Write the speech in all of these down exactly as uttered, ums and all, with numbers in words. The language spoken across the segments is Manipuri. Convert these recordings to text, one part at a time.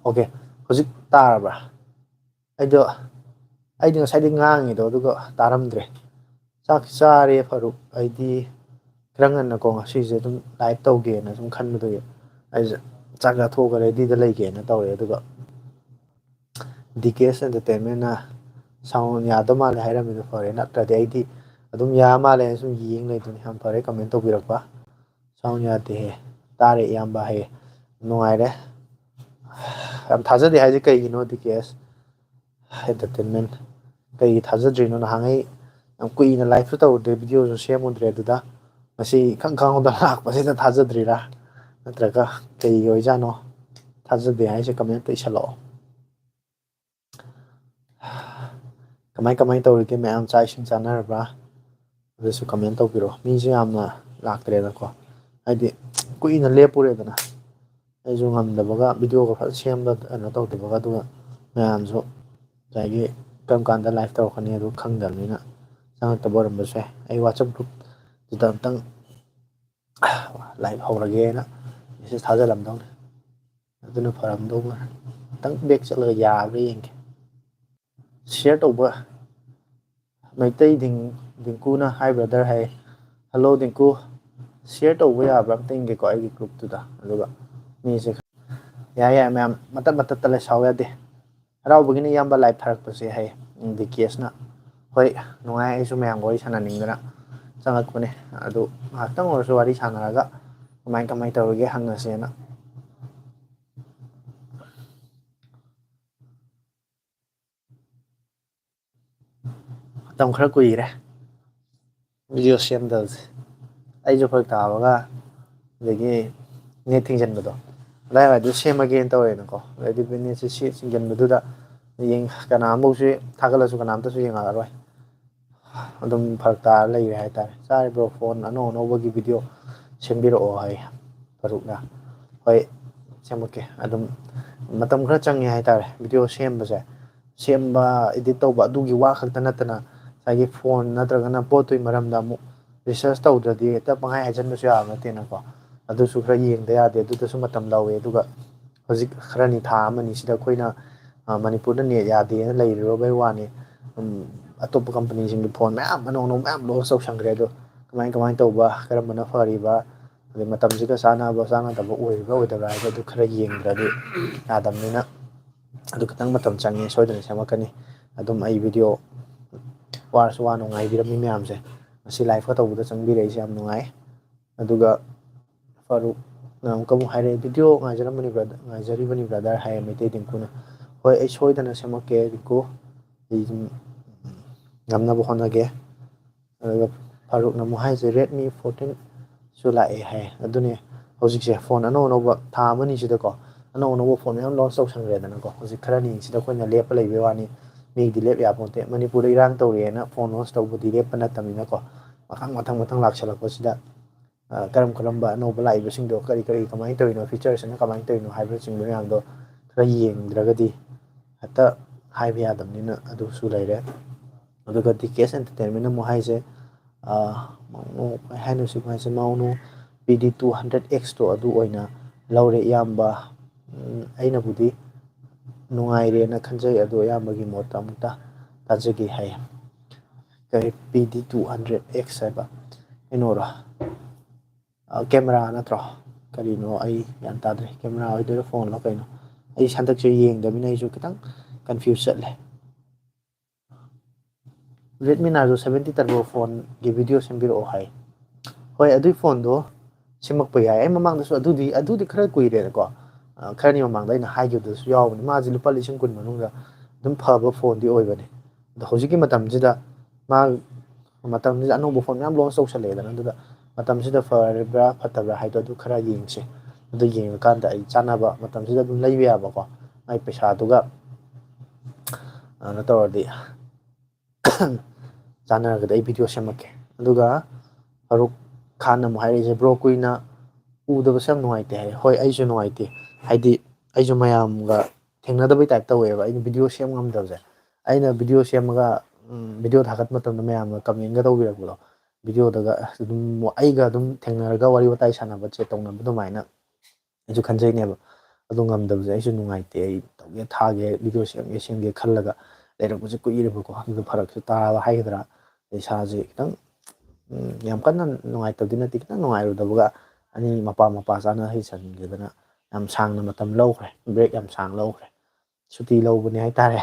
ꯑꯣꯀꯦ, ꯍꯧꯖꯤꯛ ꯇꯥꯔꯕ꯭ꯔꯥ? ꯑꯩꯗꯣ ꯑꯩꯗꯤ ꯉꯁꯥꯏꯗꯤ ꯉꯥꯡꯉꯤꯗꯣ ꯑꯗꯨꯒ ꯇꯥꯔꯝꯗ꯭ꯔꯦ꯫ ꯆꯥꯛ ꯆꯥꯔꯦ ꯐꯔꯨꯛ꯫ ꯑꯩꯗꯤ ꯈꯔ ꯉꯟꯅꯀꯣ ꯉꯁꯤꯁꯦ ꯑꯗꯨꯝ ꯂꯥꯏꯚ ꯇꯧꯒꯦꯅ ꯁꯨꯝ ꯈꯟꯕꯗꯨꯒꯤ ꯑꯩꯁꯦ ꯆꯥꯛ ꯆꯥꯊꯣꯛꯑꯒ ꯔꯦꯗꯤꯗ ꯂꯩꯒꯦꯅ ꯇꯧꯔꯦ꯫ ꯑꯗꯨꯒ ꯗꯤ ꯀꯦ ꯑꯦꯁ ꯑꯦꯟꯇꯔꯇꯦꯟꯃꯦꯟꯅ ꯁꯥꯎꯟ ꯌꯥꯗꯧ ꯃꯥꯜꯂꯦ ꯍꯥꯏꯔꯝꯃꯤꯗꯣ ꯐꯔꯦ, ꯅꯠꯇ꯭ꯔꯗꯤ ꯑꯩꯗꯤ ꯑꯗꯨꯝ ꯌꯥ ꯃꯥꯜꯂꯦ ꯁꯨꯝ ꯌꯦꯡ ꯂꯩꯗꯣꯏꯅꯤ꯫ ꯌꯥꯝ ꯐꯔꯦ ꯀꯃꯦꯟ ꯇꯧꯕꯤꯔꯛꯄ꯫ ꯁꯥꯎꯟ ꯌꯥꯗꯦꯍꯦ꯫ ꯇꯥꯔꯦ ꯏꯌꯥꯝꯕ, ꯍꯌꯦ ꯅꯨꯡꯉꯥꯏꯔꯦ꯫ ꯌꯥꯝ ꯊꯥꯖꯗꯦ ꯍꯥꯏꯁꯦ ꯀꯩꯒꯤꯅꯣ? ꯗꯤ ꯀꯦ ꯑꯦꯁ ꯑꯦꯟꯇꯔꯇꯦꯟꯃꯦꯟ ꯀꯩꯒꯤ ꯊꯥꯖꯗ꯭ꯔꯤꯅꯣ? ꯅꯍꯥꯟꯉꯩ ꯌꯥꯝ ꯀꯨꯏꯅ ꯂꯥꯏꯐꯁꯨ ꯇꯧꯔꯨꯗ꯭ꯔꯦ, ꯚꯤꯗꯤꯑꯣꯁꯨ ꯁꯦꯝꯃꯨꯗ꯭ꯔꯦ, ꯑꯗꯨꯗ ꯉꯁꯤ ꯏꯈꯪ ꯈꯪꯍꯧꯗꯅ ꯂꯥꯛꯄꯁꯤꯗ ꯊꯥꯖꯗ꯭ꯔꯤꯔꯥ? ꯅꯠꯇ꯭ꯔꯒ ꯀꯩꯒꯤ ꯑꯣꯏꯖꯥꯠꯅꯣ? ꯊꯥꯖꯗꯦ ꯍꯥꯏꯁꯦ ꯀꯃꯦꯟꯇ ꯏꯁꯜꯂꯛꯑꯣ꯫ ꯀꯃꯥꯏ ꯀꯃꯥꯏ ꯇꯧꯔꯤꯒꯦ ꯃꯌꯥꯝ? ꯆꯥꯛ ꯏꯁꯤꯡ ꯆꯥꯅꯔꯕ꯭ꯔꯥ? ꯑꯗꯨꯁꯨ ꯀꯃꯦꯟ ꯇꯧꯕꯤꯔꯣ꯫ ꯃꯤꯁꯨ ꯌꯥꯝꯅ ꯂꯥꯛꯇ꯭ꯔꯦꯗꯀꯣ, ꯍꯥꯏꯗꯤ ꯀꯨꯏꯅ ꯂꯦꯞꯄꯨꯔꯦꯗꯅ꯫ ꯑꯩꯁꯨ ꯉꯝꯗꯕꯒ, ꯚꯤꯗꯤꯑꯣꯒ ꯐꯖꯅ ꯁꯦꯝꯕ ꯀꯩꯅꯣ ꯇꯧꯗꯕꯒ, ꯑꯗꯨꯒ ꯃꯌꯥꯝꯁꯨ ꯉꯁꯥꯏꯒꯤ ꯀꯔꯝ ꯀꯥꯟꯗ ꯂꯥꯏꯚ ꯇꯧꯔꯛꯀꯅꯤ ꯑꯗꯨ ꯈꯪꯗꯕꯅꯤꯅ ꯆꯪꯉꯛꯇꯕ ꯑꯣꯏꯔꯝꯕꯁꯨ ꯌꯥꯏ꯫ ꯑꯩ ꯋꯥꯆꯞ ꯒ꯭ꯔꯨꯞꯇꯨꯗ ꯑꯝꯇꯪ ꯂꯥꯏꯚ ꯍꯧꯔꯒꯦꯅ ꯃꯦꯁꯦꯖ ꯊꯥꯖꯤꯜꯂꯝꯗꯧꯅꯤ꯫ ꯑꯗꯨꯅ ꯐꯔꯝꯗꯧ ꯃꯥꯜꯂꯦ꯫ ꯑꯝꯇꯪ ꯕꯦꯛ ꯆꯠꯂꯒ ꯌꯥꯕ꯭ꯔꯥ ꯌꯦꯡꯒꯦ꯫ ꯁꯤꯌꯔ ꯇꯧꯕ ꯃꯩꯇꯩ ꯗꯤꯡ-, ꯗꯤꯡꯀꯨꯅ, "Hi brother" ꯍꯥꯏ꯫ "Hello ꯗꯤꯡꯀꯨ, ꯁꯤꯌꯔ ꯇꯧꯕ ꯌꯥꯕ꯭ꯔꯥ ꯑꯝꯇ ꯌꯦꯡꯒꯦꯀꯣ ꯑꯩꯒꯤ ꯒ꯭ꯔꯨꯞꯇꯨꯗ"꯫ ꯑꯗꯨꯒ ꯃꯤꯁꯦ, ꯌꯥꯏ ꯌꯥꯏ ꯃꯌꯥꯝ, ꯃꯇꯠ ꯃꯇꯠꯇ ꯂꯩ, ꯁꯥꯎ ꯌꯥꯗꯦ꯫ "ꯍꯔꯥꯎꯕꯒꯤꯅꯤ ꯏꯌꯥꯝꯕ ꯂꯥꯏꯚ ꯊꯥꯔꯛꯄꯁꯦ" ꯍꯥꯏ ꯗꯤ ꯀꯦ ꯑꯦꯁꯅ꯫ ꯍꯣꯏ, ꯅꯨꯡꯉꯥꯏ, ꯑꯩꯁꯨ ꯃꯌꯥꯝꯒ ꯋꯥꯔꯤ ꯁꯥꯟꯅꯅꯤꯡꯗꯅ ꯆꯪꯉꯛꯄꯅꯦ꯫ ꯑꯗꯨ ꯉꯥꯏꯍꯥꯛꯇꯪ ꯑꯣꯏꯔꯁꯨ ꯋꯥꯔꯤ ꯁꯥꯟꯅꯔꯒ ꯀꯃꯥꯏ ꯀꯃꯥꯏ ꯇꯧꯔꯤꯒꯦ ꯍꯪꯉꯁꯦꯅ꯫ ꯃꯇꯝ ꯈꯔ ꯀꯨꯏꯔꯦ ꯚꯤꯗꯤꯑꯣ ꯁꯦꯝꯗꯕꯁꯦ꯫ ꯑꯩꯁꯨ ꯐꯔꯛ ꯇꯥꯕꯒ, ꯑꯗꯒꯤ ꯅꯦꯠ ꯊꯤꯡꯖꯤꯟꯕꯗꯣ, ꯑꯗꯥꯏꯋꯥꯏꯗ ꯁꯦꯝꯃꯒꯦꯅ ꯇꯧꯔꯦꯅꯀꯣ꯫ ꯑꯗꯩꯗꯤ ꯅꯦꯠꯁꯦ ꯁꯤ ꯊꯤꯡꯖꯤꯟꯕꯗꯨꯗ ꯌꯦꯡ-, ꯀꯅꯥꯝꯐꯥꯎꯁꯨ ꯊꯥꯒꯠꯂꯁꯨ ꯀꯅꯥꯝꯇꯁꯨ ꯌꯦꯡꯉꯛꯑꯔꯣꯏ꯫ ꯑꯗꯨꯝ ꯐꯔꯛ ꯇꯥꯔ ꯂꯩꯔꯦ ꯍꯥꯏꯇꯥꯔꯦ꯫ ꯆꯥꯔꯤꯕ꯭ꯔꯣ? ꯐꯣꯟ ꯑꯅꯧ ꯑꯅꯧꯕꯒꯤ ꯚꯤꯗꯤꯑꯣ ꯁꯦꯝꯕꯤꯔꯛꯑꯣ ꯍꯥꯏ ꯐꯔꯨꯛꯅ꯫ ꯍꯣꯏ, ꯁꯦꯝꯃꯛꯀꯦ꯫ ꯑꯗꯨꯝ ꯃꯇꯝ ꯈꯔ ꯆꯪꯉꯦ ꯍꯥꯏꯇꯥꯔꯦ ꯚꯤꯗꯤꯑꯣ ꯁꯦꯝꯕꯁꯦ꯫ ꯁꯦꯝꯕ, ꯏꯗꯤꯠ ꯇꯧꯕ ꯑꯗꯨꯒꯤ ꯋꯥ ꯈꯛꯇ ꯅꯠꯇꯅ ꯉꯁꯥꯏꯒꯤ ꯐꯣꯟ ꯅꯠꯇ꯭ꯔꯒꯅ ꯄꯣꯠꯇꯨꯒꯤ ꯃꯔꯝꯗ ꯑꯃꯨꯛ ꯔꯤꯁꯔꯁ ꯇꯧꯗ꯭ꯔꯗꯤ ꯍꯦꯛꯇ ꯄꯪꯍꯥꯏ ꯍꯥꯏꯖꯟꯕꯁꯨ ꯌꯥꯕ ꯅꯠꯇꯦꯅꯀꯣ꯫ ꯑꯗꯨꯁꯨ ꯈꯔ ꯌꯦꯡꯗ ꯌꯥꯗꯦ꯫ ꯑꯗꯨꯗꯁꯨ ꯃꯇꯝ ꯂꯧꯋꯦ꯫ ꯑꯗꯨꯒ ꯍꯧꯖꯤꯛ ꯈꯔꯅꯤ, ꯊꯥ ꯑꯃꯅꯤꯁꯤꯗ ꯑꯩꯈꯣꯏꯅ, ꯑ, ꯃꯅꯤꯄꯨꯔꯗ ꯅꯦꯠ ꯌꯥꯗꯦꯅ ꯂꯩꯔꯨꯔꯕꯩ ꯋꯥꯅꯤ꯫ ꯎꯝ, ꯑꯇꯣꯞꯄ ꯀꯝꯄꯅꯤꯁꯤꯡꯒꯤ ꯐꯣꯟ ꯃꯌꯥꯝ ꯑꯅꯧ ꯑꯅꯧꯕ ꯃꯌꯥꯝ ꯂꯣꯟꯁ ꯇꯧꯁꯟꯈ꯭ꯔꯦ꯫ ꯑꯗꯣ ꯀꯃꯥꯏ ꯀꯃꯥꯏꯅ ꯇꯧꯕ, ꯀꯔꯝꯕꯅ ꯐꯔꯤꯕ, ꯑꯗꯩ ꯃꯇꯝꯁꯤꯒ ꯆꯥꯟꯅꯕ ꯆꯥꯟꯅꯗꯕ ꯑꯣꯏꯔꯤꯕ꯭ꯔꯥ ꯑꯣꯏꯗꯕ꯭ꯔꯥ ꯍꯥꯏꯕꯗꯣ ꯑꯗꯨ ꯈꯔ ꯌꯦꯡꯗ꯭ꯔꯗꯤ ꯌꯥꯗꯕꯅꯤꯅ, ꯑꯗꯨ ꯈꯤꯇꯪ ꯃꯇꯝ ꯆꯪꯉꯦ, ꯁꯣꯏꯗꯅ ꯁꯦꯝꯃꯛꯀꯅꯤ꯫ ꯑꯗꯨꯝ ꯑꯩ ꯚꯤꯗꯤꯑꯣ ꯋꯥꯔꯁꯨ ꯋꯥꯅ ꯉꯥꯏꯕꯤꯔꯝꯃꯤ ꯃꯌꯥꯝꯁꯦ, ꯉꯁꯤ ꯂꯥꯏꯐꯀ ꯇꯧꯕꯗ ꯆꯪꯕꯤꯔꯛꯏꯁꯦ ꯌꯥꯝ ꯅꯨꯡꯉꯥꯏ꯫ ꯑꯗꯨꯒ ꯐꯥꯔꯨꯛꯅ ꯑꯃꯨꯛꯀ ꯑꯃꯨꯛ ꯍꯥꯏꯔꯛꯑꯦ, "ꯚꯤꯗꯤꯑꯣ ꯉꯥꯏꯖꯔꯝꯕꯅꯤ ꯕ꯭ꯔꯗꯔ, ꯉꯥꯏꯖꯔꯤꯕꯅꯤ ꯕ꯭ꯔꯗꯔ" ꯍꯥꯏꯌꯦ ꯃꯩꯇꯩ ꯔꯤꯡꯀꯨꯅ꯫ ꯍꯣꯏ, ꯑꯩ ꯁꯣꯏꯗꯅ ꯁꯦꯝꯃꯛꯀꯦ ꯔꯤꯡꯀꯨ, ꯑꯩ ꯑꯗꯨꯝ ꯉꯝꯅꯕ ꯍꯣꯠꯅꯒꯦ꯫ ꯑꯗꯨꯒ ꯐꯥꯔꯨꯛꯅ ꯑꯃꯨꯛ ꯍꯥꯏꯁꯦ, "Redmi fourteen ꯁꯨ ꯂꯥꯛꯑꯦ" ꯍꯥꯏ꯫ ꯑꯗꯨꯅꯦ ꯍꯧꯖꯤꯛꯁꯦ ꯐꯣꯟ ꯑꯅꯧ ꯑꯅꯧꯕ ꯊꯥ ꯑꯃꯅꯤꯁꯤꯗꯀꯣ ꯑꯅꯧ ꯑꯅꯧꯕ ꯐꯣꯟ ꯃꯌꯥꯝ ꯂꯣꯟꯁ ꯇꯧꯁꯟꯈ꯭ꯔꯦꯗꯅꯀꯣ꯫ ꯍꯧꯖꯤꯛ ꯈꯔꯅꯤꯁꯤꯗ ꯑꯩꯈꯣꯏꯅ ꯂꯦꯞꯄ ꯂꯩꯕꯩ ꯋꯥꯅꯤ, ꯃꯤꯒꯤꯗꯤ ꯂꯦꯞ ꯌꯥꯄꯣꯟꯇꯦ꯫ ꯃꯅꯤꯄꯨꯔꯗ ꯏꯔꯥꯡ ꯇꯧꯔꯤꯑꯅ ꯐꯣꯟ ꯂꯣꯟꯁ ꯇꯧꯕꯗꯤ ꯂꯦꯞꯄ ꯅꯠꯇꯕꯅꯤꯅꯀꯣ꯫ ꯃꯊꯪ ꯃꯊꯪ ꯃꯊꯪ ꯂꯥꯛꯁꯜꯂꯛꯄꯁꯤꯗ, ꯑ, ꯀꯔꯝ ꯀꯔꯝꯕ ꯑꯅꯧꯕ ꯂꯥꯛꯏꯕꯁꯤꯡꯗꯣ ꯀꯔꯤ ꯀꯔꯤ ꯀꯃꯥꯏꯅ ꯇꯧꯔꯤꯅꯣ, ꯐꯤꯆꯔꯁꯤꯅ ꯀꯃꯥꯏꯅ ꯇꯧꯔꯤꯅꯣ ꯍꯥꯏꯕꯅꯆꯤꯡꯕ ꯃꯌꯥꯝꯗꯣ ꯈꯔ ꯌꯦꯡꯗ꯭ꯔꯒꯗꯤ ꯍꯦꯛꯇ ꯍꯥꯏꯕ ꯌꯥꯗꯕꯅꯤꯅ ꯑꯗꯨꯁꯨ ꯂꯩꯔꯦ꯫ ꯑꯗꯨꯒ ꯗꯤ ꯀꯦ ꯑꯦꯁ ꯑꯦꯟꯇꯔꯇꯦꯟꯃꯦꯟ ꯑꯃꯨꯛ ꯍꯥꯏꯁꯦ, ꯑ, ꯃꯥꯎꯅꯣ ꯀꯩ ꯍꯥꯏꯅꯣ ꯁꯤ ꯃꯥꯏꯁꯦ, ꯃꯥꯎꯅꯣ ꯄꯤ ꯗꯤ two hundred X ꯇꯣ ꯑꯗꯨ ꯑꯣꯏꯅ ꯂꯧꯔꯦ ꯏꯌꯥꯝꯕ꯫ ꯎꯝ, ꯑꯩꯅꯕꯨꯗꯤ ꯅꯨꯡꯉꯥꯏꯔꯦꯅ ꯈꯟꯖꯩ, ꯑꯗꯣ ꯏꯌꯥꯝꯕꯒꯤ ꯃꯣꯠꯇ ꯑꯃꯨꯛꯇ ꯇꯥꯖꯒꯦ ꯍꯥꯏꯌꯦ꯫ ꯀꯔꯤ ꯄꯤ ꯗꯤ two hundred X ꯍꯥꯏꯕ? ꯀꯩꯅꯣꯔꯣ? ꯑ, ꯀꯦꯃꯦꯔꯥ ꯅꯠꯇ꯭ꯔꯣ? ꯀꯔꯤꯅꯣ ꯑꯩ ꯒ꯭ꯌꯥꯟ ꯇꯥꯗ꯭ꯔꯦ꯫ ꯀꯦꯃꯦꯔꯥ ꯑꯣꯏꯗꯣꯏꯔꯥ ꯐꯣꯟꯂꯣ ꯀꯩꯅꯣ? ꯑꯩ ꯍꯟꯗꯛꯁꯦ ꯌꯦꯡꯗꯕꯅꯤꯅ ꯑꯩꯁꯨ ꯈꯤꯇꯪ ꯀꯟꯐ꯭ꯌꯨꯁ ꯆꯠꯂꯦ꯫ Redmi Narzo seventy Turbo ꯐꯣꯟꯒꯤ ꯚꯤꯗꯤꯑꯣ ꯁꯦꯝꯕꯤꯔꯛꯑꯣ ꯍꯥꯏ꯫ ꯍꯣꯏ, ꯑꯗꯨꯏ ꯐꯣꯟꯗꯣ ꯁꯦꯝꯃꯛꯄ ꯌꯥꯏ꯫ ꯑꯩ ꯃꯃꯥꯡꯗꯁꯨ ꯑꯗꯨꯗꯤ, ꯑꯗꯨꯗꯤ ꯈꯔ ꯀꯨꯏꯔꯦꯅꯀꯣ꯫ ꯑ, ꯈꯔꯅꯤ ꯃꯃꯥꯡꯗ ꯑꯩꯅ ꯍꯥꯏꯈꯤꯕꯗꯁꯨ ꯌꯥꯎꯕꯅꯤ꯫ ꯃꯥꯁꯦ ꯂꯨꯄꯥ ꯂꯤꯁꯤꯡ ꯀꯨꯟ ꯃꯅꯨꯡꯗ ꯑꯗꯨꯝ ꯐꯕ ꯐꯣꯟꯗꯤ ꯑꯣꯏꯕꯅꯦ꯫ ꯑꯗꯣ ꯍꯧꯖꯤꯛꯀꯤ ꯃꯇꯝꯁꯤꯗ ꯃꯥ, ꯃꯇꯝꯁꯤꯗ ꯑꯅꯧꯕ ꯐꯣꯟ ꯃꯌꯥꯝ ꯂꯣꯟꯁ ꯇꯧꯁꯜꯂꯛꯑꯦꯗꯅ, ꯑꯗꯨꯗ ꯃꯇꯝꯁꯤꯗ ꯐꯔꯤꯕ꯭ꯔꯥ ꯐꯠꯇꯕ꯭ꯔꯥ ꯍꯥꯏꯗꯣ ꯑꯗꯨ ꯈꯔ ꯌꯦꯡꯁꯦ꯫ ꯑꯗꯨ ꯌꯦꯡꯉꯀꯥꯟꯗ ꯑꯩ ꯆꯥꯟꯅꯕ ꯃꯇꯝꯁꯤꯗ ꯑꯗꯨꯝ ꯂꯩꯕ ꯌꯥꯕꯀꯣ, ꯃꯥꯏ ꯄꯩꯁꯥꯗꯨꯒ, ꯀꯩꯅꯣ ꯇꯧꯔꯗꯤ, ꯆꯥꯟꯅꯔꯒꯗꯤ ꯑꯩ ꯚꯤꯗꯤꯑꯣ ꯁꯦꯝꯃꯛꯀꯦ꯫ ꯑꯗꯨꯒ ꯐꯥꯔꯨꯛ ꯈꯥꯟꯅ ꯑꯃꯨꯛ ꯍꯥꯏꯔꯛꯏꯁꯦ, "ꯕ꯭ꯔꯣ, ꯀꯨꯏꯅ ꯎꯗꯕꯁꯦ ꯌꯥꯝ ꯅꯨꯡꯉꯥꯏꯇꯦ" ꯍꯥꯏ꯫ ꯍꯣꯏ, ꯑꯩꯁꯨ ꯅꯨꯡꯉꯥꯏꯇꯦ, ꯍꯥꯏꯗꯤ ꯑꯩꯁꯨ ꯃꯌꯥꯝꯒ ꯊꯦꯡꯅꯗꯕꯩ ꯇꯥꯏꯞ ꯇꯧꯋꯦꯕ ꯑꯩꯅ ꯚꯤꯗꯤꯑꯣ ꯁꯦꯝ ꯉꯝꯗꯕꯁꯦ꯫ ꯑꯩꯅ ꯚꯤꯗꯤꯑꯣ ꯁꯦꯝꯃꯒ, ꯎꯝ, ꯚꯤꯗꯤꯑꯣ ꯊꯥꯒꯠꯄ ꯃꯇꯝꯗ ꯃꯌꯥꯝꯅ ꯀꯃꯦꯟꯒ ꯇꯧꯕꯤꯔꯛꯄꯗꯣ, ꯚꯤꯗꯤꯑꯣꯗꯒ ꯑꯗꯨꯝ ꯑꯩꯒ ꯑꯗꯨꯝ ꯊꯦꯡꯅꯔꯒ ꯋꯥꯔꯤ ꯋꯥꯇꯥꯏ ꯁꯥꯟꯅꯕ, ꯆꯦꯠ ꯇꯧꯅꯕ ꯑꯗꯨꯃꯥꯏꯅ ꯑꯩꯁꯨ ꯈꯟꯖꯩꯅꯦꯕ꯫ ꯑꯗꯨ ꯉꯝꯗꯕꯁꯦ ꯑꯩꯁꯨ ꯅꯨꯡꯉꯥꯏꯇꯦ꯫ ꯑꯩ ꯇꯧꯒꯦ, ꯊꯥꯒꯦ, ꯚꯤꯗꯤꯑꯣ ꯁꯦꯝꯒꯦ, ꯁꯦꯝꯒꯦ ꯈꯜꯂꯒ ꯂꯩꯔꯛꯄꯁꯦ ꯀꯨꯏꯔꯦꯕꯀꯣ꯫ ꯑꯗꯨꯗ ꯐꯔꯛꯁꯨ ꯇꯥꯕ ꯍꯥꯏꯒꯗ꯭ꯔꯥ, ꯏꯁꯥꯁꯦ ꯈꯤꯇꯪ, ꯎꯝ, ꯌꯥꯝ ꯀꯟꯅ ꯅꯨꯡꯉꯥꯏꯇꯕꯗꯤ ꯅꯠꯇꯦ, ꯈꯤꯇꯪ ꯅꯨꯡꯉꯥꯏꯔꯨꯗꯕꯒ ꯑꯅꯤ ꯃꯄꯥ ꯃꯄꯥ ꯆꯥꯅ ꯍꯩꯁꯟꯈꯤꯗꯅ ꯌꯥꯝ ꯁꯥꯡꯅ ꯃꯇꯝ ꯂꯧꯈ꯭ꯔꯦ, ꯕ꯭ꯔꯦꯛ ꯌꯥꯝ ꯁꯥꯡ ꯂꯧꯈ꯭ꯔꯦ, ꯁꯨꯇꯤ ꯂꯧꯕꯅꯦ ꯍꯥꯏꯇꯥꯔꯦ꯫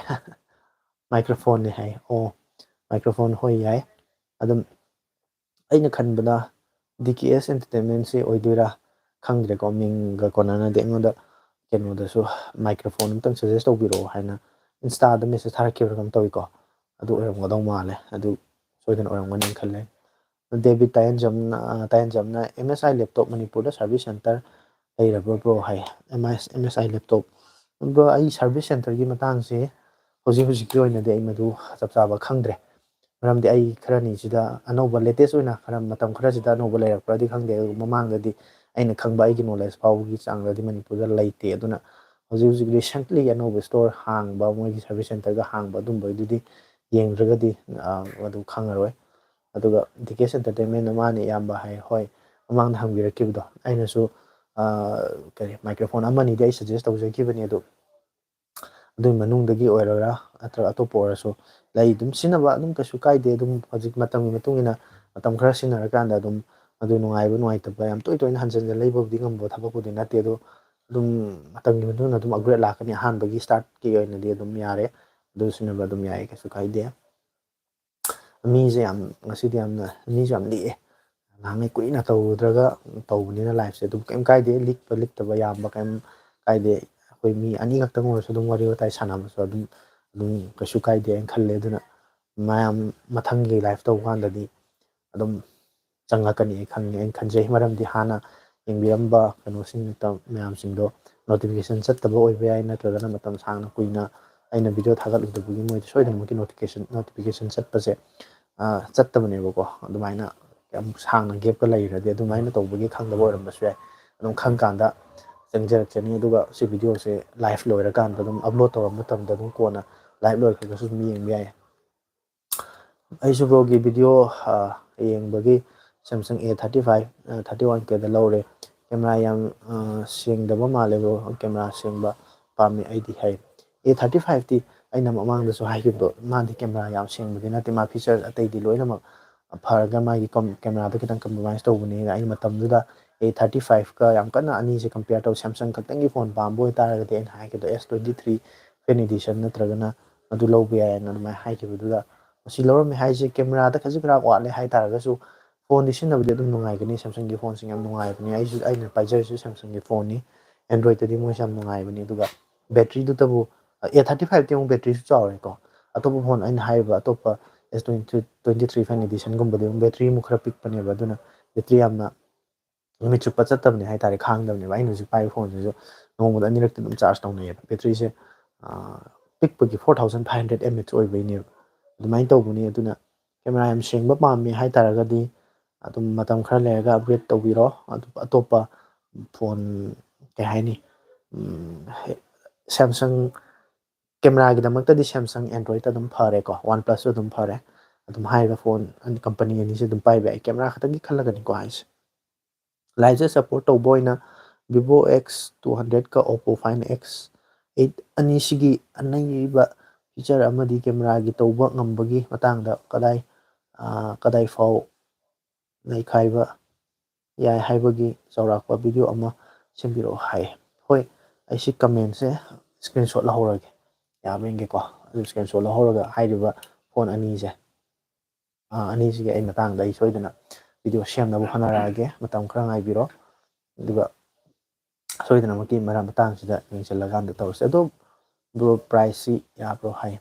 ꯃꯥꯏꯀ꯭ꯔꯣꯐꯣꯟꯅꯦ ꯍꯥꯏ꯫ ꯑꯣ, ꯃꯥꯏꯀ꯭ꯔꯣꯐꯣꯟ, ꯍꯣꯏ, ꯌꯥꯏ꯫ ꯑꯗꯨꯝ ꯑꯩꯅ ꯈꯟꯕꯗ ꯗꯤ ꯀꯦ ꯑꯦꯁ ꯑꯦꯟꯇꯔꯇꯦꯟꯃꯦꯟꯁꯤ ꯑꯣꯏꯗꯣꯏꯔꯥ ꯈꯪꯗ꯭ꯔꯦꯀꯣ, ꯃꯤꯡꯒ ꯀꯣꯟꯅꯅꯗꯦ꯫ ꯑꯩꯉꯣꯟꯗ ꯀꯩꯅꯣꯗꯁꯨ ꯃꯥꯏꯀ꯭ꯔꯣꯐꯣꯟ ꯑꯝꯇꯪ ꯁꯖꯦꯁ ꯇꯧꯕꯤꯔꯛꯑꯣ ꯍꯥꯏꯅ ꯏꯟꯁꯇꯥꯗ ꯃꯦꯁꯦꯖ ꯊꯥꯔꯛꯈꯤꯕ꯭ꯔꯥ ꯀꯩꯅꯣꯝ ꯇꯧꯏꯀꯣ꯫ ꯑꯗꯨ ꯑꯣꯏꯔꯝꯒꯗꯧ ꯃꯥꯜꯂꯦ, ꯑꯗꯨ ꯁꯣꯏꯗꯅ ꯑꯣꯏꯔꯝꯒꯅꯤꯅ ꯈꯜꯂꯦ꯫ ꯗꯦꯕꯤꯠ ꯇꯥꯏꯌꯦꯟꯖꯝꯅ, ꯑ, ꯇꯥꯏꯌꯦꯟꯖꯝꯅ, "ꯑꯦꯝ ꯑꯦꯁ ꯑꯥꯏ ꯂꯦꯞꯇꯣꯞ ꯃꯅꯤꯄꯨꯔꯗ ꯁꯥꯔꯚꯤꯁ ꯁꯦꯟꯇꯔ ꯂꯩꯔꯕ꯭ꯔꯣ, ꯕ꯭ꯔꯣ?" ꯍꯥꯏ꯫ "ꯑꯦꯝ ꯑꯦꯁ, ꯑꯦꯝ ꯑꯦꯁ ꯑꯥꯏ ꯂꯦꯞꯇꯣꯞ?" ꯕ꯭ꯔꯣ, ꯑꯩ ꯁꯥꯔꯚꯤꯁ ꯁꯦꯟꯇꯔꯒꯤ ꯃꯇꯥꯡꯁꯦ ꯍꯧꯖꯤꯛ ꯍꯧꯖꯤꯛꯀꯤ ꯑꯣꯏꯅꯗꯤ ꯑꯩ ꯃꯗꯨ ꯆꯞ ꯆꯥꯕ ꯈꯪꯗ꯭ꯔꯦ꯫ ꯃꯔꯝꯗꯤ ꯑꯩ ꯈꯔꯅꯤꯁꯤꯗ ꯑꯅꯧꯕ, ꯂꯦꯇꯦꯁ ꯑꯣꯏꯅ ꯈꯔ ꯃꯇꯝ ꯈꯔꯁꯤꯗ ꯑꯅꯧꯕ ꯂꯩꯔꯛꯄ꯭ꯔꯗꯤ ꯈꯪꯗꯦ, ꯑꯗꯨꯕꯨ ꯃꯃꯥꯡꯗꯗꯤ ꯑꯩꯅ ꯈꯪꯕ, ꯑꯩꯒꯤ ꯅꯣꯂꯦꯖ ꯐꯥꯎꯕꯒꯤ ꯆꯥꯡꯗꯗꯤ ꯃꯅꯤꯄꯨꯔꯗ ꯂꯩꯇꯦ꯫ ꯑꯗꯨꯅ ꯍꯧꯖꯤꯛ ꯍꯧꯖꯤꯛ ꯔꯤꯁꯦꯟꯠꯂꯤ ꯑꯅꯧꯕ ꯁ꯭ꯇꯣꯔ ꯍꯥꯡꯕ, ꯃꯣꯏꯒꯤ ꯁꯥꯔꯚꯤꯁ ꯁꯦꯟꯇꯔꯒ ꯍꯥꯡꯕ ꯑꯗꯨꯝꯕꯩꯗꯨꯗꯤ ꯌꯦꯡꯗ꯭ꯔꯒꯗꯤ, ꯑ, ꯑꯗꯨ ꯈꯪꯉꯔꯣꯏ꯫ ꯑꯗꯨꯒ ꯗꯤ ꯀꯦ ꯑꯦꯁ ꯑꯦꯟꯇꯔꯇꯦꯟꯃꯦꯟ ꯃꯥꯅ ꯏꯌꯥꯝꯕ ꯍꯥꯏ, ꯍꯣꯏ, ꯃꯃꯥꯡꯗ ꯍꯪꯕꯤꯔꯛꯈꯤꯕꯗꯣ, ꯑꯩꯅꯁꯨ, ꯑ, ꯀꯔꯤ, ꯃꯥꯏꯀ꯭ꯔꯣꯐꯣꯟ ꯑꯃꯅꯤꯗꯤ ꯑꯩ ꯁꯖꯦꯁ ꯇꯧꯖꯈꯤꯕꯅꯤ, ꯑꯗꯨ ꯑꯗꯨꯒꯤ ꯃꯅꯨꯡꯗꯒꯤ ꯑꯣꯏꯔꯣꯔꯥ ꯅꯠꯇ꯭ꯔꯒ ꯑꯇꯣꯞꯄ ꯑꯣꯏꯔꯁꯨ ꯂꯩ, ꯑꯗꯨꯝ ꯁꯤꯖꯤꯟꯅꯕ ꯑꯗꯨꯝ ꯀꯩꯁꯨ ꯀꯥꯏꯗꯦ꯫ ꯑꯗꯨꯝ ꯍꯧꯖꯤꯛ ꯃꯇꯝꯒꯤ ꯃꯇꯨꯡ ꯏꯟꯅ ꯃꯇꯝ ꯈꯔ ꯁꯤꯖꯤꯟꯅꯔꯀꯥꯟꯗ ꯑꯗꯨꯝ ꯑꯗꯨ ꯅꯨꯡꯉꯥꯏꯕ ꯅꯨꯡꯉꯥꯏꯇꯕ ꯌꯥꯝ ꯇꯣꯏ ꯇꯣꯏꯅ ꯍꯟꯖꯤꯟ ꯍꯟꯖꯤꯟ ꯂꯩꯕꯕꯨꯗꯤ ꯉꯝꯕ ꯊꯕꯛꯄꯨꯗꯤ ꯅꯠꯇꯦ, ꯑꯗꯣ ꯑꯗꯨꯝ ꯃꯇꯝꯒꯤ ꯃꯇꯨꯡ ꯏꯟꯅ ꯑꯗꯨꯝ ꯑꯞꯒ꯭ꯔꯦꯗ ꯂꯥꯛꯀꯅꯤ꯫ ꯑꯍꯥꯟꯕꯒꯤ ꯁ꯭ꯇꯥꯔꯠꯀꯤ ꯑꯣꯏꯅꯗꯤ ꯑꯗꯨꯝ ꯌꯥꯔꯦ, ꯑꯗꯨ ꯁꯤꯖꯤꯟꯅꯕ ꯑꯗꯨꯝ ꯌꯥꯏ, ꯀꯩꯁꯨ ꯀꯥꯏꯗꯦ꯫ ꯃꯤꯁꯦ ꯌꯥꯝ, ꯉꯁꯤꯗꯤ ꯌꯥꯝꯅ, ꯃꯤꯁꯨ ꯌꯥꯝ ꯂꯤꯛꯑꯦ꯫ ꯅꯍꯥꯟꯉꯩ ꯀꯨꯏꯅ ꯇꯧꯔꯨꯗ꯭ꯔꯒ ꯇꯧꯕꯅꯤꯅ ꯂꯥꯏꯐꯁꯦ ꯑꯗꯨꯝ ꯀꯩꯝ ꯀꯥꯏꯗꯦ, ꯂꯤꯛꯄ ꯂꯤꯛꯇꯕ ꯌꯥꯝꯕ ꯀꯩꯝ ꯀꯥꯏꯗꯦ꯫ ꯑꯩꯈꯣꯏ ꯃꯤ ꯑꯅꯤꯈꯛꯇꯪ ꯑꯣꯏꯔꯁꯨ ꯑꯗꯨꯝ ꯋꯥꯔꯤ ꯋꯥꯇꯥꯏ ꯁꯥꯟꯅꯕꯁꯨ ꯑꯗꯨꯝ, ꯑꯗꯨꯝ ꯀꯩꯁꯨ ꯀꯥꯏꯗꯦ ꯍꯥꯏꯅ ꯈꯜꯂꯦ꯫ ꯑꯗꯨꯅ ꯃꯌꯥꯝ ꯃꯊꯪꯒꯤ ꯂꯥꯏꯐ ꯇꯧꯕ ꯀꯥꯟꯗꯗꯤ ꯑꯗꯨꯝ ꯆꯪꯉꯛꯀꯅꯤ ꯑꯩ ꯈꯪꯉꯦ, ꯑꯩꯅ ꯈꯟꯖꯩ꯫ ꯃꯔꯝꯗꯤ ꯍꯥꯟꯅ ꯌꯦꯡꯕꯤꯔꯝꯕ ꯀꯩꯅꯣꯁꯤꯡ ꯃꯌꯥꯝꯁꯤꯡꯗꯣ, ꯅꯣꯇꯤꯐꯤꯀꯦꯁꯟ ꯆꯠꯇꯕ ꯑꯣꯏꯕ ꯌꯥꯏ, ꯅꯠꯇ꯭ꯔꯒꯅ ꯃꯇꯝ ꯁꯥꯡꯅ ꯀꯨꯏꯅ ꯑꯩꯅ ꯚꯤꯗꯤꯑꯣ ꯊꯥꯒꯠꯂꯨꯗꯕꯒꯤ ꯃꯣꯏꯗ ꯁꯣꯏꯗꯅꯃꯛꯀꯤ ꯅꯣꯇꯤꯐꯤꯀꯦꯁꯟ, ꯅꯣꯇꯤꯐꯤꯀꯦꯁꯟ ꯆꯠꯄꯁꯦ, ꯑ, ꯆꯠꯇꯕꯅꯦꯕꯀꯣ꯫ ꯑꯗꯨꯃꯥꯏꯅ ꯌꯥꯝ ꯁꯥꯡꯅ ꯒꯦꯞꯀ ꯂꯩꯔꯗꯤ ꯑꯗꯨꯃꯥꯏꯅ ꯇꯧꯕꯒꯤ ꯈꯪꯗꯕ ꯑꯣꯏꯔꯝꯕꯁꯨ ꯌꯥꯏ꯫ ꯑꯗꯨꯝ ꯈꯪꯀꯥꯟꯗ ꯆꯪꯖꯔꯛꯆꯅꯤ꯫ ꯑꯗꯨꯒ ꯁꯤ ꯚꯤꯗꯤꯑꯣꯁꯦ ꯂꯥꯏꯐ ꯂꯣꯏꯔꯀꯥꯟꯗ ꯑꯗꯨꯝ ꯑꯞꯂꯣꯗ ꯇꯧꯔꯕ ꯃꯇꯝꯗ ꯑꯗꯨꯝ ꯀꯣꯟꯅ ꯂꯥꯏꯐ ꯂꯣꯏꯈ꯭ꯔꯒꯁꯨ ꯑꯗꯨꯝ ꯌꯦꯡꯕ ꯌꯥꯏ꯫ ꯑꯩꯁꯨ ꯕ꯭ꯔꯣꯒꯤ ꯚꯤꯗꯤꯑꯣ, ꯑ, ꯌꯦꯡꯕꯒꯤ Samsung A thirty five, ꯑ, thirty one K ꯗ ꯂꯧꯔꯦ꯫ ꯀꯦꯃꯦꯔꯥ ꯌꯥꯝ ꯁꯦꯡꯗꯕ ꯃꯥꯜꯂꯦ ꯕ꯭ꯔꯣ, ꯀꯦꯃꯦꯔꯥ ꯁꯦꯡꯕ ꯄꯥꯝꯃꯤ ꯑꯩꯗꯤ ꯍꯥꯏ꯫ ꯑꯦ ꯊꯥꯔꯇꯤ ꯐꯥꯏꯚꯇꯤ ꯑꯩꯅ ꯃꯃꯥꯡꯗꯁꯨ ꯍꯥꯏꯈꯤꯕꯗꯣ, ꯃꯥꯗꯤ ꯀꯦꯃꯦꯔꯥ ꯌꯥꯝ ꯁꯦꯡꯕꯗꯤ ꯅꯠꯇꯦ, ꯃꯥ ꯐꯤꯆꯔ ꯑꯇꯩꯗꯤ ꯂꯣꯏꯅꯃꯛ ꯐꯔꯒ ꯃꯥꯒꯤ ꯀꯦꯃꯦꯔꯥꯗ ꯈꯤꯇꯪ ꯀꯝꯄ꯭ꯔꯣꯃꯥꯏꯁ ꯇꯧꯕꯅꯦꯅ ꯑꯩꯅ ꯃꯇꯝꯗꯨꯗ ꯑꯦ ꯊꯥꯔꯇꯤ ꯐꯥꯏꯚꯀ ꯌꯥꯝ ꯀꯟꯅ ꯑꯅꯤꯁꯦ ꯀꯝꯄꯤꯌꯔ ꯇꯧ, ꯁꯦꯝꯁꯪ ꯈꯛꯇꯪꯒꯤ ꯐꯣꯟ ꯄꯥꯝꯕ ꯑꯣꯏꯇꯥꯔꯒꯗꯤ ꯑꯩꯅ ꯍꯥꯏꯈꯤꯕꯗꯣ ꯑꯦꯁ ꯇ꯭ꯋꯦꯟꯇꯤ ꯊ꯭ꯔꯤ ꯐꯦꯟ ꯏꯗꯤꯁꯟ ꯅꯠꯇ꯭ꯔꯒꯅ ꯑꯗꯨ ꯂꯧꯕ ꯌꯥꯏꯅ ꯑꯗꯨꯃꯥꯏꯅ ꯍꯥꯏꯈꯤꯕꯗꯨꯗ, ꯃꯁꯤ ꯂꯧꯔꯝꯃꯦ ꯍꯥꯏꯁꯦ ꯀꯦꯃꯦꯔꯥꯗ ꯈꯖꯤꯛ ꯈꯔ ꯋꯥꯠꯂꯦ ꯍꯥꯏꯇꯥꯔꯒꯁꯨ ꯐꯣꯟꯗꯤ ꯁꯤꯖꯤꯟꯅꯕꯗꯤ ꯑꯗꯨꯝ ꯅꯨꯡꯉꯥꯏꯒꯅꯤ꯫ ꯁꯦꯝꯁꯪꯒꯤ ꯐꯣꯟꯁꯤꯡ ꯌꯥꯝ ꯅꯨꯡꯉꯥꯏꯕꯅꯤ, ꯑꯩꯁꯨ ꯑꯩꯅ ꯄꯥꯏꯖꯔꯤꯁꯨ ꯁꯦꯝꯁꯪꯒꯤ ꯐꯣꯟꯅꯤ꯫ ꯑꯦꯟꯗ꯭ꯔꯣꯏꯗꯗꯤ ꯃꯣꯏꯁꯦ ꯌꯥꯝ ꯅꯨꯡꯉꯥꯏꯕꯅꯤ꯫ ꯑꯗꯨꯒ ꯕꯦꯇ꯭ꯔꯤꯗꯨꯇꯕꯨ ꯑꯦ ꯊꯥꯔꯇꯤ ꯐꯥꯏꯚꯇꯤ ꯑꯃꯨꯛ ꯕꯦꯇ꯭ꯔꯤꯁꯨ ꯆꯥꯎꯔꯦꯀꯣ꯫ ꯑꯇꯣꯞꯄ ꯐꯣꯟ ꯑꯩꯅ ꯍꯥꯏꯔꯤꯕ ꯑꯇꯣꯞꯄ ꯑꯦꯁ ꯇ꯭ꯋꯦꯟꯇꯤ ꯇ꯭ꯋꯦꯟꯇꯤ ꯊ꯭ꯔꯤ ꯐꯦꯟ ꯏꯗꯤꯁꯟꯒꯨꯝꯕꯗꯤ ꯑꯃꯨꯛ ꯕꯦꯇ꯭ꯔꯤ ꯑꯃꯨꯛ ꯈꯔ ꯄꯤꯛꯄꯅꯦꯕ, ꯑꯗꯨꯅ ꯕꯦꯇ꯭ꯔꯤ ꯌꯥꯝꯅ ꯅꯨꯃꯤꯠ ꯆꯨꯞꯄ ꯆꯠꯇꯕꯅꯦ ꯍꯥꯏꯇꯥꯔꯦ, ꯈꯥꯡꯗꯕꯅꯦꯕ꯫ ꯑꯩꯅ ꯍꯧꯖꯤꯛ ꯄꯥꯏꯔꯤꯕ ꯐꯣꯟꯁꯤꯁꯨ ꯅꯣꯡꯃꯗ ꯑꯅꯤꯔꯛꯇꯤ ꯑꯗꯨꯝ ꯆꯥꯔꯖ ꯇꯧꯅꯩꯌꯦꯕ꯫ ꯕꯦꯇ꯭ꯔꯤꯁꯦ ꯄꯤꯛꯄꯒꯤ four thousand five hundred mAh ꯑꯣꯏꯕꯩꯅꯦꯕ꯫ ꯑꯗꯨꯃꯥꯏꯅ ꯇꯧꯕꯅꯤ꯫ ꯑꯗꯨꯅ ꯀꯦꯃꯦꯔꯥ ꯌꯥꯝ ꯁꯦꯡꯕ ꯄꯥꯝꯃꯦ ꯍꯥꯏꯇꯥꯔꯒꯗꯤ ꯑꯗꯨꯝ ꯃꯇꯝ ꯈꯔ ꯂꯩꯔꯒ ꯑꯞꯒ꯭ꯔꯦꯗ ꯇꯧꯕꯤꯔꯣ꯫ ꯑꯗꯨ ꯑꯇꯣꯞꯄ ꯐꯣꯟ, ꯀꯩ ꯍꯥꯏꯅꯤ, ꯁꯦꯝꯁꯪ ꯀꯦꯃꯦꯔꯥꯒꯤꯗꯃꯛꯇꯗꯤ ꯁꯦꯝꯁꯪ ꯑꯦꯟꯗ꯭ꯔꯣꯏꯗ ꯑꯗꯨꯝ ꯐꯔꯦꯀꯣ, ꯋꯥꯟ ꯄ꯭ꯂꯁꯁꯨ ꯑꯗꯨꯝ ꯐꯔꯦ꯫ ꯑꯗꯨꯝ ꯍꯥꯏꯔꯤꯕ ꯐꯣꯟ ꯀꯝꯄꯅꯤ ꯑꯅꯤꯁꯦ ꯑꯗꯨꯝ ꯄꯥꯏꯕ ꯌꯥꯏ, ꯀꯦꯃꯦꯔꯥ ꯈꯛꯇꯪꯒꯤ ꯈꯜꯂꯒꯅꯤꯀꯣ ꯍꯥꯏꯁꯦ꯫ ꯂꯥꯏꯠꯁꯦ ꯁꯞꯄꯣꯔꯠ ꯇꯧꯕ ꯑꯣꯏꯅ Vivo X two hundred ꯀ Oppo Find X eight ꯑꯅꯤꯁꯤꯒꯤ ꯑꯅꯩꯕ ꯐꯤꯆꯔ ꯑꯃꯗꯤ ꯀꯦꯃꯦꯔꯥꯒꯤ ꯇꯧꯕ ꯉꯝꯕꯒꯤ ꯃꯇꯥꯡꯗ ꯀꯗꯥꯏ, ꯀꯗꯥꯏ ꯐꯥꯎ ꯅꯩꯈꯥꯏꯕ ꯌꯥꯏ ꯍꯥꯏꯕꯒꯤ ꯆꯥꯎꯔꯥꯛꯄ ꯚꯤꯗꯤꯑꯣ ꯑꯃ ꯁꯦꯝꯕꯤꯔꯛꯑꯣ ꯍꯥꯏ꯫ ꯍꯣꯏ, ꯑꯩ ꯁꯤ ꯀꯃꯦꯟꯁꯦ ꯁ꯭ꯀ꯭ꯔꯤꯟꯁꯣꯠ ꯂꯧꯍꯧꯔꯒꯦ, ꯌꯥꯕ꯭ꯔꯥ ꯌꯦꯡꯒꯦꯀꯣ꯫ ꯑꯗꯨ ꯁ꯭ꯀ꯭ꯔꯤꯟꯁꯣꯠ ꯂꯧꯍꯧꯔꯒ ꯍꯥꯏꯔꯤꯕ ꯐꯣꯟ ꯑꯅꯤꯁꯦ, ꯑꯅꯤꯁꯤꯒꯤ ꯑꯩ ꯃꯇꯥꯡꯗ ꯑꯩ ꯁꯣꯏꯗꯅ ꯚꯤꯗꯤꯑꯣ ꯁꯦꯝꯅꯕ ꯍꯣꯠꯅꯔꯛꯑꯒꯦ꯫ ꯃꯇꯝ ꯈꯔ ꯉꯥꯏꯕꯤꯔꯣ, ꯑꯗꯨꯒ ꯁꯣꯏꯗꯅꯃꯛꯀꯤ ꯃꯔꯝ ꯃꯇꯥꯡꯁꯤꯗ ꯌꯦꯡꯁꯤꯜꯂꯀꯥꯟꯗ ꯇꯧꯔꯁꯦ꯫ ꯑꯗꯣ ꯕ꯭ꯔꯣ, ꯄ꯭ꯔꯥꯏꯁꯁꯤ ꯌꯥꯕ꯭ꯔꯣ ꯍꯥꯏ꯫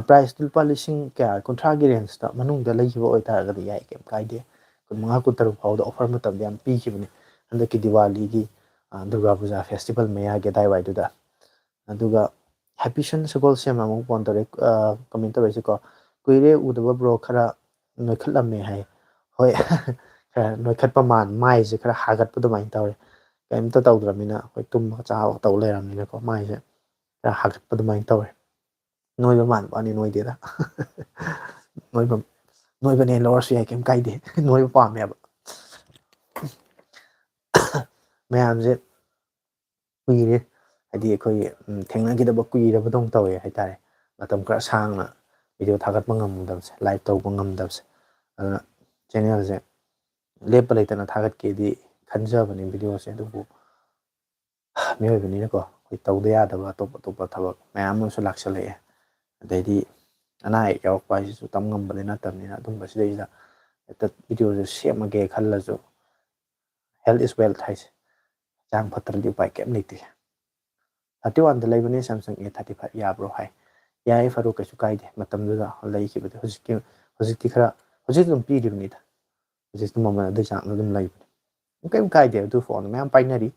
ꯄ꯭ꯔꯥꯏꯁꯇꯤ ꯂꯨꯄꯥ ꯂꯤꯁꯤꯡ ꯀꯌꯥ, ꯀꯨꯟꯊ꯭ꯔꯥꯒꯤ ꯔꯦꯟꯖꯇ ꯃꯅꯨꯡꯗ ꯂꯩꯈꯤꯕ ꯑꯣꯏꯇꯥꯔꯒꯗꯤ ꯌꯥꯏ, ꯀꯩꯝ ꯀꯥꯏꯗꯦ꯫ ꯀꯨꯟꯃꯉꯥ, ꯀꯨꯟꯇꯔꯨꯛ ꯐꯥꯎꯗ ꯑꯣꯐꯔ ꯃꯇꯝꯗ ꯌꯥꯝ ꯄꯤꯈꯤꯕꯅꯤ ꯍꯟꯗꯛꯀꯤ ꯗꯤꯋꯥꯂꯤꯒꯤ, ꯗꯨꯔꯒꯥ ꯄꯨꯖꯥ ꯐꯦꯁꯇꯤꯚꯦꯜ ꯃꯌꯥꯒꯤ ꯑꯗꯥꯏꯋꯥꯏꯗꯨꯗ꯫ ꯑꯗꯨꯒ ꯍꯦꯄꯤꯁꯟ ꯁꯒꯣꯜꯁꯦꯝ ꯑꯃꯨꯛ ꯐꯣꯟ ꯇꯧꯔꯛꯑꯦ, ꯀꯃꯦꯟ ꯇꯧꯔꯛꯏꯁꯦꯀꯣ, "ꯀꯨꯏꯔꯦ ꯎꯗꯕ ꯕ꯭ꯔꯣ, ꯈꯔ ꯅꯣꯏꯈꯠꯂꯝꯃꯦ" ꯍꯥꯏ꯫ ꯍꯣꯏ, ꯈꯔ ꯅꯣꯏꯈꯠꯄ ꯃꯥꯟ, ꯃꯥꯏꯁꯦ ꯈꯔ ꯍꯥꯒꯠꯄ ꯑꯗꯨꯃꯥꯏꯅ ꯇꯧꯔꯦ꯫ ꯀꯔꯤꯝꯇ ꯇꯧꯗ꯭ꯔꯕꯅꯤꯅ, ꯑꯩꯈꯣꯏ ꯇꯨꯝꯕ ꯆꯥꯕ ꯇꯧ ꯂꯩꯔꯕꯅꯤꯅꯀꯣ, ꯃꯥꯏꯁꯦ ꯈꯔ ꯍꯥꯒꯠꯄ ꯑꯗꯨꯃꯥꯏꯅ ꯇꯧꯔꯦ꯫ ꯅꯣꯏꯕ ꯃꯥꯟꯕ ꯋꯥꯅꯤ, ꯅꯣꯏꯗꯦꯗ꯫ ꯅꯣꯏꯕ, ꯅꯣꯏꯕꯅꯦ ꯂꯧꯔꯁꯨ ꯌꯥꯏ, ꯀꯩꯝ ꯀꯥꯏꯗꯦ꯫ ꯅꯣꯏꯕ ꯄꯥꯝꯃꯦꯕ꯫ ꯃꯌꯥꯝꯁꯦ ꯀꯨꯏꯔꯦ, ꯍꯥꯏꯗꯤ ꯑꯩꯈꯣꯏ ꯎꯝ, ꯊꯦꯡꯅꯈꯤꯗꯕ ꯀꯨꯏꯔꯕꯗꯧꯅ ꯇꯧꯋꯦ ꯍꯥꯏꯇꯥꯔꯦ꯫ ꯃꯇꯝ ꯈꯔ ꯁꯥꯡꯅ ꯚꯤꯗꯤꯑꯣ ꯊꯥꯒꯠꯄ ꯉꯝꯗꯕꯁꯦ, ꯂꯥꯏꯚ ꯇꯧꯕ ꯉꯝꯗꯕꯁꯦ꯫ ꯑꯗꯨꯅ ꯆꯦꯅꯦꯜꯁꯦ ꯂꯦꯞꯄ ꯂꯩꯇꯅ ꯊꯥꯒꯠꯀꯦꯗꯤ ꯈꯟꯖꯕꯅꯦ ꯚꯤꯗꯤꯑꯣꯁꯦ, ꯑꯗꯨꯕꯨ ꯃꯤꯑꯣꯏꯕꯅꯤꯅꯀꯣ, ꯑꯩꯈꯣꯏ ꯇꯧꯗ ꯌꯥꯗꯕ ꯑꯇꯣꯞ ꯑꯇꯣꯞꯄ ꯊꯕꯛ ꯃꯌꯥꯝ ꯑꯃꯁꯨ ꯂꯥꯛꯁꯜꯂꯛꯑꯦ꯫ ꯑꯗꯩꯗꯤ ꯑꯅꯥ ꯑꯌꯦꯛ ꯌꯥꯎꯔꯛꯄ ꯍꯥꯏꯁꯤꯁꯨ ꯇꯝ ꯉꯝꯕꯗꯤ ꯅꯠꯇꯕꯅꯤꯅ, ꯑꯗꯨꯝꯕꯁꯤꯗꯩꯁꯤꯗ ꯍꯦꯛꯇ ꯚꯤꯗꯤꯑꯣꯁꯦ ꯁꯦꯝꯃꯒꯦ ꯈꯜꯂꯁꯨ, health is wealth ꯍꯥꯏꯁꯦ, ꯍꯛꯆꯥꯡ ꯐꯠꯇ꯭ꯔꯗꯤ ꯎꯄꯥꯏ ꯀꯩꯝ ꯂꯩꯇꯦ꯫ ꯊꯥꯔꯇꯤ ꯋꯥꯟꯗ ꯂꯩꯕꯅꯦ ꯁꯦꯝꯁꯪ ꯑꯦ ꯊꯥꯔꯇꯤ ꯐꯥꯏꯚ, ꯌꯥꯕ꯭ꯔꯣ ꯍꯥꯏ꯫ ꯌꯥꯏꯌꯦ ꯐꯔꯨꯛ, ꯀꯩꯁꯨ ꯀꯥꯏꯗꯦ꯫ ꯃꯇꯝꯗꯨꯗ ꯂꯩꯈꯤꯕꯗꯤ ꯍꯧꯖꯤꯛꯀꯤ, ꯍꯧꯖꯤꯛꯇꯤ ꯈꯔ, ꯍꯧꯖꯤꯛ ꯑꯗꯨꯝ ꯄꯤꯔꯤꯕꯅꯤꯗ, ꯍꯧꯖꯤꯛꯇꯤ ꯃꯃꯜ ꯑꯗꯨꯒꯤ ꯆꯥꯡꯗ ꯑꯗꯨꯝ ꯂꯩꯕꯅꯤ꯫ ꯀꯩꯝ ꯀꯥꯏꯗꯦ, ꯑꯗꯨ ꯐꯣꯟ ꯃꯌꯥꯝ ꯄꯥꯏꯅꯔꯤ꯫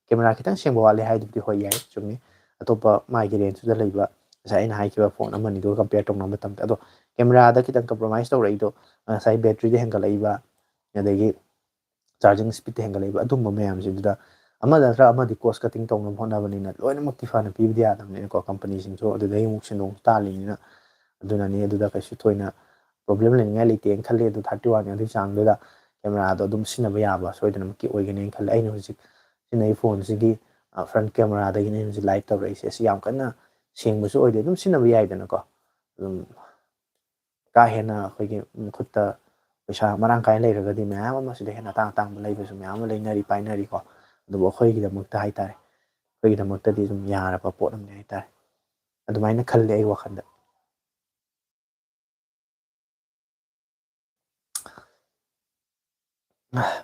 ꯀꯦꯃꯦꯔꯥ ꯈꯤꯇꯪ ꯁꯦꯡꯕ ꯋꯥꯠꯂꯦ ꯍꯥꯏꯗꯨꯕꯨꯗꯤ ꯍꯣꯏ, ꯌꯥꯏ, ꯆꯨꯝꯃꯤ꯫ ꯑꯇꯣꯞꯄ ꯃꯥꯒꯤ ꯔꯦꯟꯖꯇꯨꯗ ꯂꯩꯕ ꯉꯁꯥꯏ ꯑꯩꯅ ꯍꯥꯏꯈꯤꯕ ꯐꯣꯟ ꯑꯃꯅꯤꯗꯨꯒ compare ꯇꯧꯅꯕ ꯃꯇꯝꯗ꯫ ꯑꯗꯣ ꯀꯦꯃꯦꯔꯥꯗ ꯈꯤꯇꯪ compromise ꯇꯧꯔꯛꯏꯗꯣ, ꯉꯁꯥꯏ ꯕꯦꯇ꯭ꯔꯤꯗ ꯍꯦꯟꯒꯠꯂꯛꯏꯕ, ꯑꯗꯒꯤ charging speedꯇ ꯍꯦꯟꯒꯠꯂꯛꯏꯕ, ꯑꯗꯨꯝꯕ ꯃꯌꯥꯝꯁꯤꯗ ꯑꯃ ꯅꯠꯇ꯭ꯔ ꯑꯃꯗꯤ cost cutting ꯇꯧꯅꯕ ꯍꯣꯠꯅꯕꯅꯤꯅ, ꯂꯣꯏꯅꯃꯛꯇꯤ ꯐꯅ ꯄꯤꯕꯗꯤ ꯌꯥꯗꯕꯅꯤꯅꯀꯣ, ꯀꯝꯄꯅꯤꯁꯤꯡꯁꯨ ꯑꯗꯨꯗꯒꯤ ꯑꯃꯨꯛ ꯁꯦꯟꯗꯣꯡꯁꯨ ꯇꯥꯜꯂꯤꯅꯤꯅ꯫ ꯑꯗꯨꯅꯅꯤ, ꯑꯗꯨꯗ ꯀꯩꯁꯨ ꯊꯣꯏꯅ problem ꯂꯩꯅꯤꯡꯉꯥꯏ ꯂꯩꯇꯦꯅ ꯈꯜꯂꯤ꯫ ꯑꯗꯨ ꯊꯥꯔꯇꯤ ꯋꯥꯟ ꯑꯗꯨꯒꯤ ꯆꯥꯡꯗꯨꯗ ꯀꯦꯃꯦꯔꯥꯗꯣ ꯑꯗꯨꯝ ꯁꯤꯖꯤꯟꯅꯕ ꯌꯥꯕ ꯁꯣꯏꯗꯅꯃꯛꯀꯤ ꯑꯣꯏꯒꯅꯤꯅ ꯈꯜꯂꯤ꯫ ꯑꯩꯅ ꯍꯧꯖꯤꯛ ꯁꯤꯖꯤꯟꯅꯔꯤꯕ ꯐꯣꯟꯁꯤꯒꯤ, ꯑ, front cameraꯗꯒꯤꯅꯤ ꯑꯩꯅ ꯍꯧꯖꯤꯛ live ꯇꯧꯔꯛꯏꯁꯦ꯫ ꯑꯁꯤ ꯌꯥꯝ ꯀꯟꯅ ꯁꯦꯡꯕꯁꯨ ꯑꯣꯏꯗꯦ, ꯑꯗꯨꯝ ꯁꯤꯖꯤꯟꯅꯕ ꯌꯥꯏꯗꯅꯀꯣ꯫ ꯑꯗꯨꯝ ꯀꯥ ꯍꯦꯟꯅ ꯑꯩꯈꯣꯏꯒꯤ ꯈꯨꯠꯇ ꯄꯩꯁꯥ ꯃꯔꯥꯡ ꯀꯥꯏꯅ ꯂꯩꯔꯒꯗꯤ ꯃꯌꯥꯝ ꯑꯃ ꯁꯤꯗ ꯍꯦꯟꯅ ꯑꯇꯥꯡ ꯑꯇꯥꯡꯕ ꯂꯩꯕꯁꯨ ꯃꯌꯥꯝ ꯑꯃ ꯂꯩꯅꯔꯤ, ꯄꯥꯏꯅꯔꯤꯀꯣ꯫ ꯑꯗꯨꯕꯨ ꯑꯩꯈꯣꯏꯒꯤꯗꯃꯛꯇ ꯍꯥꯏꯇꯥꯔꯦ, ꯑꯩꯈꯣꯏꯒꯤꯗꯃꯛꯇꯗꯤ ꯑꯗꯨꯝ ꯌꯥꯔꯕ ꯄꯣꯠ ꯑꯃꯅꯤ ꯍꯥꯏꯇꯥꯔꯦ꯫ ꯑꯗꯨꯃꯥꯏꯅ ꯈꯜꯂꯦ ꯑꯩ ꯋꯥꯈꯜꯗ꯫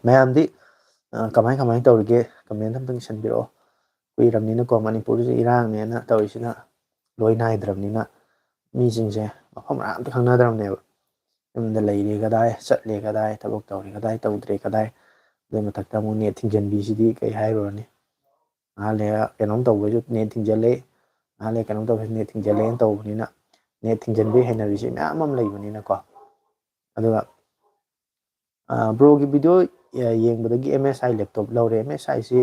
ꯃꯌꯥꯝꯗꯤ, ꯑ, ꯀꯃꯥꯏ ꯀꯃꯥꯏ ꯇꯧꯔꯤꯒꯦ? Comment ꯑꯝꯇꯪ ꯏꯁꯟꯕꯤꯔꯛꯑꯣ꯫ ꯀꯨꯏꯔꯕꯅꯤꯅꯀꯣ, ꯃꯅꯤꯄꯨꯔꯁꯦ ꯏꯔꯥꯡꯅꯦꯅ ꯇꯧꯔꯤꯁꯤꯅ ꯂꯣꯏ ꯅꯥꯏꯗ꯭ꯔꯕꯅꯤꯅ, ꯃꯤꯁꯤꯡꯁꯦ ꯃꯐꯝ ꯃꯔꯥꯡ ꯑꯝꯇ ꯈꯪꯅꯗ꯭ꯔꯕꯅꯦꯕ꯫ ꯌꯨꯝꯗ ꯂꯩꯔꯤ ꯀꯗꯥꯏ, ꯆꯠꯂꯤ ꯀꯗꯥꯏ, ꯊꯕꯛ ꯇꯧꯔꯤ ꯀꯗꯥꯏ, ꯇꯧꯗ꯭ꯔꯦ ꯀꯗꯥꯏ꯫ ꯑꯗꯨꯏ ꯃꯊꯛꯇ ꯑꯃꯨꯛ net ꯊꯤꯡꯖꯤꯟꯕꯤꯁꯤꯗꯤ ꯀꯩ ꯍꯥꯏꯔꯨꯔꯅꯤ? ꯉꯥꯏꯍꯥꯛ ꯂꯩꯔ ꯀꯩꯅꯣꯝ ꯇꯧꯕꯩꯁꯨ net ꯊꯤꯡꯖꯤꯜꯂꯦ, ꯉꯥꯏꯍꯥꯛ ꯂꯩꯔ ꯀꯩꯅꯣꯝ ꯇꯧꯕꯩꯁꯨ net ꯊꯤꯡꯖꯤꯜꯂꯦꯅ ꯇꯧꯕꯅꯤꯅ, net ꯊꯤꯡꯖꯤꯟꯕꯒꯤ ꯍꯩꯅꯕꯤꯁꯦ ꯃꯌꯥꯝ ꯑꯃ ꯂꯩꯕꯅꯤꯅꯀꯣ꯫ ꯑꯗꯨꯒ, ꯑ, broꯒꯤ video, ꯑ, ꯌꯦꯡꯕꯗꯒꯤ MSI laptop ꯂꯧꯔꯦ꯫ MSIꯁꯤ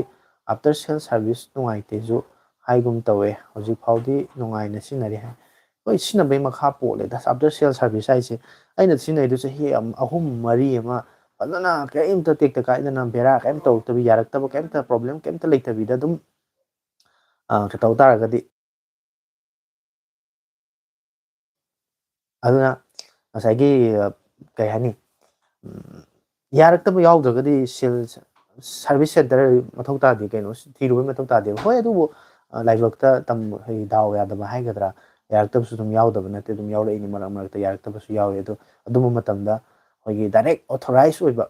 after sale service ꯅꯨꯡꯉꯥꯏꯇꯦꯁꯨ ꯍꯥꯏꯒꯨꯝ ꯇꯧꯋꯦ꯫ ꯍꯧꯖꯤꯛ ꯐꯥꯎꯗꯤ ꯅꯨꯡꯉꯥꯏꯅ ꯁꯤꯖꯤꯟꯅꯔꯤ ꯍꯥꯏ꯫ ꯍꯣꯏ, ꯁꯤꯖꯤꯟꯅꯕꯒꯤ ꯃꯈꯥ ꯄꯣꯜꯂꯦꯗ꯫ After sale service ꯍꯥꯏꯁꯦ ꯑꯩꯅ ꯁꯤꯖꯤꯟꯅꯔꯤꯗꯨ ꯆꯍꯤ ꯑꯝ-, ꯑꯍꯨꯝ ꯃꯔꯤ ꯑꯃ ꯐꯖꯅ ꯀꯔꯤꯝꯇ ꯇꯦꯛꯇ ꯀꯥꯏꯗꯅ ꯕꯦꯔꯥ ꯀꯔꯤꯝ ꯇꯧꯔꯛꯇꯕꯤ, ꯌꯥꯔꯛꯇꯕ ꯀꯔꯤꯝꯇ problem ꯀꯔꯤꯝꯇ ꯂꯩꯇꯕꯤꯗ ꯑꯗꯨꯝ, ꯑ, ꯇꯧ ꯇꯥꯔꯒꯗꯤ, ꯑꯗꯨꯅ ꯉꯁꯥꯏꯒꯤ, ꯑ, ꯀꯩ ꯍꯥꯏꯅꯤ, ꯎꯝ, ꯌꯥꯔꯛꯇꯕ ꯌꯥꯎꯗ꯭ꯔꯒꯗꯤ sales, service center ꯃꯊꯧ ꯇꯥꯗꯦ, ꯀꯩꯅꯣ ꯊꯤꯔꯨꯕꯩ ꯃꯊꯧ ꯇꯥꯗꯦꯕ꯫ ꯍꯣꯏ, ꯑꯗꯨꯕꯨ, ꯑ, ꯂꯥꯏꯕꯛꯇ ꯇꯝꯕ, ꯍꯥꯏꯗꯤ ꯗꯥꯎ ꯌꯥꯗꯕ ꯍꯥꯏꯒꯗ꯭ꯔꯥ, ꯌꯥꯔꯛꯇꯕꯁꯨ ꯑꯗꯨꯝ ꯌꯥꯎꯗꯕ ꯅꯠꯇꯦ, ꯑꯗꯨꯝ ꯌꯥꯎꯔꯛꯏꯅꯤ, ꯃꯔꯛ ꯃꯔꯛꯇ ꯌꯥꯔꯛꯇꯕꯁꯨ ꯌꯥꯎꯏ꯫ ꯑꯗꯣ ꯑꯗꯨꯝꯕ ꯃꯇꯝꯗ ꯑꯩꯈꯣꯏꯒꯤ direct authorized ꯑꯣꯏꯕ,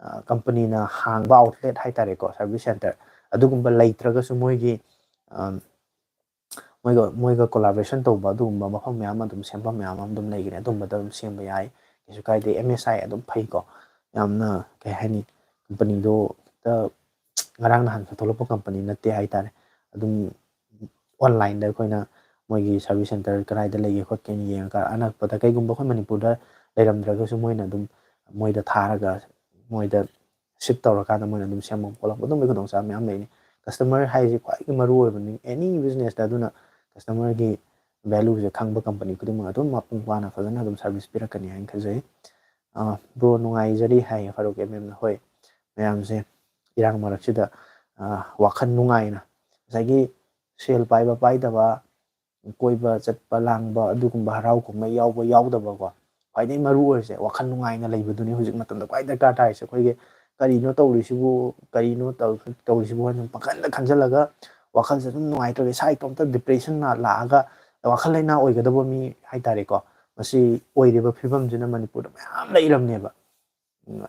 ꯑ, company ꯅ ꯍꯥꯡꯕ outlet ꯍꯥꯏꯇꯥꯔꯦꯀꯣ, service center, ꯑꯗꯨꯒꯨꯝꯕ ꯂꯩꯇ꯭ꯔꯒꯁꯨ ꯃꯣꯏꯒꯤ, ꯑ, ꯃꯣꯏꯒ, ꯃꯣꯏꯒ collaboration ꯇꯧꯕ ꯑꯗꯨꯒꯨꯝꯕ ꯃꯐꯝ ꯃꯌꯥꯝ ꯑꯃ ꯑꯗꯨꯝ, ꯁꯦꯝꯐꯝ ꯃꯌꯥꯝ ꯑꯃ ꯑꯗꯨꯝ ꯂꯩꯒꯅꯤ꯫ ꯑꯗꯨꯝꯕꯗ ꯑꯗꯨꯝ ꯁꯦꯝꯕ ꯌꯥꯏ, ꯀꯩꯁꯨ ꯀꯥꯏꯗꯦ꯫ M S I ꯑꯗꯨꯝ ꯐꯩꯀꯣ, ꯌꯥꯝꯅ, ꯀꯩ ꯍꯥꯏꯅꯤ, company ꯗꯣ ꯍꯦꯛꯇ ꯉꯔꯥꯡ ꯅꯍꯥꯟ ꯈꯛ ꯊꯣꯛꯂꯛꯄ company ꯅꯠꯇꯦ ꯍꯥꯏꯇꯥꯔꯦ꯫ ꯑꯗꯨꯝ online ꯗ ꯑꯩꯈꯣꯏꯅ ꯃꯣꯏꯒꯤ service center ꯀꯗꯥꯏꯗ ꯂꯩꯒꯦ ꯈꯣꯠꯀꯦꯅ ꯌꯦꯡꯉꯒ, ꯑꯅꯛꯄꯗ ꯀꯩꯒꯨꯝꯕ ꯑꯩꯈꯣꯏ ꯃꯅꯤꯄꯨꯔꯗ ꯂꯩꯔꯝꯗ꯭ꯔꯒꯁꯨ ꯃꯣꯏꯅ ꯑꯗꯨꯝ, ꯃꯣꯏꯗ ꯊꯥꯔꯒ, ꯃꯣꯏꯗ ship ꯇꯧꯔꯀꯥꯟꯗ ꯃꯣꯏꯅ ꯑꯗꯨꯝ ꯁꯦꯝꯃꯛꯄ ꯈꯣꯠꯂꯛꯄ ꯑꯗꯨꯝꯕꯒꯤ ꯈꯨꯗꯣꯡꯆꯥꯕ ꯃꯌꯥꯝ ꯂꯩꯅꯤ꯫ Customer ꯍꯥꯏꯁꯦ ꯈ꯭ꯋꯥꯏꯗꯒꯤ ꯃꯔꯨ ꯑꯣꯏꯕꯅꯤ any business ꯇ, ꯑꯗꯨꯅ customer ꯒꯤ value ꯁꯦ ꯈꯪꯕ company ꯈꯨꯗꯤꯡꯃꯛ ꯑꯗꯨꯝ ꯃꯄꯨꯡ ꯐꯥꯅ ꯐꯖꯅ ꯑꯗꯨꯝ service ꯄꯤꯔꯛꯀꯅꯤ ꯍꯥꯏꯅ ꯈꯟꯖꯩ꯫ ꯑ, bro, ꯅꯨꯡꯉꯥꯏꯖꯔꯤ ꯍꯥꯏꯌꯦ ꯐꯥꯔꯨꯛ M M ꯅ꯫ ꯍꯣꯏ, ꯃꯌꯥꯝꯁꯦ ꯏꯔꯥꯡ ꯃꯔꯛꯁꯤꯗ, ꯑ, ꯋꯥꯈꯜ ꯅꯨꯡꯉꯥꯏꯅ, ꯉꯁꯥꯏꯒꯤ ꯁꯦꯜ ꯄꯥꯏꯕ ꯄꯥꯏꯗꯕ, ꯀꯣꯏꯕ ꯆꯠꯄ ꯂꯥꯡꯕ, ꯑꯗꯨꯒꯨꯝꯕ ꯍꯔꯥꯎ ꯀꯨꯝꯍꯩ ꯌꯥꯎꯕ ꯌꯥꯎꯗꯕꯀꯣ, ꯈ꯭ꯋꯥꯏꯗꯒꯤ ꯃꯔꯨ ꯑꯣꯏꯔꯤꯁꯦ ꯋꯥꯈꯜ ꯅꯨꯡꯉꯥꯏꯅ ꯂꯩꯕꯗꯨꯅꯤ ꯍꯧꯖꯤꯛ ꯃꯇꯝꯗ ꯈ꯭ꯋꯥꯏ ꯗꯔꯀꯥꯔ ꯇꯥꯔꯤꯁꯦ꯫ ꯑꯩꯈꯣꯏꯒꯤ "ꯀꯔꯤꯅꯣ ꯇꯧꯔꯤꯁꯤꯕꯨ, ꯀꯔꯤꯅꯣ ꯇꯧ-, ꯇꯧꯔꯤꯁꯤꯕꯨ?" ꯍꯥꯏꯅ ꯄꯪꯈꯟꯗ ꯈꯟꯖꯜꯂꯒ, ꯋꯥꯈꯜꯁꯦ ꯑꯗꯨꯝ ꯅꯨꯡꯉꯥꯏꯇ꯭ꯔꯒ ꯏꯁꯥ ꯏꯇꯣꯝꯇ depression ꯅ ꯂꯥꯛꯑꯒ ꯋꯥꯈꯜ ꯂꯩꯅꯥ ꯑꯣꯏꯒꯗꯕ ꯃꯤ ꯍꯥꯏꯇꯥꯔꯦꯀꯣ, ꯃꯁꯤ ꯑꯣꯏꯔꯤꯕ ꯐꯤꯕꯝꯁꯤꯅ ꯃꯅꯤꯄꯨꯔꯗ ꯃꯌꯥꯝ ꯂꯩꯔꯝꯅꯦꯕ꯫ ꯎꯝ,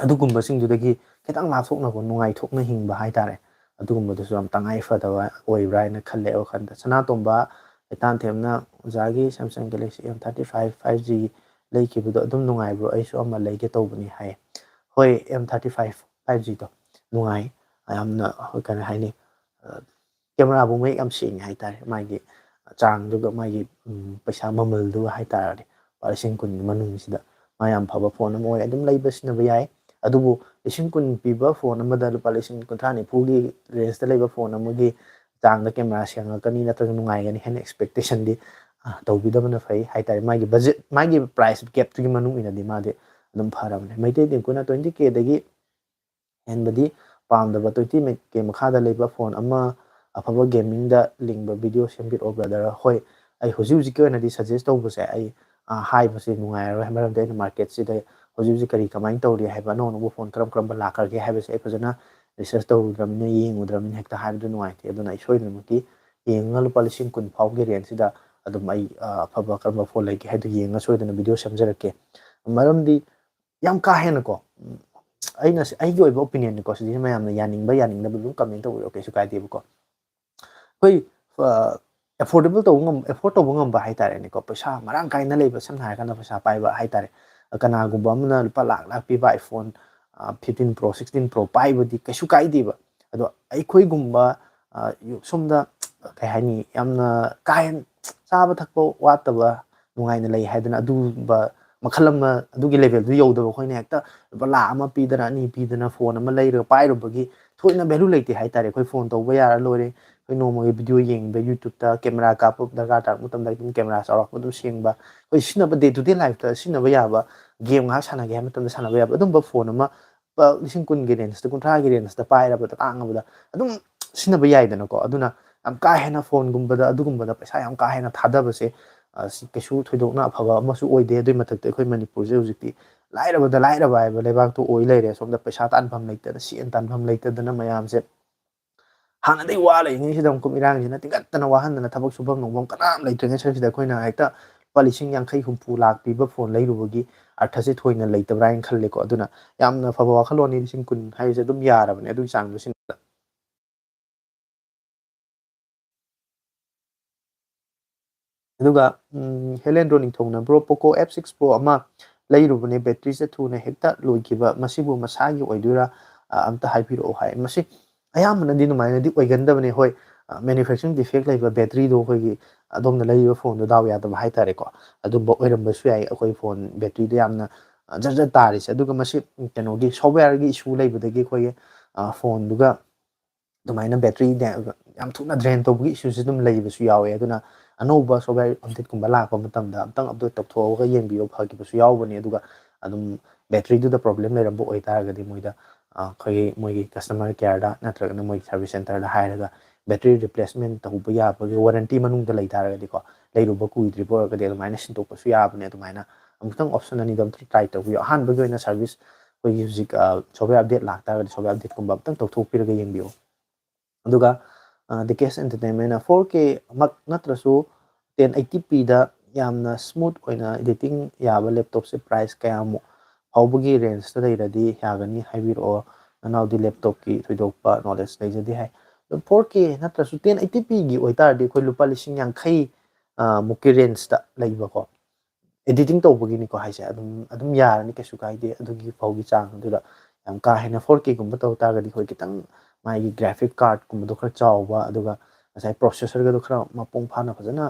ꯑꯗꯨꯒꯨꯝꯕꯁꯤꯡꯗꯨꯗꯒꯤ ꯈꯤꯇꯪ ꯂꯥꯞꯊꯣꯛꯅꯀꯣ, ꯅꯨꯡꯉꯥꯏꯊꯣꯛꯅ ꯍꯤꯡꯕ ꯍꯥꯏꯇꯥꯔꯦ, ꯑꯗꯨꯒꯨꯝꯕꯗꯨꯁꯨ ꯌꯥꯝ ꯇꯉꯥꯏ ꯐꯗꯕ ꯑꯣꯏꯕ꯭ꯔꯥ ꯍꯥꯏꯅ ꯈꯜꯂꯦ ꯋꯥꯈꯜꯗ꯫ ꯁꯅꯥꯇꯣꯝꯕ ꯏꯇꯥꯟꯊꯦꯝꯅ, "ꯑꯣꯖꯥꯒꯤ Samsung Galaxy M thirty-five five G ꯂꯩꯈꯤꯕꯗꯣ ꯑꯗꯨꯝ ꯅꯨꯡꯉꯥꯏꯕ꯭ꯔꯣ? ꯑꯩꯁꯨ ꯑꯃ ꯂꯩꯒꯦ ꯇꯧꯕꯅꯤ" ꯍꯥꯏꯌꯦ꯫ ꯍꯣꯏ, M thirty-five five G ꯗꯣ ꯅꯨꯡꯉꯥꯏ, ꯌꯥꯝꯅ, ꯀꯩ ꯍꯥꯏꯅꯤ, ꯑ, camera ꯕꯨ ꯃꯌꯦꯛ ꯌꯥꯝ ꯁꯦꯡꯉꯦ ꯍꯥꯏꯇꯥꯔꯦ꯫ ꯃꯥꯒꯤ ꯆꯥꯡꯗꯨꯒ ꯃꯥꯒꯤ, ꯎꯝ, ꯄꯩꯁꯥ ꯃꯃꯜꯗꯨꯒ ꯍꯥꯏꯇꯥꯔꯗꯤ, ꯂꯨꯄꯥ ꯂꯤꯁꯤꯡ ꯀꯨꯟꯒꯤ ꯃꯅꯨꯡꯁꯤꯗ ꯃꯥ ꯌꯥꯝ ꯐꯕ phone ꯑꯃ ꯑꯣꯏ, ꯑꯗꯨꯝ ꯂꯩꯕ ꯁꯤꯖꯤꯟꯅꯕ ꯌꯥꯏ꯫ ꯑꯗꯨꯕꯨ ꯂꯤꯁꯤꯡ ꯀꯨꯟ ꯄꯤꯕ phone ꯑꯃꯗ ꯂꯨꯄꯥ ꯂꯤꯁꯤꯡ ꯀꯨꯟꯊ꯭ꯔꯥ ꯅꯤꯐꯨꯒꯤ range ꯇ ꯂꯩꯕ phone ꯑꯃꯒꯤ ꯆꯥꯡꯗ camera ꯁꯦꯡꯉꯛꯀꯅꯤ ꯅꯠꯇ꯭ꯔꯒ ꯅꯨꯡꯉꯥꯏꯒꯅꯤ ꯍꯥꯏꯅ expectation ꯗꯤ, ꯑ, ꯇꯧꯕꯤꯗꯕꯅ ꯐꯩ ꯍꯥꯏꯇꯥꯔꯦ꯫ ꯃꯥꯒꯤ budget, ꯃꯥꯒꯤ price gap ꯇꯨꯒꯤ ꯃꯅꯨꯡ ꯏꯟꯅꯗꯤ ꯃꯥꯗꯤ ꯑꯗꯨꯝ ꯐꯔꯕꯅꯦ꯫ ꯃꯩꯇꯩ ꯇꯦꯡꯀꯨꯅ twenty K ꯗꯒꯤ ꯍꯦꯟꯕꯗꯤ ꯄꯥꯝꯗꯕ, twenty K ꯃꯈꯥꯗ ꯂꯩꯕ ꯐꯣꯟ ꯑꯃ ꯑꯐꯕ ꯒꯦꯃꯤꯡꯗ ꯂꯤꯡꯕ ꯚꯤꯗꯤꯑꯣ ꯁꯦꯝꯕꯤꯔꯛꯑꯣ ꯕ꯭ꯔꯗꯔ꯫ ꯍꯣꯏ, ꯑꯩ ꯍꯧꯖꯤꯛ ꯍꯧꯖꯤꯛꯀꯤ ꯑꯣꯏꯅꯗꯤ ꯁꯖꯦꯁ ꯇꯧꯕꯁꯦ ꯑꯩ ꯑ, ꯍꯥꯏꯕꯁꯦ ꯅꯨꯡꯉꯥꯏꯔꯔꯣꯏ, ꯃꯔꯝꯗꯤ ꯑꯩꯅ ꯃꯥꯔꯀꯦꯠꯁꯤꯗ ꯍꯧꯖꯤꯛ ꯍꯧꯖꯤꯛ ꯀꯔꯤ ꯀꯃꯥꯏꯅ ꯇꯧꯔꯤ ꯍꯥꯏꯕ, ꯑꯅꯧ ꯑꯅꯧꯕ ꯐꯣꯟ ꯀꯔꯝ ꯀꯔꯝꯕ ꯂꯥꯛꯈ꯭ꯔꯒꯦ ꯍꯥꯏꯕꯁꯦ ꯑꯩ ꯐꯖꯅ ꯔꯤꯁꯔꯁ ꯇꯧꯔꯨꯗ꯭ꯔꯕꯅꯤꯅ ꯌꯦꯡꯉꯨꯗ꯭ꯔꯕꯅꯤꯅ ꯍꯦꯛꯇ ꯍꯥꯏꯕꯗꯨ ꯅꯨꯡꯉꯥꯏꯇꯦ꯫ ꯑꯗꯨꯅ ꯑꯩ ꯁꯣꯏꯗꯅꯃꯛꯀꯤ ꯌꯦꯡꯉꯒ ꯂꯨꯄꯥ ꯂꯤꯁꯤꯡ ꯀꯨꯟ ꯐꯥꯎꯒꯤ ꯔꯦꯟꯖꯁꯤꯗ ꯑꯗꯨꯝ ꯑꯩ ꯑ, ꯑꯐꯕ ꯀꯔꯝꯕ ꯐꯣꯟ ꯂꯩꯒꯦ ꯍꯥꯏꯗꯨ ꯌꯦꯡꯉꯒ ꯁꯣꯏꯗꯅ ꯚꯤꯗꯤꯑꯣ ꯁꯦꯝꯖꯔꯛꯀꯦ꯫ ꯃꯔꯝꯗꯤ ꯌꯥꯝ ꯀꯥ ꯍꯦꯟꯅꯀꯣ, ꯎꯝ, ꯑꯩꯅ ꯁꯤ-, ꯑꯩꯒꯤ ꯑꯣꯏꯕ ꯑꯣꯄꯤꯅꯤꯌꯟꯅꯤꯀꯣ, ꯁꯤꯗꯤ ꯃꯌꯥꯝꯅ ꯌꯥꯅꯤꯡꯕ ꯌꯥꯅꯤꯡꯗꯕ ꯑꯗꯨꯝ ꯀꯃꯦꯟ ꯇꯧꯕꯤꯔꯛꯑꯣ, ꯀꯩꯁꯨ ꯀꯥꯏꯗꯦꯕꯀꯣ꯫ ꯑꯩꯈꯣꯏ ꯑꯦꯐꯣꯔꯗꯦꯕꯜ ꯇꯧꯕ ꯉꯝ ꯑꯦꯐꯣꯔꯗ ꯇꯧꯕ ꯉꯝꯕ ꯍꯥꯏꯇꯥꯔꯦꯅꯦꯀꯣ, ꯄꯩꯁꯥ ꯃꯔꯥꯡ ꯀꯥꯏꯅ ꯂꯩꯕ, ꯁꯝꯅ ꯍꯥꯏꯔꯀꯥꯟꯗ ꯄꯩꯁꯥ ꯄꯥꯏꯕ ꯍꯥꯏꯇꯥꯔꯦ꯫ ꯀꯅꯥꯒꯨꯝꯕ ꯑꯃꯅ ꯂꯨꯄꯥ ꯂꯥꯛ ꯂꯥꯛ ꯄꯤꯕ iPhone fifteen Pro, sixteen Pro ꯄꯥꯏꯕꯗꯤ ꯀꯩꯁꯨ ꯀꯥꯏꯗꯦꯕ꯫ ꯑꯗꯣ ꯑꯩꯈꯣꯏꯒꯨꯝꯕ ꯑ, ꯌꯨ-, ꯁꯣꯝꯗ ꯀꯩ ꯍꯥꯏꯅꯤ, ꯌꯥꯝꯅ ꯀꯥ ꯍꯦꯟꯅ ꯆꯥꯕ ꯊꯛꯄ ꯋꯥꯠꯇꯕ, ꯅꯨꯡꯉꯥꯏꯅ ꯂꯩ ꯍꯥꯏꯗꯅ ꯑꯗꯨꯒꯨꯝꯕ ꯃꯈꯜ ꯑꯃ, ꯑꯗꯨꯒꯤ ꯂꯦꯚꯦꯜꯗꯨ ꯌꯧꯗꯕ ꯑꯩꯈꯣꯏꯅ ꯍꯦꯛꯇ ꯂꯨꯄꯥ ꯂꯥꯛ ꯑꯃ ꯄꯤꯗꯅ, ꯑꯅꯤ ꯄꯤꯗꯅ ꯐꯣꯟ ꯑꯃ ꯂꯩꯔꯒ ꯄꯥꯏꯔꯨꯕꯒꯤ ꯊꯣꯏꯅ ꯚꯦꯂꯨ ꯂꯩꯇꯦ ꯍꯥꯏꯇꯥꯔꯦ꯫ ꯑꯩꯈꯣꯏ ꯐꯣꯟ ꯇꯧꯕ ꯌꯥꯔ ꯂꯣꯏꯔꯦ, ꯑꯩꯈꯣꯏ ꯅꯣꯡꯃꯒꯤ ꯚꯤꯗꯤꯑꯣ ꯌꯦꯡꯕ, YouTubeꯇ ꯀꯦꯃꯦꯔꯥ ꯀꯥꯞꯄ ꯗꯔꯀꯥꯔ ꯇꯥꯔꯛꯄ ꯃꯇꯝꯗ ꯑꯗꯨꯝ ꯀꯦꯃꯦꯔꯥ ꯆꯥꯎꯔꯥꯛꯄ ꯑꯗꯨꯝ ꯁꯦꯡꯕ, ꯑꯩꯈꯣꯏ ꯁꯤꯖꯤꯟꯅꯕ day to day lifeꯇ ꯁꯤꯖꯤꯟꯅꯕ ꯌꯥꯕ, ꯒꯦꯝ ꯉꯥꯏꯍꯥꯛ ꯁꯥꯟꯅꯒꯦ ꯍꯥꯏꯕ ꯃꯇꯝꯗ ꯁꯥꯟꯅꯕ ꯌꯥꯕ ꯑꯗꯨꯝꯕ ꯐꯣꯟ ꯑꯃ ꯂꯨꯄꯥ ꯂꯤꯁꯤꯡ ꯀꯨꯟꯒꯤ ꯔꯦꯟꯖꯇ, ꯀꯨꯟꯊ꯭ꯔꯥꯒꯤ ꯔꯦꯟꯖꯇ ꯄꯥꯏꯔꯕꯗ, ꯇꯥꯡꯉꯕꯗ ꯑꯗꯨꯝ ꯁꯤꯖꯤꯟꯅꯕ ꯌꯥꯏꯗꯅꯀꯣ꯫ ꯑꯗꯨꯅ ꯌꯥꯝ ꯀꯥ ꯍꯦꯟꯅ ꯐꯣꯟꯒꯨꯝꯕꯗ, ꯑꯗꯨꯒꯨꯝꯕꯗ ꯄꯩꯁꯥ ꯌꯥꯝ ꯀꯥ ꯍꯦꯟꯅ ꯊꯥꯗꯕꯁꯦ, ꯑ, ꯁꯤ ꯀꯩꯁꯨ ꯊꯣꯏꯗꯣꯛꯅ ꯑꯐꯕ ꯑꯃꯁꯨ ꯑꯣꯏꯗꯦ꯫ ꯑꯗꯨꯏ ꯃꯊꯛꯇ ꯑꯩꯈꯣꯏ ꯃꯅꯤꯄꯨꯔꯁꯦ ꯍꯧꯖꯤꯛꯇꯤ ꯂꯥꯏꯔꯕꯗ ꯂꯥꯏꯔꯕ ꯍꯥꯏꯕ ꯂꯩꯕꯥꯛꯇꯣ ꯑꯣꯏ ꯂꯩꯔꯦ꯫ ꯁꯣꯝꯗ ꯄꯩꯁꯥ ꯇꯥꯟꯐꯝ ꯂꯩꯇꯗꯅ, ꯁꯦꯟ ꯇꯥꯟꯐꯝ ꯂꯩꯇꯗꯅ ꯃꯌꯥꯝꯁꯦ ꯍꯥꯟꯅꯗꯩ ꯋꯥ ꯂꯩꯔꯤꯉꯩꯁꯤꯗ ꯑꯃꯨꯛ ꯏꯔꯥꯡꯁꯤꯅ ꯇꯤꯡꯈꯠꯇꯅ ꯋꯥꯍꯟꯗꯅ ꯊꯕꯛ ꯁꯨꯐꯝ ꯅꯣꯝꯐꯝ ꯀꯅꯥꯝ ꯂꯩꯇ꯭ꯔꯤꯉꯩ ꯁꯔꯛꯁꯤꯗ ꯑꯩꯈꯣꯏꯅ ꯍꯦꯛꯇ ꯂꯨꯄꯥ ꯂꯤꯁꯤꯡ ꯌꯥꯡꯈꯩ ꯍꯨꯝꯐꯨ ꯂꯥꯛ ꯄꯤꯕ ꯐꯣꯟ ꯂꯩꯔꯨꯕꯒꯤ ꯑꯔꯊꯁꯦ ꯊꯣꯏꯅ ꯂꯩꯇꯕ꯭ꯔꯥ ꯍꯥꯏꯅ ꯈꯜꯂꯦꯀꯣ꯫ ꯑꯗꯨꯅ ꯌꯥꯝꯅ ꯐꯕ ꯋꯥꯈꯜꯂꯣꯟꯅꯤ, ꯂꯤꯁꯤꯡ ꯀꯨꯟ ꯍꯥꯏꯔꯤꯁꯦ ꯑꯗꯨꯝ ꯌꯥꯔꯕꯅꯦ ꯑꯗꯨꯒꯤ ꯆꯥꯡꯗꯣ ꯁꯤꯟꯕꯗ꯫ ꯑꯗꯨꯒ, ꯎꯝ, ꯍꯦꯂꯦꯟꯗ꯭ꯔꯣ ꯅꯤꯡꯊꯧꯅ, "Bro, Poco F six Pro ꯑꯃ ꯂꯩꯔꯨꯕꯅꯦ, ꯕꯦꯇ꯭ꯔꯤꯁꯦ ꯊꯨꯅ ꯍꯦꯛꯇ ꯂꯣꯏꯈꯤꯕ, ꯃꯁꯤꯕꯨ ꯃꯁꯥꯒꯤ ꯑꯣꯏꯗꯣꯏꯔꯥ? ꯑ, ꯑꯝꯇ ꯍꯥꯏꯕꯤꯔꯛꯑꯣ" ꯍꯥꯏ꯫ ꯃꯁꯤ ꯑꯌꯥꯝꯕꯅꯗꯤ ꯑꯗꯨꯃꯥꯏꯅꯗꯤ ꯑꯣꯏꯒꯟꯗꯕꯅꯦ꯫ ꯍꯣꯏ, ꯑ, manufacturing defect ꯂꯩꯕ ꯕꯦꯇ꯭ꯔꯤꯗꯣ ꯑꯩꯈꯣꯏꯒꯤ ꯑꯗꯣꯝꯅ ꯂꯩꯔꯤꯕ ꯐꯣꯟꯗꯣ ꯗꯥꯎ ꯌꯥꯗꯕ ꯍꯥꯏꯇꯥꯔꯦꯀꯣ, ꯑꯗꯨꯝꯕ ꯑꯣꯏꯔꯝꯕꯁꯨ ꯌꯥꯏ꯫ ꯑꯩꯈꯣꯏ ꯐꯣꯟ ꯕꯦꯇ꯭ꯔꯤꯗꯣ ꯌꯥꯝꯅ, ꯑ, ꯖꯠ ꯖꯠ ꯇꯥꯔꯤꯁꯦ꯫ ꯑꯗꯨꯒ ꯃꯁꯤ, ꯎꯝ, ꯀꯩꯅꯣꯒꯤ softwareꯒꯤ issue ꯂꯩꯕꯗꯒꯤ ꯑꯩꯈꯣꯏꯒꯤ, ꯑ, ꯐꯣꯟꯗꯨꯒ ꯑꯗꯨꯃꯥꯏꯅ ꯕꯦꯇ꯭ꯔꯤ ꯗꯦ-, ꯌꯥꯝ ꯊꯨꯅ drain ꯇꯧꯕꯒꯤ issueꯁꯦ ꯑꯗꯨꯝ ꯂꯩꯕꯁꯨ ꯌꯥꯎꯋꯦ꯫ ꯑꯗꯨꯅ ꯑꯅꯧꯕ software updateꯀꯨꯝꯕ ꯂꯥꯛꯄ ꯃꯇꯝꯗ ꯑꯝꯇꯪ update ꯇꯧꯊꯣꯛꯑꯒ ꯌꯦꯡꯕꯤꯌꯣ, ꯐꯈꯤꯕꯁꯨ ꯌꯥꯎꯕꯅꯦ꯫ ꯑꯗꯨꯒ, ꯑꯗꯨꯝ ꯕꯦꯇ꯭ꯔꯤꯗꯨꯗ ꯄ꯭ꯔꯣꯕ꯭ꯂꯦꯝ ꯂꯩꯔꯝꯕ ꯑꯣꯏꯇꯥꯔꯒꯗꯤ ꯃꯣꯏꯗ ꯑꯩꯈꯣꯏꯒꯤ ꯃꯣꯏꯒꯤ ꯀꯁꯇꯃꯔ ꯀꯦꯌꯔꯗ ꯅꯠꯇ꯭ꯔꯒꯅ ꯃꯣꯏꯒꯤ ꯁꯥꯔꯚꯤꯁ ꯁꯦꯟꯇꯔꯗ ꯍꯥꯏꯔꯒ ꯕꯦꯇ꯭ꯔꯤ ꯔꯤꯄ꯭ꯂꯦꯁꯃꯦꯟ ꯇꯧꯕ ꯌꯥꯕꯒꯤ ꯋꯥꯔꯟꯇꯤ ꯃꯅꯨꯡꯗ ꯂꯩ ꯇꯥꯔꯒꯗꯤꯀꯣ, ꯂꯩꯔꯨꯕ ꯀꯨꯏꯗ꯭ꯔꯤꯕ ꯑꯣꯏꯔꯒꯗꯤ ꯑꯗꯨꯃꯥꯏꯅ ꯁꯤꯟꯗꯣꯛꯄꯁꯨ ꯌꯥꯕꯅꯦ꯫ ꯑꯗꯨꯃꯥꯏꯅ ꯑꯃꯨꯛꯇꯪ ꯑꯣꯞꯁꯟ ꯑꯅꯤꯗꯣ ꯑꯝꯇ ꯇ꯭ꯔꯥꯏ ꯇꯧꯕꯤꯌꯨ꯫ ꯑꯍꯥꯟꯕꯒꯤ ꯑꯣꯏꯅ ꯁꯥꯔꯚꯤꯁ ꯑꯩꯈꯣꯏꯒꯤ ꯍꯧꯖꯤꯛ ꯁꯣꯐꯋꯦꯌꯔ ꯑꯞꯗꯦꯠ ꯂꯥꯛꯇꯥꯔꯒꯗꯤ ꯁꯣꯐꯋꯦꯌꯔ ꯑꯞꯗꯦꯠꯀꯨꯝꯕ ꯑꯝꯇꯪ ꯇꯧꯊꯣꯛꯄꯤꯔꯒ ꯌꯦꯡꯕꯤꯌꯨ꯫ ꯑꯗꯨꯒ ꯗꯤ ꯀꯦꯁ ꯑꯦꯟꯇꯔꯇꯦꯟꯃꯦꯟꯅ ꯐꯣꯔ ꯀꯦ ꯃꯛ ꯅꯠꯇ꯭ꯔꯁꯨ ꯇꯦꯟ ꯑꯩꯠꯇꯤ ꯄꯤꯗ ꯌꯥꯝꯅ ꯁ꯭ꯃꯨꯠ ꯑꯣꯏꯅ ꯏꯗꯤꯇꯤꯡ ꯌꯥꯕ ꯂꯦꯞꯇꯣꯞꯁꯦ ꯄ꯭ꯔꯥꯏꯁ ꯀꯌꯥꯃꯨꯛ ꯐꯥꯎꯕꯒꯤ ꯔꯦꯟꯖꯇ ꯂꯩꯔꯗꯤ ꯌꯥꯒꯅꯤ ꯍꯥꯏꯕꯤꯔꯛꯑꯣ꯫ ꯅꯅꯥꯎꯗꯤ ꯂꯦꯞꯇꯣꯞꯀꯤ ꯊꯣꯏꯗꯣꯛꯄ ꯅꯣꯂꯦꯖ ꯂꯩꯖꯗꯦ ꯍꯥꯏ꯫ ꯑꯗꯨ ꯐꯣꯔ ꯀꯦ ꯅꯠꯇ꯭ꯔꯁꯨ ꯇꯦꯟ ꯑꯩꯠꯇꯤ ꯄꯤꯒꯤ ꯑꯣꯏꯇꯥꯔꯗꯤ ꯑꯩꯈꯣꯏ ꯂꯨꯄꯥ ꯂꯤꯁꯤꯡ ꯌꯥꯡꯈꯩ ꯃꯨꯛꯀꯤ ꯔꯦꯟꯖꯇ ꯂꯩꯕꯀꯣ꯫ ꯏꯗꯤꯇꯤꯡ ꯇꯧꯕꯒꯤꯅꯤꯀꯣ ꯍꯥꯏꯁꯦ, ꯑꯗꯨꯝ ꯑꯗꯨꯝ ꯌꯥꯔꯅꯤ, ꯀꯩꯁꯨ ꯀꯥꯏꯗꯦ꯫ ꯑꯗꯨꯒꯤ ꯐꯥꯎꯒꯤ ꯆꯥꯡ ꯑꯗꯨꯗ ꯌꯥꯝ ꯀꯥ ꯍꯦꯟꯅ ꯐꯣꯔ ꯀꯦꯒꯨꯝꯕ ꯇꯧ ꯇꯥꯔꯒꯗꯤ ꯑꯩꯈꯣꯏ ꯈꯤꯇꯪ ꯃꯥꯒꯤ ꯒ꯭ꯔꯥꯐꯤꯛ ꯀꯥꯔꯠꯀꯨꯝꯕꯗꯣ ꯈꯔ ꯆꯥꯎꯕ, ꯑꯗꯨꯒ ꯉꯁꯥꯏ ꯄ꯭ꯔꯣꯁꯦꯁꯔꯒꯗꯣ ꯈꯔ ꯃꯄꯨꯡ ꯐꯥꯅ ꯐꯖꯅ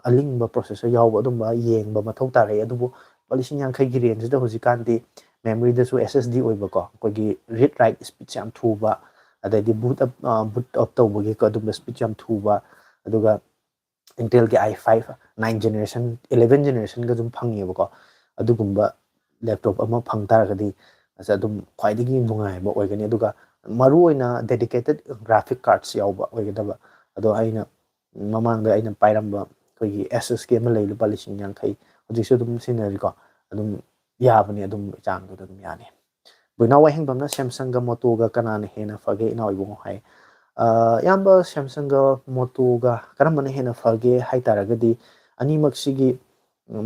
ꯑꯂꯤꯡꯕ ꯄ꯭ꯔꯣꯁꯦꯁꯔ ꯌꯥꯎꯕ ꯑꯗꯨꯝꯕ ꯌꯦꯡꯕ ꯃꯊꯧ ꯇꯥꯔꯛꯑꯦ꯫ ꯑꯗꯨꯕꯨ ꯂꯨꯄꯥ ꯂꯤꯁꯤꯡ ꯌꯥꯡꯈꯩꯒꯤ ꯔꯦꯟꯖꯁꯤꯗ ꯍꯧꯖꯤꯛꯀꯥꯟꯗꯤ ꯃꯦꯃꯣꯔꯤꯗꯁꯨ ꯑꯦꯁ ꯑꯦꯁ ꯗꯤ ꯑꯣꯏꯕꯀꯣ, ꯑꯩꯈꯣꯏꯒꯤ ꯔꯤꯗ ꯔꯥꯏꯠ ꯁ꯭ꯄꯤꯠꯁꯦ ꯌꯥꯝ ꯊꯨꯕ, ꯑꯗꯩꯗꯤ ꯕꯨꯠ ꯑꯞ ꯕꯨꯠ ꯑꯞ ꯇꯧꯕꯒꯤ ꯑꯗꯨꯝꯕ ꯁ꯭ꯄꯤꯠꯁꯦ ꯌꯥꯝ ꯊꯨꯕ, ꯑꯗꯨꯒ ꯏꯟꯇꯦꯜꯒꯤ ꯑꯥꯏ ꯐꯥꯏꯚ ꯅꯥꯏꯟ ꯖꯦꯅꯦꯔꯦꯁꯟ, ꯏꯂꯦꯚꯦꯟ ꯖꯦꯅꯦꯔꯦꯁꯟꯒ ꯑꯗꯨꯝ ꯐꯪꯉꯦꯕꯀꯣ꯫ ꯑꯗꯨꯒꯨꯝꯕ ꯂꯦꯞꯇꯣꯞ ꯑꯃ ꯐꯪ ꯇꯥꯔꯒꯗꯤ ꯑꯁ ꯑꯗꯨꯝ ꯈ꯭ꯋꯥꯏꯗꯒꯤ ꯅꯨꯡꯉꯥꯏꯕ ꯑꯣꯏꯒꯅꯤ꯫ ꯑꯗꯨꯒ ꯃꯔꯨꯑꯣꯏꯅ ꯗꯦꯗꯤꯀꯦꯇꯦꯠ ꯒ꯭ꯔꯥꯐꯤꯛ ꯀꯥꯔꯠꯁ ꯌꯥꯎꯕ ꯑꯣꯏꯒꯗꯕ꯫ ꯑꯗꯣ ꯑꯩꯅ ꯃꯃꯥꯡꯗ ꯑꯩꯅ ꯄꯥꯏꯔꯝꯕ ꯑꯩꯈꯣꯏꯒꯤ ꯑꯦꯁ ꯑꯦꯁ ꯀꯦ ꯑꯃ ꯂꯩ, ꯂꯨꯄꯥ ꯂꯤꯁꯤꯡ ꯌꯥꯡꯈꯩ, ꯍꯧꯖꯤꯛꯁꯨ ꯑꯗꯨꯝ ꯁꯤꯖꯤꯟꯅꯔꯤꯀꯣ꯫ ꯑꯗꯨꯝ ꯌꯥꯕꯅꯤ, ꯑꯗꯨꯝ ꯆꯥꯡꯗꯨꯗ ꯑꯗꯨꯝ ꯌꯥꯅꯤ꯫ ꯕꯣꯏꯅꯥꯎ ꯋꯥꯍꯦꯡꯕꯝꯅ ꯁꯦꯝꯁꯪꯒ ꯃꯣꯇꯣꯒ ꯀꯅꯥꯅ ꯍꯦꯟꯅ ꯐꯒꯦ ꯏꯅꯥꯎ ꯏꯕꯨꯡꯉꯣ ꯍꯥꯏ꯫ ꯑ, ꯏꯌꯥꯝꯕ, ꯁꯦꯝꯁꯪꯒ ꯃꯣꯇꯣꯒ ꯀꯔꯝꯕꯅ ꯍꯦꯟꯅ ꯐꯒꯦ ꯍꯥꯏ ꯇꯥꯔꯒꯗꯤ ꯑꯅꯤꯃꯛꯁꯤꯒꯤ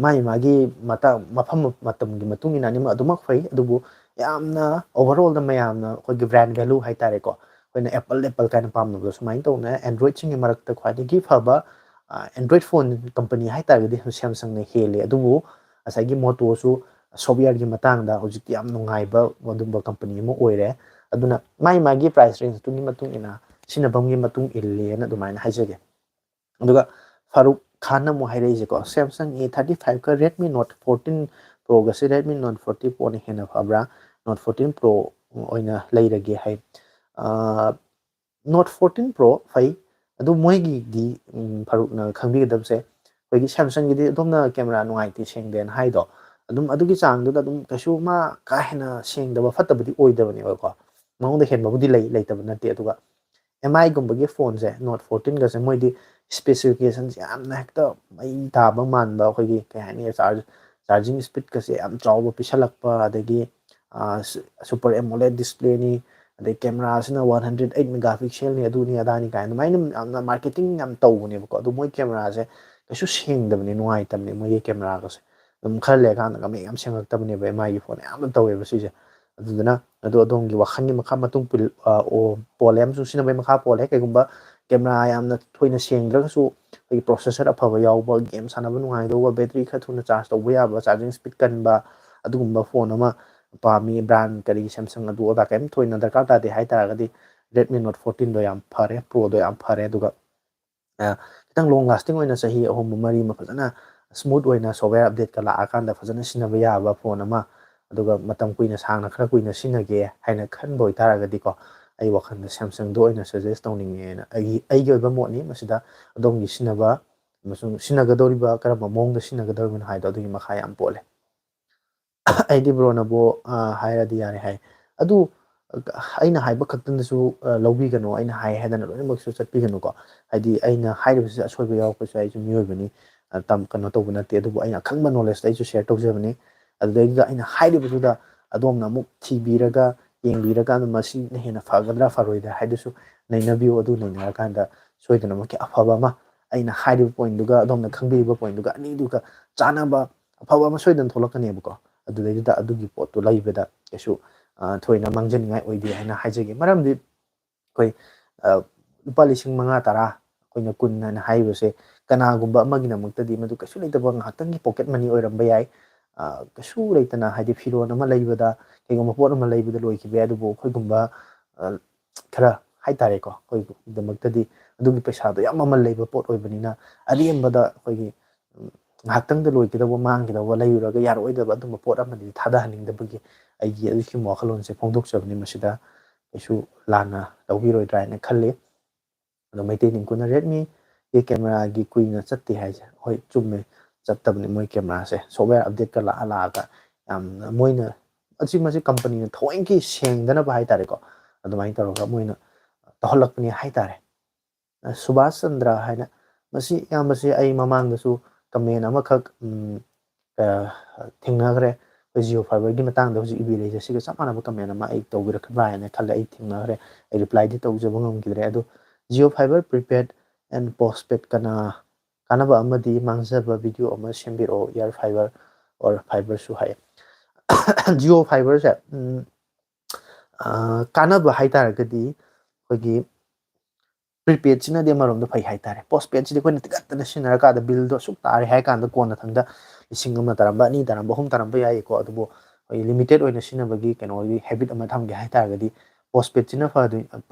ꯃꯥꯒꯤ ꯃꯥꯒꯤ ꯃꯇꯥꯡ, ꯃꯐꯝ ꯃꯇꯝꯒꯤ ꯃꯇꯨꯡ ꯏꯟꯅ ꯑꯅꯤꯃꯛ ꯑꯗꯨꯃꯛ ꯐꯩ꯫ ꯑꯗꯨꯕꯨ ꯌꯥꯝꯅ ꯑꯣꯚꯔꯑꯣꯜꯗ ꯃꯌꯥꯝꯅ ꯑꯩꯈꯣꯏꯒꯤ ꯕ꯭ꯔꯥꯟ ꯚꯦꯂꯨ ꯍꯥꯏꯇꯥꯔꯦꯀꯣ, ꯑꯩꯈꯣꯏꯅ ꯑꯦꯄꯜ ꯑꯦꯄꯜ ꯀꯥꯏꯅ ꯄꯥꯝꯅꯕꯗꯣ ꯁꯨꯃꯥꯏꯅ ꯇꯧꯅ ꯑꯦꯟꯗ꯭ꯔꯣꯏꯗꯁꯤꯡꯒꯤ ꯃꯔꯛꯇ ꯈ꯭ꯋꯥꯏꯗꯒꯤ ꯐꯕ ꯑꯦꯟꯗ꯭ꯔꯣꯏꯗ ꯐꯣꯟ ꯀꯝꯄꯅꯤ ꯍꯥꯏꯇꯥꯔꯒꯗꯤ ꯁꯦꯝꯁꯪꯅ ꯍꯦꯜꯂꯦ꯫ ꯑꯗꯨꯕꯨ ꯉꯁꯥꯏꯒꯤ ꯃꯣꯇꯣꯁꯨ ꯁꯣꯞꯋꯦꯌꯔꯒꯤ ꯃꯇꯥꯡꯗ ꯍꯧꯖꯤꯛꯇꯤ ꯌꯥꯝ ꯅꯨꯡꯉꯥꯏꯕ ꯑꯗꯨꯝꯕ ꯀꯝꯄꯅꯤ ꯑꯃ ꯑꯣꯏꯔꯦ꯫ ꯑꯗꯨꯅ ꯃꯥꯏ ꯃꯥꯒꯤ ꯄ꯭ꯔꯥꯏꯁ ꯔꯦꯟꯖꯇꯨꯒꯤ ꯃꯇꯨꯡ ꯏꯟꯅ, ꯁꯤꯖꯤꯟꯅꯐꯝꯒꯤ ꯃꯇꯨꯡ ꯏꯜꯂꯦꯅ ꯑꯗꯨꯃꯥꯏꯅ ꯍꯥꯏꯖꯒꯦ꯫ ꯑꯗꯨꯒ ꯐꯥꯔꯨꯛ ꯈꯥꯟꯅ ꯑꯃꯨꯛ ꯍꯥꯏꯔꯛꯏꯁꯦꯀꯣ, ꯁꯦꯝꯁꯪ ꯑꯦ ꯊꯥꯔꯇꯤ ꯐꯥꯏꯚꯀ ꯔꯦꯗꯃꯤ ꯅꯣꯠ ꯐꯣꯔꯇꯤꯟ ꯄ꯭ꯔꯣꯒꯁꯦ ꯔꯦꯗꯃꯤ ꯅꯣꯠ ꯐꯣꯔꯇꯤ ꯄ꯭ꯔꯣꯅ ꯍꯦꯟꯅ ꯐꯕ꯭ꯔꯥ, ꯅꯣꯠ ꯐꯣꯔꯇꯤꯟ ꯄ꯭ꯔꯣ ꯑꯣꯏꯅ ꯂꯩꯔꯒꯦ ꯍꯥꯏ꯫ ꯅꯣꯠ ꯐꯣꯔꯇꯤꯟ ꯄ꯭ꯔꯣ ꯐꯩ, ꯑꯗꯨ ꯃꯣꯏꯒꯤꯗꯤ ꯐꯥꯔꯨꯛꯅ ꯈꯪꯕꯤꯒꯗꯕꯁꯦ, ꯑꯩꯈꯣꯏꯒꯤ ꯁꯦꯝꯁꯪꯒꯤꯗꯤ ꯑꯗꯣꯝꯅ ꯀꯦꯃꯦꯔꯥ ꯅꯨꯡꯉꯥꯏꯇꯦ, ꯁꯦꯡꯗꯦꯅ ꯍꯥꯏꯗꯣ, ꯑꯗꯨꯝ ꯑꯗꯨꯒꯤ ꯆꯥꯡꯗꯨꯗ ꯑꯗꯨꯝ ꯀꯩꯁꯨ ꯃꯥ ꯀꯥ ꯍꯦꯟꯅ ꯁꯦꯡꯗꯕ ꯐꯠꯇꯕꯗꯤ ꯑꯣꯏꯗꯕꯅꯦꯕꯀꯣ꯫ ꯃꯉꯣꯟꯗ ꯍꯦꯟꯕꯕꯨꯗꯤ ꯂꯩ, ꯂꯩꯇꯕ ꯅꯠꯇꯦ꯫ ꯑꯗꯨꯒ ꯑꯦꯝ ꯑꯥꯏꯒꯨꯝꯕꯒꯤ ꯐꯣꯟꯁꯦ, ꯅꯣꯠ ꯐꯣꯔꯇꯤꯟꯒꯁꯦ, ꯃꯣꯏꯗꯤ ꯏꯁꯄꯦꯁꯤꯐꯤꯀꯦꯁꯟꯁꯦ ꯌꯥꯝꯅ ꯍꯦꯛꯇ ꯃꯩ ꯇꯥꯕ ꯃꯥꯟꯕ, ꯑꯩꯈꯣꯏꯒꯤ ꯀꯩ ꯍꯥꯏꯅꯤ, ꯆꯥꯔꯖ ꯆꯥꯔꯖꯤꯡ ꯁ꯭ꯄꯤꯠꯀꯁꯦ ꯌꯥꯝ ꯆꯥꯎꯕ ꯄꯤꯁꯜꯂꯛꯄ, ꯑꯗꯒꯤ ꯁꯨꯄꯔ ꯑꯦꯃꯣꯂꯦꯠ ꯗꯤꯁꯄ꯭ꯂꯦꯅꯤ, ꯑꯗꯩ ꯀꯦꯃꯦꯔꯥꯁꯤꯅ ꯋꯥꯟ ꯍꯟꯗ꯭ꯔꯦꯠ ꯑꯩꯠ ꯃꯦꯒꯥ ꯄꯤꯛꯁꯦꯜꯅꯤ, ꯑꯗꯨꯅꯤ ꯑꯗꯥꯅꯤ ꯀꯥꯏꯅ ꯑꯗꯨꯃꯥꯏꯅ ꯌꯥꯝꯅ ꯃꯥꯔꯀꯦꯇꯤꯡ ꯌꯥꯝ ꯇꯧꯕꯅꯦꯕꯀꯣ꯫ ꯑꯗꯣ ꯃꯣꯏ ꯀꯦꯃꯦꯔꯥꯁꯦ ꯀꯩꯁꯨ ꯁꯦꯡꯗꯕꯅꯦ, ꯅꯨꯡꯉꯥꯏꯇꯕꯅꯦ ꯃꯣꯏꯒꯤ ꯀꯦꯃꯦꯔꯥꯒꯁꯦ꯫ ꯑꯗꯨꯝ ꯈꯔ ꯂꯩꯔꯀꯥꯟꯗꯒ ꯃꯌꯦꯛ ꯌꯥꯝ ꯁꯦꯡꯉꯛꯇꯕꯅꯦꯕ, ꯑꯦꯝ ꯑꯥꯏꯒꯤ ꯐꯣꯟ ꯑꯌꯥꯝꯕ ꯇꯧꯋꯦꯕ ꯁꯤꯁꯦ꯫ ꯑꯗꯨꯗꯨꯅ ꯑꯗꯣ ꯑꯗꯣꯝꯒꯤ ꯋꯥꯈꯜꯒꯤ ꯃꯈꯥ ꯃꯇꯨꯡ ꯄꯤꯜ-, ꯑ, ꯑꯣ, ꯄꯣꯜꯂꯦ ꯑꯃꯁꯨꯡ ꯁꯤꯖꯤꯟꯅꯕꯒꯤ ꯃꯈꯥ ꯄꯣꯜꯂꯦ꯫ ꯀꯩꯒꯨꯝꯕ ꯀꯦꯃꯦꯔꯥ ꯌꯥꯝꯅ ꯊꯣꯏꯅ ꯁꯦꯡꯗ꯭ꯔꯒꯁꯨ ꯑꯩꯈꯣꯏꯒꯤ ꯄ꯭ꯔꯣꯁꯦꯁꯔ ꯑꯐꯕ ꯌꯥꯎꯕ, ꯒꯦꯝ ꯁꯥꯟꯅꯕ ꯅꯨꯡꯉꯥꯏꯗꯧꯕ, ꯕꯦꯇ꯭ꯔꯤ ꯈꯔ ꯊꯨꯅ ꯆꯥꯔꯖ ꯇꯧꯕ ꯌꯥꯕ, ꯆꯥꯔꯖꯤꯡ ꯁ꯭ꯄꯤꯠ ꯀꯟꯕ, ꯑꯗꯨꯒꯨꯝꯕ ꯐꯣꯟ ꯑꯃ ꯄꯥꯝꯃꯤ꯫ ꯕ꯭ꯔꯥꯟ ꯀꯔꯤ, ꯁꯦꯝꯁꯪ ꯑꯗꯨ ꯑꯗꯥ ꯀꯔꯤꯝ ꯊꯣꯏꯅ ꯗꯔꯀꯥꯔ ꯇꯥꯗꯦ ꯍꯥꯏ ꯇꯥꯔꯒꯗꯤ Redmi Note ꯐꯣꯔꯇꯤꯟꯗꯣ ꯌꯥꯝ ꯐꯔꯦ, ꯄ꯭ꯔꯣꯗꯣ ꯌꯥꯝ ꯐꯔꯦ꯫ ꯑꯗꯨꯒ, ꯑ, ꯈꯤꯇꯪ ꯂꯣꯡ ꯂꯥꯁꯇꯤꯡ ꯑꯣꯏꯅ ꯆꯍꯤ ꯑꯍꯨꯝ ꯃꯔꯤ ꯑꯃ ꯐꯖꯅ ꯁ꯭ꯃꯨꯠ ꯑꯣꯏꯅ ꯁꯣꯞꯋꯦꯌꯔ ꯑꯞꯗꯦꯠꯀ ꯂꯥꯛꯑꯀꯥꯟꯗ ꯐꯖꯅ ꯁꯤꯖꯤꯟꯅꯕ ꯌꯥꯕ ꯐꯣꯟ ꯑꯃ, ꯑꯗꯨꯒ ꯃꯇꯝ ꯀꯨꯏꯅ ꯁꯥꯡꯅ ꯈꯔ ꯀꯨꯏꯅ ꯁꯤꯖꯤꯟꯅꯒꯦ ꯍꯥꯏꯅ ꯈꯟꯕ ꯑꯣꯏꯇꯥꯔꯒꯗꯤꯀꯣ, ꯑꯩ ꯋꯥꯈꯜꯗ ꯁꯦꯝꯁꯪꯗꯣ ꯑꯣꯏꯅ ꯁꯖꯦꯁ ꯇꯧꯅꯤꯡꯉꯦꯅ ꯑꯩꯒꯤ, ꯑꯩꯒꯤ ꯑꯣꯏꯕ ꯃꯣꯠꯅꯤ꯫ ꯃꯁꯤꯗ ꯑꯗꯣꯝꯒꯤ ꯁꯤꯖꯤꯟꯅꯕ ꯑꯃꯁꯨꯡ ꯁꯤꯖꯤꯟꯅꯒꯗꯧꯔꯤꯕ, ꯀꯔꯝꯕ ꯃꯑꯣꯡꯗ ꯁꯤꯖꯤꯟꯅꯒꯗꯧꯔꯤꯕꯅꯣ ꯍꯥꯏꯗꯣ ꯑꯗꯨꯒꯤ ꯃꯈꯥ ꯌꯥꯝ ꯄꯣꯜꯂꯦ꯫ ꯑꯩꯗꯤ ꯕ꯭ꯔꯣꯅꯕꯨ, ꯑ, ꯍꯥꯏꯔꯗꯤ ꯌꯥꯔꯦ ꯍꯥꯏ꯫ ꯑꯗꯨ, ꯑ, ꯑꯩꯅ ꯍꯥꯏꯕ ꯈꯛꯇꯪꯗꯁꯨ, ꯑ, ꯂꯧꯕꯤꯒꯅꯨ, ꯑꯩꯅ ꯍꯥꯏ ꯍꯥꯏꯗꯅ ꯂꯣꯏꯅꯃꯛꯁꯨ ꯆꯠꯄꯤꯒꯅꯨꯀꯣ꯫ ꯍꯥꯏꯗꯤ ꯑꯩꯅ ꯍꯥꯏꯔꯤꯕꯁꯤꯗ ꯑꯁꯣꯏꯕ ꯌꯥꯎꯔꯛꯄꯁꯨ ꯌꯥꯏ, ꯑꯩꯁꯨ ꯃꯤꯑꯣꯏꯕꯅꯤ, ꯑ, ꯇꯝ-, ꯀꯩꯅꯣ ꯇꯧꯕ ꯅꯠꯇꯦ꯫ ꯑꯗꯨꯕꯨ ꯑꯩꯅ ꯑꯈꯪꯕ ꯅꯣꯂꯦꯖꯇ ꯑꯩꯁꯨ ꯁꯤꯌꯔ ꯇꯧꯖꯕꯅꯤ꯫ ꯑꯗꯨꯗꯩꯗꯨꯗ ꯑꯩꯅ ꯍꯥꯏꯔꯤꯕꯗꯨꯗ ꯑꯗꯣꯝꯅ ꯑꯃꯨꯛ ꯊꯤꯕꯤꯔꯒ, ꯌꯦꯡꯕꯤꯔꯀꯥꯟꯗ ꯃꯁꯤꯅ ꯍꯦꯟꯅ ꯐꯒꯗ꯭ꯔꯥ ꯐꯔꯣꯏꯗ꯭ꯔꯥ ꯍꯥꯏꯗꯨꯁꯨ ꯅꯩꯅꯕꯤꯌꯨ꯫ ꯑꯗꯨ ꯅꯩꯅꯔꯀꯥꯟꯗ ꯁꯣꯏꯗꯅꯃꯛꯀꯤ ꯑꯐꯕ ꯑꯃ, ꯑꯩꯅ ꯍꯥꯏꯔꯤꯕ ꯄꯣꯏꯟꯠꯗꯨꯒ ꯑꯗꯣꯝꯅ ꯈꯪꯕꯤꯔꯤꯕ ꯄꯣꯏꯟꯠꯗꯨꯒ ꯑꯅꯤꯗꯨꯒ ꯆꯥꯟꯅꯕ ꯑꯐꯕ ꯑꯃ ꯁꯣꯏꯗꯅ ꯊꯣꯛꯂꯛꯀꯅꯦꯕꯀꯣ꯫ ꯑꯗꯨꯗꯩꯗꯨꯗ ꯑꯗꯨꯒꯤ ꯄꯣꯠꯇꯨ ꯂꯩꯕꯗ ꯀꯩꯁꯨ, ꯑ, ꯊꯣꯏꯅ ꯃꯥꯡꯖꯅꯤꯡꯉꯥꯏ ꯑꯣꯏꯗꯦ ꯍꯥꯏꯅ ꯍꯥꯏꯖꯒꯦ꯫ ꯃꯔꯝꯗꯤ ꯑꯩꯈꯣꯏ, ꯑ, ꯂꯨꯄꯥ ꯂꯤꯁꯤꯡ ꯃꯉꯥ, ꯇꯔꯥ, ꯑꯩꯈꯣꯏꯅ ꯀꯨꯟ ꯍꯥꯏꯅ ꯍꯥꯏꯔꯤꯕꯁꯦ ꯀꯅꯥꯒꯨꯝꯕ ꯑꯃꯒꯤꯗꯃꯛꯇꯗꯤ ꯃꯗꯨ ꯀꯩꯁꯨ ꯂꯩꯇꯕ ꯉꯥꯏꯍꯥꯛꯇꯪꯒꯤ ꯄꯣꯀꯦꯠ ꯃꯅꯤ ꯑꯣꯏꯔꯝꯕ ꯌꯥꯏ꯫ ꯑ, ꯀꯩꯁꯨ ꯂꯩꯇꯅ, ꯍꯥꯏꯗꯤ ꯐꯤꯔꯣꯜ ꯑꯃ ꯂꯩꯕꯗ, ꯀꯩꯒꯨꯝꯕ ꯄꯣꯠ ꯑꯃ ꯂꯩꯕꯗ ꯂꯣꯏꯈꯤꯕ ꯌꯥꯏ꯫ ꯑꯗꯨꯕꯨ ꯑꯩꯈꯣꯏꯒꯨꯝꯕ, ꯑ, ꯈꯔ ꯍꯥꯏꯇꯥꯔꯦꯀꯣ, ꯑꯩꯈꯣꯏꯒꯤꯗꯃꯛꯇꯗꯤ ꯑꯗꯨꯒꯤ ꯄꯩꯁꯥꯗꯣ ꯌꯥꯝ ꯃꯃꯜ ꯂꯩꯕ ꯄꯣꯠ ꯑꯣꯏꯕꯅꯤꯅ, ꯑꯔꯦꯝꯕꯗ ꯑꯩꯈꯣꯏꯒꯤ, ꯎꯝ, ꯉꯥꯏꯍꯥꯛꯇꯪꯗ ꯂꯣꯏꯒꯗꯧꯕ, ꯃꯥꯡꯒꯗꯧꯕ, ꯂꯩꯔꯨꯔꯒ ꯌꯥꯔꯛꯑꯣꯏꯗꯕ ꯑꯗꯨꯝꯕ ꯄꯣꯠ ꯑꯃꯗꯤ ꯊꯥꯗꯍꯟꯅꯤꯡꯗꯕꯒꯤ ꯑꯩꯒꯤ ꯑꯗꯨꯒꯤ ꯋꯥꯈꯜꯂꯣꯟꯁꯦ ꯐꯣꯡꯗꯣꯛꯆꯕꯅꯤ꯫ ꯃꯁꯤꯗ ꯀꯩꯁꯨ ꯂꯥꯟꯅ ꯂꯧꯕꯤꯔꯣꯏꯗ꯭ꯔꯥ ꯍꯥꯏꯅ ꯈꯜꯂꯤ꯫ ꯑꯗꯣ ꯃꯩꯇꯩ ꯅꯤꯡꯀꯨꯅ Redmi ꯒꯤ ꯀꯦꯃꯦꯔꯥꯒꯤ ꯀꯨꯏꯅ ꯆꯠꯇꯦ ꯍꯥꯏꯁꯦ, ꯍꯣꯏ, ꯆꯨꯝꯃꯦ, ꯆꯠꯇꯕꯅꯤ꯫ ꯃꯣꯏ ꯀꯦꯃꯦꯔꯥꯁꯦ software update ꯀ ꯂꯥꯛꯑ ꯂꯥꯛꯑꯒ ꯌꯥꯝꯅ ꯃꯣꯏꯅ ꯑꯁꯤ ꯃꯁꯤ ꯀꯝꯄꯅꯤꯅ ꯊꯑꯣꯏꯀꯤ ꯁꯦꯡꯗꯅꯕ ꯍꯥꯏꯇꯥꯔꯦꯀꯣ, ꯑꯗꯨꯃꯥꯏꯅ ꯇꯧꯔꯒ ꯃꯣꯏꯅ ꯇꯧꯍꯜꯂꯛꯄꯅꯤ ꯍꯥꯏꯇꯥꯔꯦ꯫ ꯁꯨꯕꯥꯁ ꯆꯟꯗ꯭ꯔ ꯍꯥꯏꯅ, ꯃꯁꯤ ꯏꯌꯥꯝꯕꯁꯦ ꯑꯩ ꯃꯃꯥꯡꯗꯁꯨ ꯀꯃꯦꯟ ꯑꯃꯈꯛ ꯊꯦꯡꯅꯈ꯭ꯔꯦ꯫ ꯑꯩꯈꯣꯏ Jio Fiberꯒꯤ ꯃꯇꯥꯡꯗ ꯍꯧꯖꯤꯛ ꯏꯕꯤꯔꯛꯏꯁꯦ, ꯁꯤꯒ ꯆꯞ ꯃꯥꯟꯅꯕ ꯀꯃꯦꯟ ꯑꯃ ꯑꯩ ꯇꯧꯕꯤꯔꯛꯈꯤꯕ꯭ꯔꯥ ꯍꯥꯏꯅ ꯈꯜꯂꯦ꯫ ꯑꯩ ꯊꯦꯡꯅꯈ꯭ꯔꯦ, ꯑꯩ ꯔꯤꯄ꯭ꯂꯥꯏꯗꯤ ꯇꯧꯖꯕ ꯉꯝꯈꯤꯗ꯭ꯔꯦ꯫ ꯑꯗꯣ Jio Fiber prepaid and postpaid ꯀꯅꯥ ꯀꯥꯟꯅꯕ ꯑꯃꯗꯤ ꯃꯥꯡꯖꯕ ꯚꯤꯗꯤꯑꯣ ꯑꯃ ꯁꯦꯝꯕꯤꯔꯛꯑꯣ, Air Fiber or Fiberꯁꯨ ꯍꯥꯏꯌꯦ꯫ Jio Fiberꯁꯦ ꯀꯥꯟꯅꯕ ꯍꯥꯏ ꯇꯥꯔꯒꯗꯤ ꯑꯩꯈꯣꯏꯒꯤ prepaidꯁꯤꯅꯗꯤ ꯑꯃꯔꯣꯝꯗ ꯐꯩ ꯍꯥꯏꯇꯥꯔꯦ꯫ Postpaidꯁꯤꯗꯤ ꯑꯩꯈꯣꯏꯅ ꯇꯤꯀꯠꯇꯅ ꯁꯤꯖꯤꯟꯅꯔꯀꯥꯟꯗ billꯗꯣ ꯑꯁꯨꯛ ꯇꯥꯔꯦ ꯍꯥꯏ ꯀꯥꯟꯗ ꯀꯣꯟꯅ ꯊꯪꯗ ꯂꯤꯁꯤꯡ ꯑꯃ ꯇꯥꯔꯝꯕ, ꯑꯅꯤ ꯇꯥꯔꯝꯕ, ꯑꯍꯨꯝ ꯇꯥꯔꯝꯕ ꯌꯥꯏꯌꯦꯀꯣ꯫ ꯑꯗꯨꯕꯨ ꯑꯩꯈꯣꯏꯒꯤ limited ꯑꯣꯏꯅ ꯁꯤꯖꯤꯟꯅꯕꯒꯤ ꯀꯩꯅꯣꯒꯤ habit ꯑꯃ ꯊꯝꯒꯦ ꯍꯥꯏ ꯇꯥꯔꯒꯗꯤ postpaidꯁꯤꯅ ꯐꯗꯣꯏ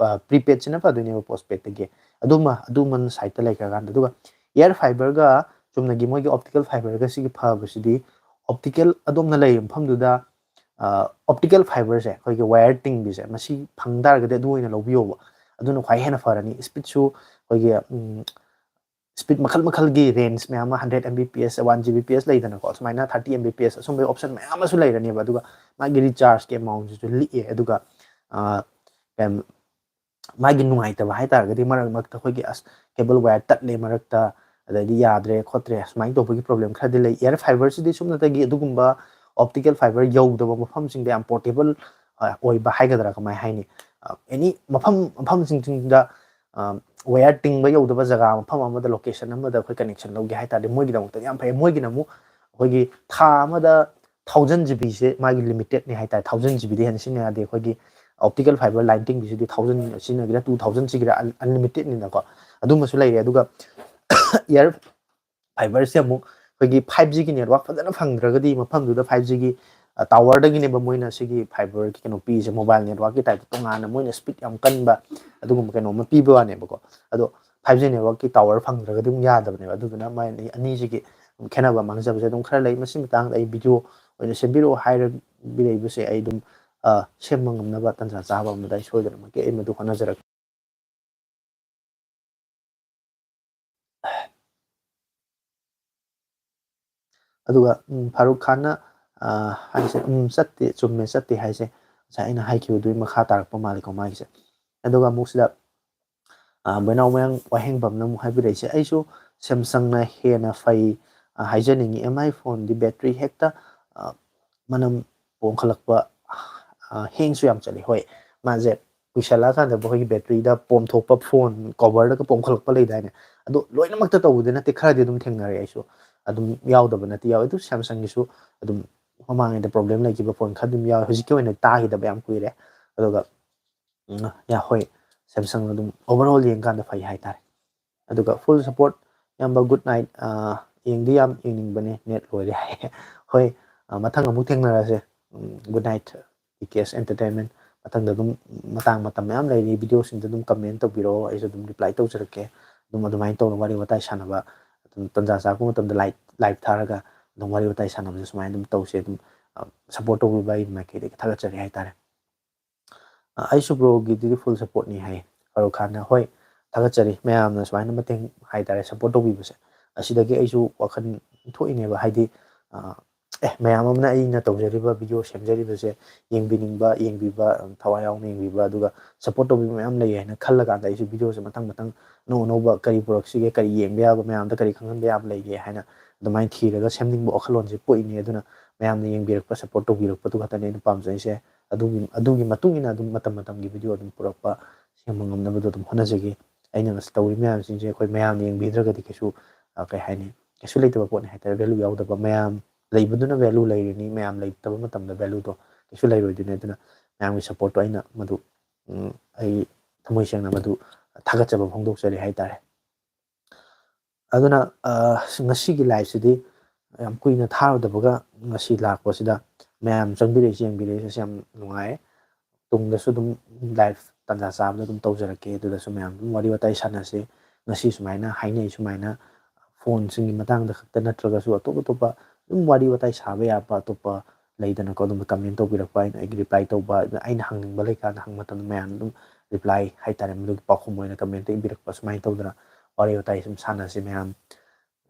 prepaidꯁꯤꯅ ꯐꯗꯣꯏꯅꯦꯕ postpaidꯇꯒꯤ꯫ ꯑꯗꯨꯃ ꯑꯗꯨꯃ siteꯇ ꯂꯩꯈ꯭ꯔꯀꯥꯟꯗ꯫ ꯑꯗꯨꯒ Air Fiberꯒ ꯆꯨꯝꯅꯒꯤ ꯃꯣꯏꯒꯤ optical fiberꯒ ꯁꯤꯒꯤ ꯐꯕꯁꯤꯗꯤ optical ꯑꯗꯣꯝꯅ ꯂꯩꯔꯤꯕ ꯃꯐꯝꯗꯨꯗ optical fiberꯁꯦ, ꯑꯩꯈꯣꯏꯒꯤ wire ꯇꯤꯡꯕꯤꯁꯦ, ꯃꯁꯤ ꯐꯪ ꯇꯥꯔꯒꯗꯤ ꯑꯗꯨ ꯑꯣꯏꯅ ꯂꯧꯕꯤꯌꯣꯕ꯫ ꯑꯗꯨꯅ ꯈ꯭ꯋꯥꯏ ꯍꯦꯟꯅ ꯐꯔꯅꯤ꯫ Speedꯁꯨ ꯑꯩꯈꯣꯏꯒꯤ speed ꯃꯈꯜ ꯃꯈꯜꯒꯤ range ꯃꯌꯥꯝ ꯑꯃ, hundred Mbps, one Gbps ꯂꯩꯗꯅꯀꯣ, ꯁꯨꯃꯥꯏꯅ thirty Mbps ꯑꯁꯨꯝꯕꯒꯤ option ꯃꯌꯥꯝ ꯑꯃꯁꯨ ꯂꯩꯔꯅꯦꯕ꯫ ꯑꯗꯨꯒ ꯃꯥꯒꯤ rechargeꯀꯤ amountꯁꯤꯁꯨ ꯂꯤꯛꯑꯦ꯫ ꯑꯗꯨꯒ ꯃꯥꯒꯤ ꯅꯨꯡꯉꯥꯏꯇꯕ ꯍꯥꯏ ꯇꯥꯔꯒꯗꯤ ꯃꯔꯛ ꯃꯔꯛꯇ ꯑꯩꯈꯣꯏꯒꯤ ꯑꯁ cable wire ꯇꯠꯂꯦ ꯃꯔꯛꯇ, ꯑꯗꯩꯗꯤ ꯌꯥꯗ꯭ꯔꯦ ꯈꯣꯠꯇ꯭ꯔꯦ ꯁꯨꯃꯥꯏꯅ ꯇꯧꯕꯒꯤ problem ꯈꯔꯗꯤ ꯂꯩ꯫ Air Fiberꯁꯤꯗꯤ ꯁꯨꯞꯅꯇꯒꯤ ꯑꯗꯨꯒꯨꯝꯕ optical fiber ꯌꯧꯗꯕ ꯃꯐꯝꯁꯤꯡꯗ ꯌꯥꯝ portable ꯑꯣꯏꯕ ꯍꯥꯏꯒꯗ꯭ꯔꯥ, ꯀꯃꯥꯏ ꯍꯥꯏꯅꯤ, any ꯃꯐꯝ ꯃꯐꯝꯁꯤꯡꯁꯤꯡꯗ wire ꯇꯤꯡꯕ ꯌꯧꯗꯕ ꯖꯒꯥ ꯃꯐꯝ ꯑꯃꯗ, location ꯑꯃꯗ ꯑꯩꯈꯣꯏ connection ꯂꯧꯒꯦ ꯍꯥꯏ ꯇꯥꯔꯗꯤ ꯃꯣꯏꯒꯤꯗꯃꯛꯇꯗꯤ ꯌꯥꯝ ꯐꯩ꯫ ꯃꯣꯏꯒꯤꯅ ꯑꯃꯨꯛ ꯑꯩꯈꯣꯏꯒꯤ ꯊꯥ ꯑꯃꯗ thousand GBꯁꯦ ꯃꯥꯒꯤ limitedꯅꯤ ꯍꯥꯏ ꯇꯥꯔꯦ꯫ Thousand GBꯗꯤ ꯍꯦꯟꯅ ꯁꯤꯖꯤꯟꯅ ꯌꯥꯗꯦ꯫ ꯑꯩꯈꯣꯏꯒꯤ optical fiber line ꯇꯤꯡꯕꯤꯁꯤꯗꯤ thousand ꯁꯤꯖꯤꯟꯅꯒꯦꯔꯥ, two thousand ꯁꯤꯒꯦꯔꯥ, unlimitedꯅꯤꯅꯀꯣ, ꯑꯗꯨꯝꯕꯁꯨ ꯂꯩꯔꯦ꯫ ꯑꯗꯨꯒ Air Fiberꯁꯦ ꯑꯃꯨꯛ ꯑꯩꯈꯣꯏꯒꯤ five Gꯒꯤ network ꯐꯖꯅ ꯐꯪꯗ꯭ꯔꯒꯗꯤ ꯃꯐꯝꯗꯨꯗ five Gꯒꯤ towerꯗꯒꯤꯅꯦꯕ ꯃꯣꯏꯅ ꯁꯤꯒꯤ fiberꯒꯤ ꯀꯩꯅꯣ ꯄꯤꯔꯤꯁꯦ, mobile networkꯀꯤ typeꯇ ꯇꯣꯉꯥꯟꯅ ꯃꯣꯏꯅ speed ꯌꯥꯝ ꯀꯟꯕ ꯑꯗꯨꯒꯨꯝꯕ ꯀꯩꯅꯣ ꯑꯃ ꯄꯤꯕ ꯋꯥꯅꯦꯕꯀꯣ꯫ ꯑꯗꯣ five G networkꯀꯤ tower ꯐꯪꯗ꯭ꯔꯒꯗꯤ ꯑꯃꯨꯛ ꯌꯥꯗꯕꯅꯦꯕ꯫ ꯑꯗꯨꯗꯨꯅ ꯃꯣꯏ ꯑꯅꯤ ꯑꯅꯤꯁꯤꯒꯤ ꯈꯦꯠꯅꯕ ꯃꯥꯡꯖꯕꯁꯦ ꯑꯗꯨꯝ ꯈꯔ ꯂꯩ꯫ ꯃꯁꯤ ꯃꯇꯥꯡꯗ ꯑꯩ video ꯑꯣꯏꯅ ꯁꯦꯝꯕꯤꯔꯛꯑꯣ ꯍꯥꯏꯔꯕꯤꯔꯛꯏꯕꯁꯦ ꯑꯩ ꯑꯗꯨꯝ ꯁꯦꯝꯕ ꯉꯝꯅꯕ ꯇꯥꯟꯖꯥ ꯆꯥꯕ ꯑꯃꯗ ꯑꯩ ꯁꯣꯏꯗꯅꯃꯛꯀꯤ ꯑꯩ ꯃꯗꯨ ꯍꯣꯠꯅꯖꯔꯛꯀꯦ꯫ ꯑꯗꯨꯒ ꯎꯝ, ꯐꯥꯔꯨꯛ ꯈꯥꯟꯅ ꯑ, ꯍꯥꯏꯁꯦ ꯎꯝ, ꯆꯠꯇꯦ, ꯆꯨꯝꯃꯦ, ꯆꯠꯇꯦ ꯍꯥꯏꯁꯦ ꯉꯁꯥꯏ ꯑꯩꯅ ꯍꯥꯏꯈꯤꯕꯗꯨꯒꯤ ꯃꯈꯥ ꯇꯥꯔꯛꯄ ꯃꯥꯜꯂꯤꯀꯣ ꯃꯥꯒꯤꯁꯦ꯫ ꯑꯗꯨꯒ ꯑꯃꯨꯛ ꯁꯤꯗ ꯑ, ꯕꯣꯏꯅꯥꯎ ꯃꯌꯥꯡ ꯋꯥꯍꯦꯡꯕꯝꯅ ꯑꯃꯨꯛ ꯍꯥꯏꯕꯤꯔꯛꯏꯁꯦ, "ꯑꯩꯁꯨ Samsungꯅ ꯍꯦꯟꯅ ꯐꯩ, ꯑ, ꯍꯥꯏꯖꯅꯤꯡꯉꯤ꯫ M I phoneꯗꯤ battery ꯍꯦꯛꯇ, ꯑ, ꯃꯅꯝ ꯄꯣꯝꯈꯠꯂꯛꯄ, ꯑ, hangꯁꯨ ꯌꯥꯝ ꯆꯠꯂꯤ꯫" ꯍꯣꯏ, ꯃꯥꯁꯦ ꯀꯨꯏꯁꯜꯂꯛꯑꯀꯥꯟꯗ ꯑꯩꯈꯣꯏꯒꯤ batteryꯗ ꯄꯣꯝꯊꯣꯛꯄ, phone coverꯗꯒ ꯄꯣꯝꯈꯠꯂꯛꯄ ꯂꯩꯗꯥꯏꯅꯦ? ꯑꯗꯣ ꯂꯣꯏꯅꯃꯛꯇ ꯇꯧꯕꯗꯤ ꯅꯠꯇꯦ, ꯈꯔꯗꯤ ꯑꯗꯨꯝ ꯊꯦꯡꯅꯔꯦ ꯑꯩꯁꯨ꯫ ꯑꯗꯨꯝ ꯌꯥꯎꯗꯕ ꯅꯠꯇꯦ ꯌꯥꯎꯋꯦ꯫ ꯑꯗꯨ Samsungꯒꯤꯁꯨ ꯑꯗꯨꯝ ꯃꯃꯥꯡꯉꯩꯗ problem ꯂꯩꯈꯤꯕ phone ꯈꯔ ꯑꯗꯨꯝ ꯌꯥꯎꯋꯦ꯫ ꯍꯧꯖꯤꯛꯀꯤ ꯑꯣꯏꯅ ꯇꯥꯈꯤꯗꯕ ꯌꯥꯝ ꯀꯨꯏꯔꯦ꯫ ꯑꯗꯨꯒ ꯎꯝ, ꯌꯥ, ꯍꯣꯏ, Samsung ꯑꯗꯨꯝ overall ꯌꯦꯡꯀꯥꯟꯗ ꯐꯩ ꯍꯥꯏꯇꯥꯔꯦ꯫ ꯑꯗꯨꯒ full support, ꯏꯌꯥꯝꯕ, good night꯫ ꯑ, ꯌꯦꯡꯗꯤ ꯌꯥꯝ ꯌꯦꯡꯅꯤꯡꯕꯅꯦ, net ꯂꯣꯏꯔꯦ ꯍꯥꯏꯌꯦ꯫ ꯍꯣꯏ, ꯑ, ꯃꯊꯪ ꯑꯃꯨꯛ ꯊꯦꯡꯅꯔꯁꯦ꯫ ꯎꯝ, good night, D K S Entertainment꯫ ꯃꯊꯪꯗ ꯑꯗꯨꯝ ꯃꯇꯥꯡ ꯃꯇꯝ ꯃꯌꯥꯝ ꯂꯩꯔꯤ, videoꯁꯤꯡꯗ ꯑꯗꯨꯝ comment ꯇꯧꯕꯤꯔꯛꯑꯣ, ꯑꯩꯁꯨ ꯑꯗꯨꯝ reply ꯇꯧꯖꯔꯛꯀꯦ꯫ ꯑꯗꯨꯝ ꯑꯗꯨꯃꯥꯏꯅ ꯇꯧꯅ ꯋꯥꯔꯤ ꯋꯥꯇꯥꯏ ꯁꯥꯟꯅꯕ, ꯑꯗꯨꯝ ꯇꯟꯖꯥ ꯆꯥꯔꯛꯄ ꯃꯇꯝꯗ live, live ꯊꯥꯔꯒ ꯑꯗꯨꯝ ꯋꯥꯔꯤ ꯋꯥꯇꯥꯏ ꯁꯥꯟꯅꯕꯁꯦ ꯁꯨꯃꯥꯏꯅ ꯑꯗꯨꯝ ꯇꯧꯁꯦ꯫ ꯑꯗꯨꯝ, ꯑ, support ꯇꯧꯕꯤꯕ ꯑꯩꯒꯤ ꯃꯥꯏꯀꯩꯗꯒꯤ ꯊꯥꯒꯠꯆꯔꯤ ꯍꯥꯏꯇꯥꯔꯦ꯫ ꯑ, ꯑꯩꯁꯨ broꯒꯤꯗꯨꯗꯤ full supportꯅꯤ ꯍꯥꯏ ꯐꯥꯔꯨꯛ ꯈꯥꯟꯅ꯫ ꯍꯣꯏ, ꯊꯥꯒꯠꯆꯔꯤ ꯃꯌꯥꯝꯅ ꯁꯨꯃꯥꯏꯅ ꯃꯇꯦꯡ ꯍꯥꯏꯇꯥꯔꯦ, support ꯇꯧꯕꯤꯕꯁꯦ꯫ ꯑꯁꯤꯗꯒꯤ ꯑꯩꯁꯨ ꯋꯥꯈꯜ ꯊꯣꯛꯏꯅꯦꯕ, ꯍꯥꯏꯗꯤ, ꯑ, ꯑꯦ, ꯃꯌꯥꯝ ꯑꯃꯅ ꯑꯩꯅ ꯇꯧꯖꯔꯤꯕ video ꯁꯦꯝꯖꯔꯤꯕꯁꯦ ꯌꯦꯡꯕꯤꯅꯤꯡꯕ, ꯌꯦꯡꯕꯤꯕ, ꯊꯋꯥꯏ ꯌꯥꯎꯅ ꯌꯦꯡꯕꯤꯕ, ꯑꯗꯨꯒ support ꯇꯧꯕꯤꯕ ꯃꯌꯥꯝ ꯂꯩ ꯍꯥꯏꯅ ꯈꯜꯂꯀꯥꯟꯗ ꯑꯩꯁꯨ videoꯁꯦ ꯃꯊꯪ ꯃꯊꯪ ꯑꯅꯧ ꯑꯅꯧꯕ ꯀꯔꯤ ꯄꯨꯔꯛꯁꯤꯒꯦ, ꯀꯔꯤ ꯌꯦꯡꯕ ꯌꯥꯕ, ꯃꯌꯥꯝꯗ ꯀꯔꯤ ꯈꯪꯍꯟꯕ ꯌꯥꯕ ꯂꯩꯒꯦ ꯍꯥꯏꯅ ꯑꯗꯨꯃꯥꯏꯅ ꯊꯤꯔꯒ ꯁꯦꯝꯅꯤꯡꯕ ꯋꯥꯈꯜꯂꯣꯟꯁꯦ ꯄꯣꯛꯏꯅꯦ꯫ ꯑꯗꯨꯅ ꯃꯌꯥꯝꯅ ꯌꯦꯡꯕꯤꯔꯛꯄ, support ꯇꯧꯕꯤꯔꯛꯄꯗꯨ ꯈꯛꯇꯅꯦ ꯑꯩꯅ ꯄꯥꯝꯖꯩꯁꯦ꯫ ꯑꯗꯨꯒꯤ, ꯑꯗꯨꯒꯤ ꯃꯇꯨꯡ ꯏꯟꯅ ꯑꯗꯨꯝ ꯃꯇꯝ ꯃꯇꯝꯒꯤ video ꯑꯗꯨꯝ ꯄꯨꯔꯛꯄ, ꯁꯦꯝꯕ ꯉꯝꯅꯕꯗꯣ ꯑꯗꯨꯝ ꯍꯣꯠꯅꯖꯒꯦ꯫ ꯑꯩꯅ ꯉꯁꯤ ꯇꯧꯔꯤ ꯃꯌꯥꯝꯁꯤꯡꯁꯦ ꯑꯩꯈꯣꯏ ꯃꯌꯥꯝꯅ ꯌꯦꯡꯕꯤꯗ꯭ꯔꯒꯗꯤ ꯀꯩꯁꯨ, ꯑ, ꯀꯩ ꯍꯥꯏꯅꯤ, ꯀꯩꯁꯨ ꯂꯩꯇꯕ ꯄꯣꯠꯅꯤ ꯍꯥꯏꯇꯥꯔꯦ, value ꯌꯥꯎꯗꯕ꯫ ꯃꯌꯥꯝ ꯂꯩꯕꯗꯨꯅ value ꯂꯩꯔꯤꯅꯤ, ꯃꯌꯥꯝ ꯂꯩꯇꯕ ꯃꯇꯝꯗ valueꯗꯣ ꯀꯩꯁꯨ ꯂꯩꯔꯣꯏꯗꯣꯏꯅꯦ꯫ ꯑꯗꯨꯅ ꯃꯌꯥꯝꯒꯤ supportꯇꯣ ꯑꯩꯅ ꯃꯗꯨ, ꯎꯝ, ꯑꯩ ꯊꯃꯣꯏ ꯁꯦꯡꯅ ꯃꯗꯨ ꯊꯥꯒꯠꯆꯕ ꯐꯣꯡꯗꯣꯛꯆꯔꯤ ꯍꯥꯏꯇꯥꯔꯦ꯫ ꯑꯗꯨꯅ, ꯑ, ꯉꯁꯤꯒꯤ liveꯁꯤꯗꯤ ꯌꯥꯝ ꯀꯨꯏꯅ ꯊꯥꯔꯨꯗꯕꯒ ꯉꯁꯤ ꯂꯥꯛꯄꯁꯤꯗ ꯃꯌꯥꯝ ꯆꯪꯕꯤꯔꯛꯏꯁꯦ, ꯌꯦꯡꯕꯤꯔꯛꯏꯁꯦ ꯌꯥꯝ ꯅꯨꯡꯉꯥꯏ꯫ ꯇꯨꯡꯗꯁꯨ ꯑꯗꯨꯝ live ꯇꯥꯟꯖꯥ ꯆꯥꯕꯗ ꯑꯗꯨꯝ ꯇꯧꯖꯔꯛꯀꯦ꯫ ꯑꯗꯨꯗꯁꯨ ꯃꯌꯥꯝ ꯑꯗꯨꯝ ꯋꯥꯔꯤ ꯋꯥꯇꯥꯏ ꯁꯥꯟꯅꯁꯤ꯫ ꯉꯁꯤ ꯁꯨꯃꯥꯏꯅ ꯍꯥꯏꯅꯩ, ꯁꯨꯃꯥꯏꯅ phoneꯁꯤꯡꯒꯤ ꯃꯇꯥꯡꯗ ꯈꯛꯇ ꯅꯠꯇ꯭ꯔꯒꯁꯨ ꯑꯇꯣꯞ ꯑꯇꯣꯞꯄ ꯑꯗꯨꯝ ꯋꯥꯔꯤ ꯋꯥꯇꯥꯏ ꯁꯥꯕ ꯌꯥꯕ ꯑꯇꯣꯞꯄ ꯂꯩꯗꯅꯀꯣ, ꯑꯗꯨꯝꯕ comment ꯇꯧꯕꯤꯔꯛꯄ, ꯑꯩꯅ ꯑꯩꯒꯤ reply ꯇꯧꯕ, ꯑꯗꯨꯅ ꯑꯩꯅ ꯍꯪꯅꯤꯡꯕ ꯂꯩꯀꯥꯟꯗ ꯍꯪꯕ ꯃꯇꯝꯗ ꯃꯌꯥꯝ ꯑꯗꯨꯝ reply ꯍꯥꯏꯇꯥꯔꯦ, ꯃꯗꯨꯒꯤ ꯄꯥꯎꯈꯨꯝ ꯑꯣꯏꯅ comment ꯏꯕꯤꯔꯛꯄ, ꯁꯨꯃꯥꯏꯅ ꯇꯧꯗꯅ ꯋꯥꯔꯤ ꯋꯥꯇꯥꯏ ꯁꯨꯝ ꯁꯥꯟꯅꯁꯤ ꯃꯌꯥꯝ꯫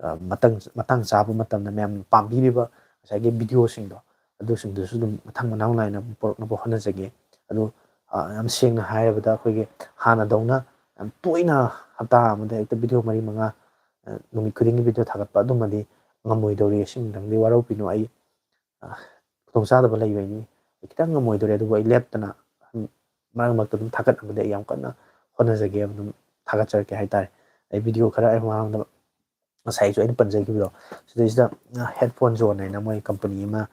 ꯑ, ꯃꯇꯥꯡ, ꯃꯇꯥꯡ ꯆꯥꯕ ꯃꯇꯝꯗ ꯃꯌꯥꯝꯅ ꯄꯥꯝꯕꯤꯔꯤꯕ ꯉꯁꯥꯏꯒꯤ videoꯁꯤꯡꯗꯣ, ꯑꯗꯨꯁꯤꯡꯗꯨꯁꯨ ꯑꯗꯨꯝ ꯃꯊꯪ ꯃꯅꯥꯎ ꯅꯥꯏꯅ ꯄꯨꯔꯛꯅꯕ ꯍꯣꯠꯅꯖꯒꯦ꯫ ꯑꯗꯨ, ꯑ, ꯌꯥꯝ ꯁꯦꯡꯅ ꯍꯥꯏꯔꯕꯗ, ꯑꯩꯈꯣꯏꯒꯤ ꯍꯥꯟꯅꯗꯧꯅ ꯌꯥꯝ ꯇꯣꯏꯅ ꯍꯞꯇꯥ ꯑꯃꯗ ꯍꯦꯛꯇ video ꯃꯔꯤ ꯃꯉꯥ, ꯑ, ꯅꯨꯃꯤꯠ ꯈꯨꯗꯤꯡꯒꯤ video ꯊꯥꯒꯠꯄ ꯑꯗꯨꯃꯗꯤ ꯉꯝꯃꯣꯏꯗꯧꯔꯤ꯫ ꯑꯁꯤꯃꯇꯪꯗꯤ ꯋꯥꯔꯧꯕꯤꯅꯨ꯫ ꯑꯩ, ꯑ, ꯈꯨꯗꯣꯡꯆꯥꯗꯕ ꯂꯩꯕꯩꯅꯤ꯫ ꯑꯩ ꯈꯤꯇꯪ ꯉꯝꯃꯣꯏꯗꯧꯔꯤ, ꯑꯗꯨꯕꯨ ꯑꯩ ꯂꯦꯞꯇꯅ, ꯎꯝ, ꯃꯔꯛ ꯃꯔꯛꯇ ꯑꯗꯨꯝ ꯊꯥꯒꯠꯅꯕꯗꯤ ꯑꯩ ꯌꯥꯝ ꯀꯟꯅ ꯍꯣꯠꯅꯖꯒꯦ, ꯑꯗꯨꯝ ꯊꯥꯒꯠꯆꯔꯛꯀꯦ ꯍꯥꯏꯇꯥꯔꯦ꯫ ꯑꯩ video ꯈꯔ ꯑꯩ ꯃꯃꯥꯡꯗ ꯉꯁꯥꯏꯁꯨ ꯑꯩꯅ ꯄꯟꯖꯈꯤꯕꯗꯣ, ꯁꯤꯗꯩꯁꯤꯗ, ꯑ, Headphone Zone ꯍꯥꯏꯅ ꯃꯣꯏ company ꯑꯃ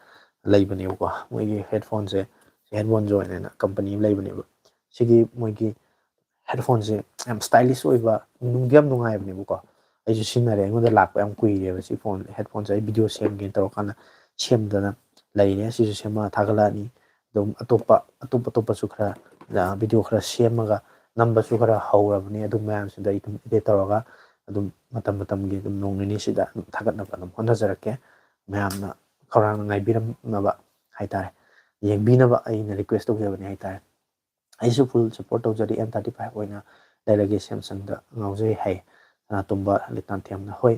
ꯂꯩꯕꯅꯦꯕꯀꯣ꯫ ꯃꯣꯏꯒꯤ headphoneꯁꯦ Headphone Zone ꯍꯥꯏꯅ company ꯑꯃ ꯂꯩꯕꯅꯦꯕ꯫ ꯁꯤꯒꯤ ꯃꯣꯏꯒꯤ headphoneꯁꯦ ꯌꯥꯝ stylish ꯑꯣꯏꯕ, ꯅꯨꯡꯗꯤ ꯌꯥꯝ ꯅꯨꯡꯉꯥꯏꯕꯅꯦꯕꯀꯣ꯫ ꯑꯩꯁꯨ ꯁꯤꯖꯤꯟꯅꯔꯦ, ꯑꯩꯉꯣꯟꯗ ꯂꯥꯛꯄ ꯌꯥꯝ ꯀꯨꯏꯔꯦꯕ ꯁꯤ phone headphoneꯁꯦ꯫ ꯑꯩ video ꯁꯦꯝꯒꯦꯅ ꯇꯧꯔꯀꯥꯟꯗ ꯁꯦꯝꯗꯅ ꯂꯩꯔꯦ꯫ ꯁꯤꯁꯨ ꯁꯦꯝꯃꯒ ꯊꯥꯒꯠꯂꯛꯑꯅꯤ꯫ ꯑꯗꯨꯝ ꯑꯇꯣꯞꯄ, ꯑꯇꯣꯞ ꯑꯇꯣꯞꯄꯁꯨ ꯈꯔ, ꯑ, video ꯈꯔ ꯁꯦꯝꯃꯒ ꯅꯝꯕꯁꯨ ꯈꯔ ꯍꯧꯔꯕꯅꯤ꯫ ꯑꯗꯨ ꯃꯌꯥꯝꯁꯤꯗ ꯑꯩ ꯑꯗꯨꯝ edit ꯇꯧꯔꯒ ꯑꯗꯨꯝ ꯃꯇꯝ ꯃꯇꯝꯒꯤ ꯑꯗꯨꯝ ꯅꯣꯡ ꯅꯤꯅꯤꯁꯤꯗ ꯑꯗꯨꯝ ꯊꯥꯒꯠꯅꯕ ꯑꯗꯨꯝ ꯍꯣꯠꯅꯖꯔꯛꯀꯦ꯫ ꯃꯌꯥꯝꯅ ꯈꯧꯔꯥꯡꯅ ꯉꯥꯏꯕꯤꯔꯝꯅꯕ ꯍꯥꯏꯇꯥꯔꯦ, ꯌꯦꯡꯕꯤꯅꯕ ꯑꯩꯅ request ꯇꯧꯖꯕꯅꯤ ꯍꯥꯏꯇꯥꯔꯦ꯫ ꯑꯩꯁꯨ full support ꯇꯧꯖꯔꯤ꯫ M thirty five ꯑꯣꯏꯅ ꯂꯩꯔꯒꯦ, Samsungꯗ ꯉꯥꯎꯖꯩ ꯍꯥꯏ ꯁꯅꯥꯇꯣꯝꯕ ꯂꯤꯇꯥꯟꯊꯦꯝꯅ꯫ ꯍꯣꯏ,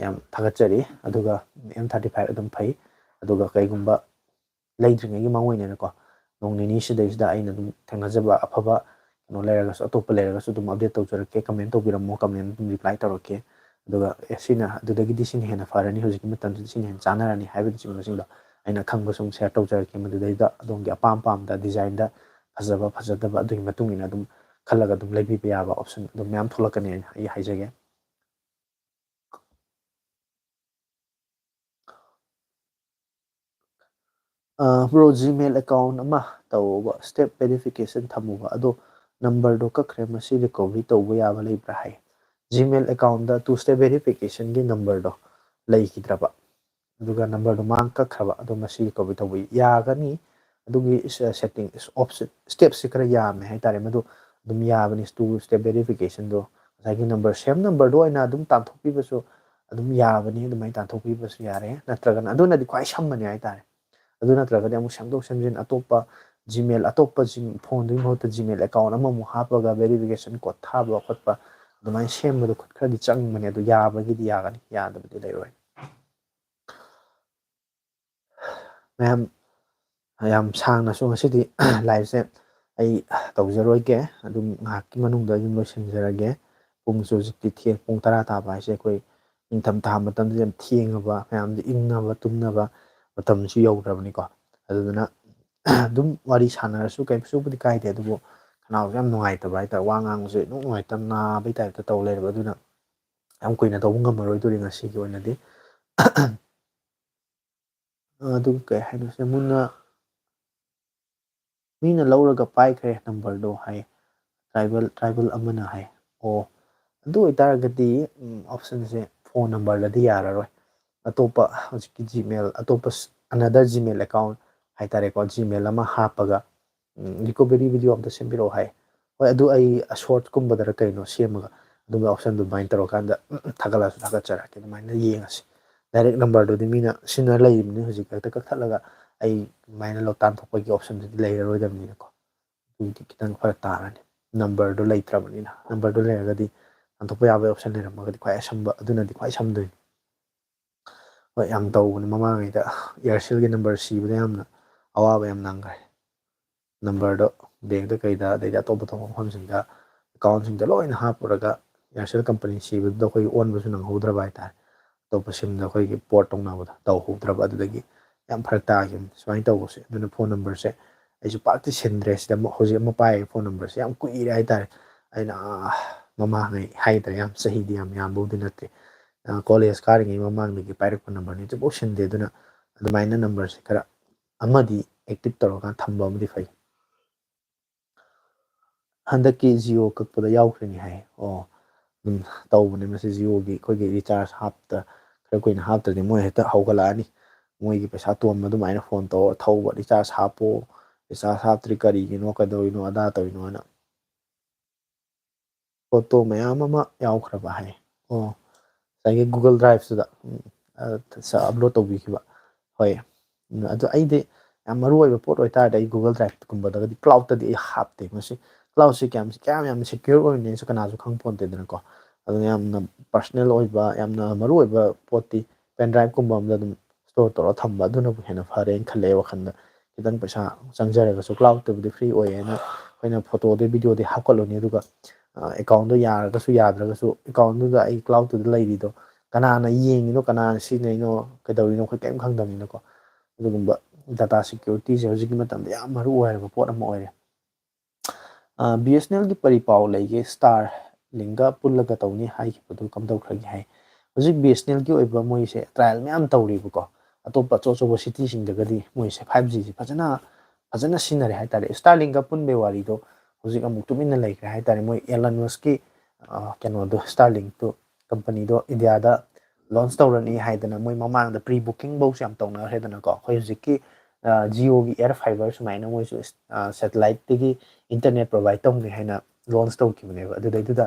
ꯌꯥꯝ ꯊꯥꯒꯠꯆꯔꯤ꯫ ꯑꯗꯨꯒ M thirty five ꯑꯗꯨꯝ ꯐꯩ꯫ ꯑꯗꯨꯒ ꯀꯩꯒꯨꯝꯕ ꯂꯩꯗ꯭ꯔꯤꯉꯩꯒꯤ ꯃꯥꯡꯑꯣꯏꯅꯅꯀꯣ, ꯅꯣꯡ ꯅꯤꯅꯤ ꯁꯤꯗꯩꯁꯤꯗ ꯑꯩꯅ ꯑꯗꯨꯝ ꯊꯦꯡꯅꯖꯕ ꯑꯐꯕ ꯀꯩꯅꯣ ꯂꯩꯔꯒꯁꯨ, ꯑꯇꯣꯞꯄ ꯂꯩꯔꯒꯁꯨ ꯑꯗꯨꯝ update ꯇꯧꯖꯔꯛꯀꯦ꯫ Comment ꯇꯧꯕꯤꯔꯝꯃꯣ, comment ꯑꯗꯨꯝ reply ꯇꯧꯔꯛꯀꯦ꯫ ꯑꯗꯨꯒ, "ꯑꯦ, ꯁꯤꯅ, ꯑꯗꯨꯗꯒꯤꯗꯤ ꯁꯤꯅ ꯍꯦꯟꯅ ꯐꯔꯅꯤ, ꯍꯧꯖꯤꯛꯀꯤ ꯃꯇꯝꯁꯤꯗ ꯁꯤꯅ ꯍꯦꯟꯅ ꯆꯥꯟꯅꯔꯅꯤ" ꯍꯥꯏꯕꯅꯆꯤꯡꯕꯁꯤꯡꯗꯣ ꯑꯩꯅ ꯈꯪꯕ ꯁꯨꯝ share ꯇꯧꯖꯔꯛꯀꯦ꯫ ꯃꯗꯨꯗꯩꯗ ꯑꯗꯣꯝꯒꯤ ꯑꯄꯥꯝ ꯄꯥꯝꯗ, designꯗ ꯐꯖꯕ ꯐꯖꯗꯕ ꯑꯗꯨꯒꯤ ꯃꯇꯨꯡ ꯏꯟꯅ ꯑꯗꯨꯝ ꯈꯜꯂꯒ ꯑꯗꯨꯝ ꯂꯩꯕꯤꯕ ꯌꯥꯕ option ꯑꯗꯨꯝ ꯃꯌꯥꯝ ꯊꯣꯛꯂꯛꯀꯅꯤ ꯍꯥꯏꯅ ꯑꯩ ꯍꯥꯏꯖꯒꯦ꯫ ꯑ, bro, Gmail account ꯑꯃ ꯇꯧꯕ, step verification ꯊꯝꯃꯨꯕ, ꯑꯗꯣ numberꯗꯣ ꯀꯛꯈ꯭ꯔꯦ, ꯃꯁꯤ recovery ꯇꯧꯕ ꯌꯥꯕ ꯂꯩꯕ꯭ꯔꯥ ꯍꯥꯏ꯫ Gmail accountꯗ two step verificationꯒꯤ numberꯗꯣ ꯂꯩꯈꯤꯗ꯭ꯔꯕ, ꯑꯗꯨꯒ numberꯗꯣ ꯃꯥꯡ ꯀꯛꯈ꯭ꯔꯕ, ꯑꯗꯣ ꯃꯁꯤ recovery ꯇꯧꯕ ꯌꯥꯒꯅꯤ꯫ ꯑꯗꯨꯒꯤ ꯁ-, setting, option, stepꯁꯦ ꯈꯔ ꯌꯥꯝꯃꯦ ꯍꯥꯏꯇꯥꯔꯦ꯫ ꯃꯗꯨ ꯑꯗꯨꯝ ꯌꯥꯕꯅꯤ, two step verificationꯗꯣ꯫ ꯉꯁꯥꯏꯒꯤ number, same numberꯗꯣ ꯑꯣꯏꯅ ꯑꯗꯨꯝ ꯇꯥꯟꯊꯣꯛꯄꯤꯕꯁꯨ ꯑꯗꯨꯝ ꯌꯥꯕꯅꯤ, ꯑꯗꯨꯃꯥꯏꯅ ꯇꯥꯟꯊꯣꯛꯄꯤꯕꯁꯨ ꯌꯥꯔꯦ꯫ ꯅꯠꯇ꯭ꯔꯒꯅ, ꯑꯗꯨꯅꯗꯤ ꯈ꯭ꯋꯥꯏ ꯁꯝꯕꯅꯦ ꯍꯥꯏꯇꯥꯔꯦ꯫ ꯑꯗꯨ ꯅꯠꯇ꯭ꯔꯒꯗꯤ ꯑꯃꯨꯛ ꯁꯦꯝꯗꯣꯛ ꯁꯦꯝꯖꯤꯟ, ꯑꯇꯣꯞꯄ Gmail, ꯑꯇꯣꯞꯄ Gm-, phoneꯗꯨꯒꯤ ꯃꯍꯨꯠꯇ Gmail account ꯑꯃꯃꯨꯛ ꯍꯥꯞꯄꯒ verification code ꯊꯥꯕ ꯈꯣꯠꯄ, ꯑꯗꯨꯃꯥꯏꯅ ꯁꯦꯝꯕꯗꯣ ꯈꯨꯠ ꯈꯔꯗꯤ ꯆꯪꯕꯅꯦ, ꯑꯗꯨ ꯌꯥꯕꯒꯤꯗꯤ ꯌꯥꯒꯅꯤ, ꯌꯥꯗꯕꯗꯤ ꯂꯩꯔꯣꯏ꯫ ꯃꯌꯥꯝ ꯌꯥꯝ ꯁꯥꯡꯅꯁꯨ ꯉꯁꯤꯗꯤ ꯂꯥꯏꯞꯁꯦ ꯑꯩ ꯇꯧꯖꯔꯣꯏꯒꯦ, ꯑꯗꯨꯝ ꯉꯥꯏꯍꯥꯛꯀꯤ ꯃꯅꯨꯡꯗ ꯑꯗꯨꯝ ꯂꯣꯏꯁꯤꯟꯖꯔꯒꯦ꯫ ꯄꯨꯡꯁꯨ ꯍꯧꯖꯤꯛꯇꯤ ꯊꯦꯡ ꯄꯨꯡ ꯇꯔꯥ ꯇꯥꯕ ꯍꯥꯏꯁꯦ ꯑꯩꯈꯣꯏ ꯅꯤꯡꯊꯝꯊꯥ ꯃꯇꯝꯁꯤꯗ ꯌꯥꯝ ꯊꯦꯡꯉꯕ, ꯃꯌꯥꯝꯁꯦ ꯏꯪꯅꯕ ꯇꯨꯝꯅꯕ ꯃꯇꯝꯁꯨ ꯌꯧꯈ꯭ꯔꯕꯅꯤꯀꯣ꯫ ꯑꯗꯨꯗꯨꯅ ꯑꯗꯨꯝ ꯋꯥꯔꯤ ꯁꯥꯟꯅꯔꯁꯨ ꯀꯩꯁꯨꯕꯨꯗꯤ ꯀꯥꯏꯗꯦ, ꯑꯗꯨꯕꯨ ꯈꯅꯥꯎꯁꯦ ꯌꯥꯝ ꯅꯨꯡꯉꯥꯏꯇꯕ ꯍꯥꯏꯇꯥꯔꯦ, ꯋꯥ ꯉꯥꯡꯕꯁꯦ ꯏꯅꯨꯡ ꯅꯨꯡꯉꯥꯏꯇꯕ, ꯅꯥꯕꯩ ꯇꯥꯏꯞꯇ ꯇꯧ ꯂꯩꯔꯕ꯫ ꯑꯗꯨꯅ ꯌꯥꯝ ꯀꯨꯏꯅ ꯇꯧꯕ ꯉꯝꯃꯔꯣꯏꯗꯣꯔꯤ ꯉꯁꯤꯒꯤ ꯑꯣꯏꯅꯗꯤ꯫ ꯑꯗꯨꯒ ꯀꯩ ꯍꯥꯏꯅꯣ ꯁꯦ, ꯃꯨꯟꯅ ꯃꯤꯅ ꯂꯧꯔꯒ ꯄꯥꯏꯈ꯭ꯔꯦ ꯅꯝꯕꯔꯗꯣ ꯍꯥꯏ, ꯇ꯭ꯔꯥꯏꯕꯦꯜ ꯇ꯭ꯔꯥꯏꯕꯦꯜ ꯑꯃꯅ ꯍꯥꯏ꯫ ꯑꯣ, ꯑꯗꯨ ꯑꯣꯏꯇꯥꯔꯒꯗꯤ ꯑꯣꯞꯁꯟꯁꯦ ꯐꯣꯟ ꯅꯝꯕꯔꯗꯗꯤ ꯌꯥꯔꯔꯣꯏ, ꯑꯇꯣꯞꯄ ꯍꯧꯖꯤꯛꯀꯤ ꯖꯤꯃꯦꯜ, ꯑꯇꯣꯞꯄ ꯑꯅꯗꯔ ꯖꯤꯃꯦꯜ ꯑꯦꯀꯥꯎꯟ ꯍꯥꯏꯇꯥꯔꯦꯀꯣ, ꯖꯤꯃꯦꯜ ꯑꯃ ꯍꯥꯞꯄꯒ ꯔꯤꯀꯣꯕꯔꯤ ꯚꯤꯗꯤꯑꯣ ꯑꯝꯇ ꯁꯦꯝꯕꯤꯔꯛꯑꯣ ꯍꯥꯏ꯫ ꯍꯣꯏ, ꯑꯗꯨ ꯑꯩ ꯁꯣꯔꯠꯀꯨꯝꯕꯗꯔ ꯀꯩꯅꯣ ꯁꯦꯝꯃꯒ ꯑꯗꯨꯝꯕ ꯑꯣꯞꯁꯟꯗꯨ ꯑꯗꯨꯃꯥꯏꯅ ꯇꯧꯔꯀꯥꯟꯗ ꯊꯥꯒꯠꯂꯛꯑꯁꯨ ꯊꯥꯒꯠꯆꯔꯛꯀꯦ, ꯑꯗꯨꯃꯥꯏꯅ ꯌꯦꯡꯉꯁꯤ꯫ ꯗꯥꯏꯔꯦꯛ ꯅꯝꯕꯔꯗꯨꯗꯤ ꯃꯤꯅ ꯁꯤꯖꯤꯟꯅ ꯂꯩꯔꯤꯕꯅꯤ, ꯍꯧꯖꯤꯛ ꯍꯦꯛꯇ ꯀꯛꯊꯠꯂꯒ ꯑꯩ ꯑꯗꯨꯃꯥꯏꯅ ꯂꯧ ꯇꯥꯟꯊꯣꯛꯄꯒꯤ ꯑꯣꯞꯁꯟꯗꯨꯗꯤ ꯂꯩꯔꯔꯣꯏꯗꯕꯅꯤꯅꯀꯣ꯫ ꯑꯗꯨꯒꯤꯗꯤ ꯈꯤꯇꯪ ꯐꯔꯛ ꯇꯥꯔꯅꯤ, ꯅꯝꯕꯔꯗꯨ ꯂꯩꯇ꯭ꯔꯕꯅꯤꯅ꯫ ꯅꯝꯕꯔꯗꯨ ꯂꯩꯔꯒꯗꯤ ꯇꯥꯟꯊꯣꯛꯄ ꯌꯥꯕꯒꯤ ꯑꯣꯞꯁꯟ ꯂꯩꯔꯝꯃꯒꯗꯤ ꯈ꯭ꯋꯥꯏ ꯑꯁꯝꯕ, ꯑꯗꯨꯅꯗꯤ ꯈ꯭ꯋꯥꯏ ꯁꯝꯗꯣꯏꯅꯤ꯫ ꯍꯣꯏ, ꯌꯥꯝ ꯇꯧꯕꯅꯤ ꯃꯃꯥꯡꯉꯩꯗ, ꯏꯌꯥꯔꯁꯦꯜꯒꯤ ꯅꯝꯕꯔ ꯁꯤꯕꯗ ꯌꯥꯝꯅ ꯑꯋꯥꯕ ꯌꯥꯝ ꯅꯪꯈ꯭ꯔꯦ꯫ ꯅꯝꯕꯔꯗꯣ ꯕꯦꯡꯛꯇ ꯀꯩꯗ, ꯑꯗꯩꯗꯤ ꯑꯇꯣꯞ ꯑꯇꯣꯞꯄ ꯃꯐꯝꯁꯤꯡꯗ ꯑꯦꯀꯥꯎꯟꯁꯤꯡꯗ ꯂꯣꯏꯅ ꯍꯥꯞꯄꯨꯔꯒ ꯏꯌꯥꯔꯁꯦꯜ ꯀꯝꯄꯅꯤ ꯁꯤꯕꯗꯨꯗ ꯑꯩꯈꯣꯏꯒꯤ ꯑꯣꯟꯕꯁꯨ ꯅꯪꯍꯧꯗ꯭ꯔꯕ ꯍꯥꯏꯇꯥꯔꯦ꯫ ꯑꯇꯣꯞꯄ ꯁꯤꯝꯗ ꯑꯩꯈꯣꯏꯒꯤ ꯄꯣꯔꯠ ꯇꯧꯅꯕꯗꯣ ꯇꯧꯍꯧꯗ꯭ꯔꯕ, ꯑꯗꯨꯗꯒꯤ ꯌꯥꯝ ꯐꯔꯛ ꯇꯥꯈꯤꯕꯅꯤ ꯁꯨꯃꯥꯏꯅ ꯇꯧꯕꯁꯦ꯫ ꯑꯗꯨꯅ ꯐꯣꯟ ꯅꯝꯕꯔꯁꯦ ꯑꯩꯁꯨ ꯄꯥꯛꯇꯤ ꯁꯤꯟꯗ꯭ꯔꯦ꯫ ꯁꯤꯗ ꯑꯃꯨꯛ ꯍꯧꯖꯤꯛ ꯑꯃ ꯄꯥꯏꯔꯤꯕ ꯐꯣꯟ ꯅꯝꯕꯔꯁꯦ ꯌꯥꯝ ꯀꯨꯏꯔꯦ ꯍꯥꯏꯇꯥꯔꯦ꯫ ꯑꯩꯅ, ꯑꯥ, ꯃꯃꯥꯡꯉꯩ ꯍꯥꯏꯇꯥꯔꯦ, ꯌꯥꯝ ꯆꯍꯤꯗꯤ ꯌꯥꯝ ꯌꯥꯝꯕꯕꯨꯗꯤ ꯅꯠꯇꯦ꯫ ꯑ, ꯀꯣꯂꯦꯖ ꯀꯥꯔꯤꯉꯩ ꯃꯃꯥꯡꯗꯒꯤ ꯄꯥꯏꯔꯛꯄ ꯅꯝꯕꯔꯅꯤ, ꯍꯧꯖꯤꯛꯐꯥꯎ ꯁꯤꯟꯗꯦ꯫ ꯑꯗꯨꯅ ꯑꯗꯨꯃꯥꯏꯅ ꯅꯝꯕꯔꯁꯦ ꯈꯔ ꯑꯃꯗꯤ ꯑꯦꯛꯇꯤꯞ ꯇꯧꯔꯀꯥꯟꯗ ꯊꯝꯕ ꯑꯃꯗꯤ ꯐꯩ꯫ ꯍꯟꯗꯛꯀꯤ ꯖꯤꯑꯣ ꯀꯛꯄꯗ ꯌꯥꯎꯈ꯭ꯔꯤꯅꯤ ꯍꯥꯏ꯫ ꯑꯣ, ꯑꯗꯨꯝ ꯇꯧꯕꯅꯦ ꯃꯁꯤ ꯖꯤꯑꯣꯒꯤ, ꯑꯩꯈꯣꯏꯒꯤ ꯔꯤꯆꯥꯔꯖ ꯍꯥꯞꯇ, ꯈꯔ ꯀꯨꯏꯅ ꯍꯥꯞꯇ꯭ꯔꯗꯤ ꯃꯣꯏ ꯍꯦꯛꯇ ꯍꯧꯒꯠꯂꯛꯑꯅꯤ꯫ ꯃꯣꯏꯒꯤ ꯄꯩꯁꯥ ꯇꯣꯟꯕ ꯑꯗꯨꯃꯥꯏꯅ ꯐꯣꯟ ꯇꯧꯔ ꯊꯧꯕ, "ꯔꯤꯆꯥꯔꯖ ꯍꯥꯞꯄꯣ, ꯔꯤꯆꯥꯔꯖ ꯍꯥꯞꯇ꯭ꯔꯤ ꯀꯔꯤꯒꯤꯅꯣ, ꯀꯩꯗꯧꯔꯤꯅꯣ, ꯑꯗꯥ ꯇꯧꯔꯤꯅꯣ" ꯍꯥꯏꯅ꯫ ꯐꯣꯇꯣ ꯃꯌꯥꯝ ꯑꯃ ꯌꯥꯎꯈ꯭ꯔꯕ ꯍꯥꯏ꯫ ꯑꯣ, ꯉꯁꯥꯏꯒꯤ Google Drive-ꯇꯨꯗ, ꯎꯝ, ꯑ, ꯁ-, ꯑꯞꯂꯣꯗ ꯇꯧꯕꯤꯈꯤꯕ꯫ ꯍꯣꯏ꯫ ꯎꯝ, ꯑꯗꯣ ꯑꯩꯗꯤ ꯌꯥꯝ ꯃꯔꯨ ꯑꯣꯏꯕ ꯄꯣꯠ ꯑꯣꯏꯇꯥꯔꯗꯤ ꯑꯩ Google Drive-ꯀꯨꯝꯕꯗꯒꯗꯤ, cloud-ꯇꯗꯤ ꯑꯩ ꯍꯥꯞꯇꯦ꯫ ꯃꯁꯤ ꯀ꯭ꯂꯥꯎꯠꯁꯤ ꯀꯌꯥꯝ ꯀꯌꯥꯝ ꯌꯥꯝ ꯁꯦꯀ꯭ꯌꯣꯔ ꯑꯣꯏꯅꯦꯁꯨ ꯀꯅꯥꯁꯨ ꯈꯪ ꯄꯣꯟꯇꯦꯗꯅꯀꯣ꯫ ꯑꯗꯨꯅ ꯌꯥꯝꯅ ꯄꯔꯁꯅꯦꯜ ꯑꯣꯏꯕ, ꯌꯥꯝꯅ ꯃꯔꯨ ꯑꯣꯏꯕ ꯄꯣꯠꯇꯤ ꯄꯦꯟ ꯗ꯭ꯔꯥꯏꯚꯀꯨꯝꯕ ꯑꯃꯗ ꯑꯗꯨꯝ ꯁ꯭ꯇꯣꯔ ꯇꯧꯔꯒ ꯊꯝꯕ ꯑꯗꯨꯅꯕꯨ ꯍꯦꯟꯅ ꯐꯔꯦꯅ ꯈꯜꯂꯦ ꯋꯥꯈꯜꯗ꯫ ꯈꯤꯇꯪ ꯄꯩꯁꯥ ꯆꯪꯖꯔꯒꯁꯨ ꯀ꯭ꯂꯥꯎꯠꯇꯕꯨꯗꯤ ꯐ꯭ꯔꯤ ꯑꯣꯏꯌꯦꯅ ꯑꯩꯈꯣꯏꯅ ꯐꯣꯇꯣꯗꯩ ꯚꯤꯗꯤꯑꯣꯗꯩ ꯍꯥꯞꯀꯠꯂꯨꯅꯤ, ꯑꯗꯨꯒ ꯑꯦꯀꯥꯎꯟꯗꯣ ꯌꯥꯔꯒꯁꯨ ꯌꯥꯗ꯭ꯔꯒꯁꯨ ꯑꯦꯀꯥꯎꯟꯗꯨꯗ ꯑꯩ ꯀ꯭ꯂꯥꯎꯠꯇꯨꯗ ꯂꯩꯔꯤꯗꯣ ꯀꯅꯥꯅ ꯌꯦꯡꯉꯤꯅꯣ, ꯀꯅꯥꯅ ꯁꯤꯖꯤꯟꯅꯩꯅꯣ, ꯀꯩꯗꯧꯔꯤꯅꯣ ꯑꯩꯈꯣꯏ ꯀꯔꯤꯝ ꯈꯪꯗꯕꯅꯤꯅꯀꯣ꯫ ꯑꯗꯨꯒꯨꯝꯕ ꯗꯥꯇꯥ ꯁꯦꯀ꯭ꯌꯨꯔꯤꯇꯤꯁꯦ ꯍꯧꯖꯤꯛꯀꯤ ꯃꯇꯝꯗ ꯌꯥꯝ ꯃꯔꯨ ꯑꯣꯏꯔꯕ ꯄꯣꯠ ꯑꯃ ꯑꯣꯏꯔꯦ꯫ ꯕꯤ ꯑꯦꯁ ꯑꯦꯟ ꯑꯦꯜꯒꯤ ꯄꯔꯤ ꯄꯥꯎ ꯂꯩꯒꯦ, ꯁ꯭ꯇꯥꯔ ꯂꯤꯡꯒ ꯄꯨꯜꯂꯒ ꯇꯧꯅꯤ ꯍꯥꯏꯈꯤꯕꯗꯨ ꯀꯝꯗꯧꯈ꯭ꯔꯒꯦ ꯍꯥꯏ꯫ ꯍꯧꯖꯤꯛ ꯕꯤ ꯑꯦꯁ ꯑꯦꯟ ꯑꯦꯜꯒꯤ ꯑꯣꯏꯕ ꯃꯣꯏꯁꯦ ꯇ꯭ꯔꯥꯏꯌꯦꯜ ꯃꯌꯥꯝ ꯇꯧꯔꯤꯕꯀꯣ, ꯑꯇꯣꯞꯄ ꯑꯆꯧ ꯑꯆꯧꯕ ꯁꯤꯇꯤꯁꯤꯡꯗꯒꯗꯤ ꯃꯣꯏꯁꯦ ꯐꯥꯏꯚ ꯖꯤꯁꯦ ꯐꯖꯅ ꯐꯖꯅ ꯁꯤꯖꯤꯟꯅꯔꯦ ꯍꯥꯏꯇꯥꯔꯦ꯫ ꯁ꯭ꯇꯥꯔ ꯂꯤꯡꯒ ꯄꯨꯟꯕꯩ ꯋꯥꯔꯤꯗꯣ ꯍꯧꯖꯤꯛ ꯑꯃꯨꯛ ꯇꯨꯃꯤꯟꯅ ꯂꯩꯈ꯭ꯔꯦ ꯍꯥꯏꯇꯥꯔꯦ꯫ ꯃꯣꯏ ꯑꯦꯂꯟ ꯃꯁꯀꯤ ꯀꯩꯅꯣꯗꯣ, ꯁ꯭ꯇꯥꯔ ꯂꯤꯡꯇꯣ, ꯀꯝꯄꯅꯤꯗꯣ ꯏꯟꯗꯤꯌꯥꯗ ꯂꯣꯟꯆ ꯇꯧꯔꯅꯤ ꯍꯥꯏꯗꯅ ꯃꯣꯏ ꯃꯃꯥꯡꯗ ꯄ꯭ꯔꯤ ꯕꯨꯀꯤꯡꯐꯧꯁꯨ ꯌꯥꯝ ꯇꯧꯅꯈ꯭ꯔꯦꯗꯅꯀꯣ꯫ ꯑꯩꯈꯣꯏ ꯍꯧꯖꯤꯛꯀꯤ ꯖꯤꯑꯣꯒꯤ ꯑꯦꯌꯔ ꯐꯥꯏꯕꯔ ꯁꯨꯃꯥꯏꯅ ꯃꯣꯏꯁꯨ ꯁꯦꯇꯦꯂꯥꯏꯠꯇꯒꯤ ꯏꯟꯇꯔꯅꯦꯠ ꯄ꯭ꯔꯣꯚꯥꯏꯠ ꯇꯧꯅꯤ ꯍꯥꯏꯅ ꯂꯣꯟꯆ ꯇꯧꯈꯤꯕꯅꯦꯕ꯫ ꯑꯗꯨꯗꯩꯗꯨꯗ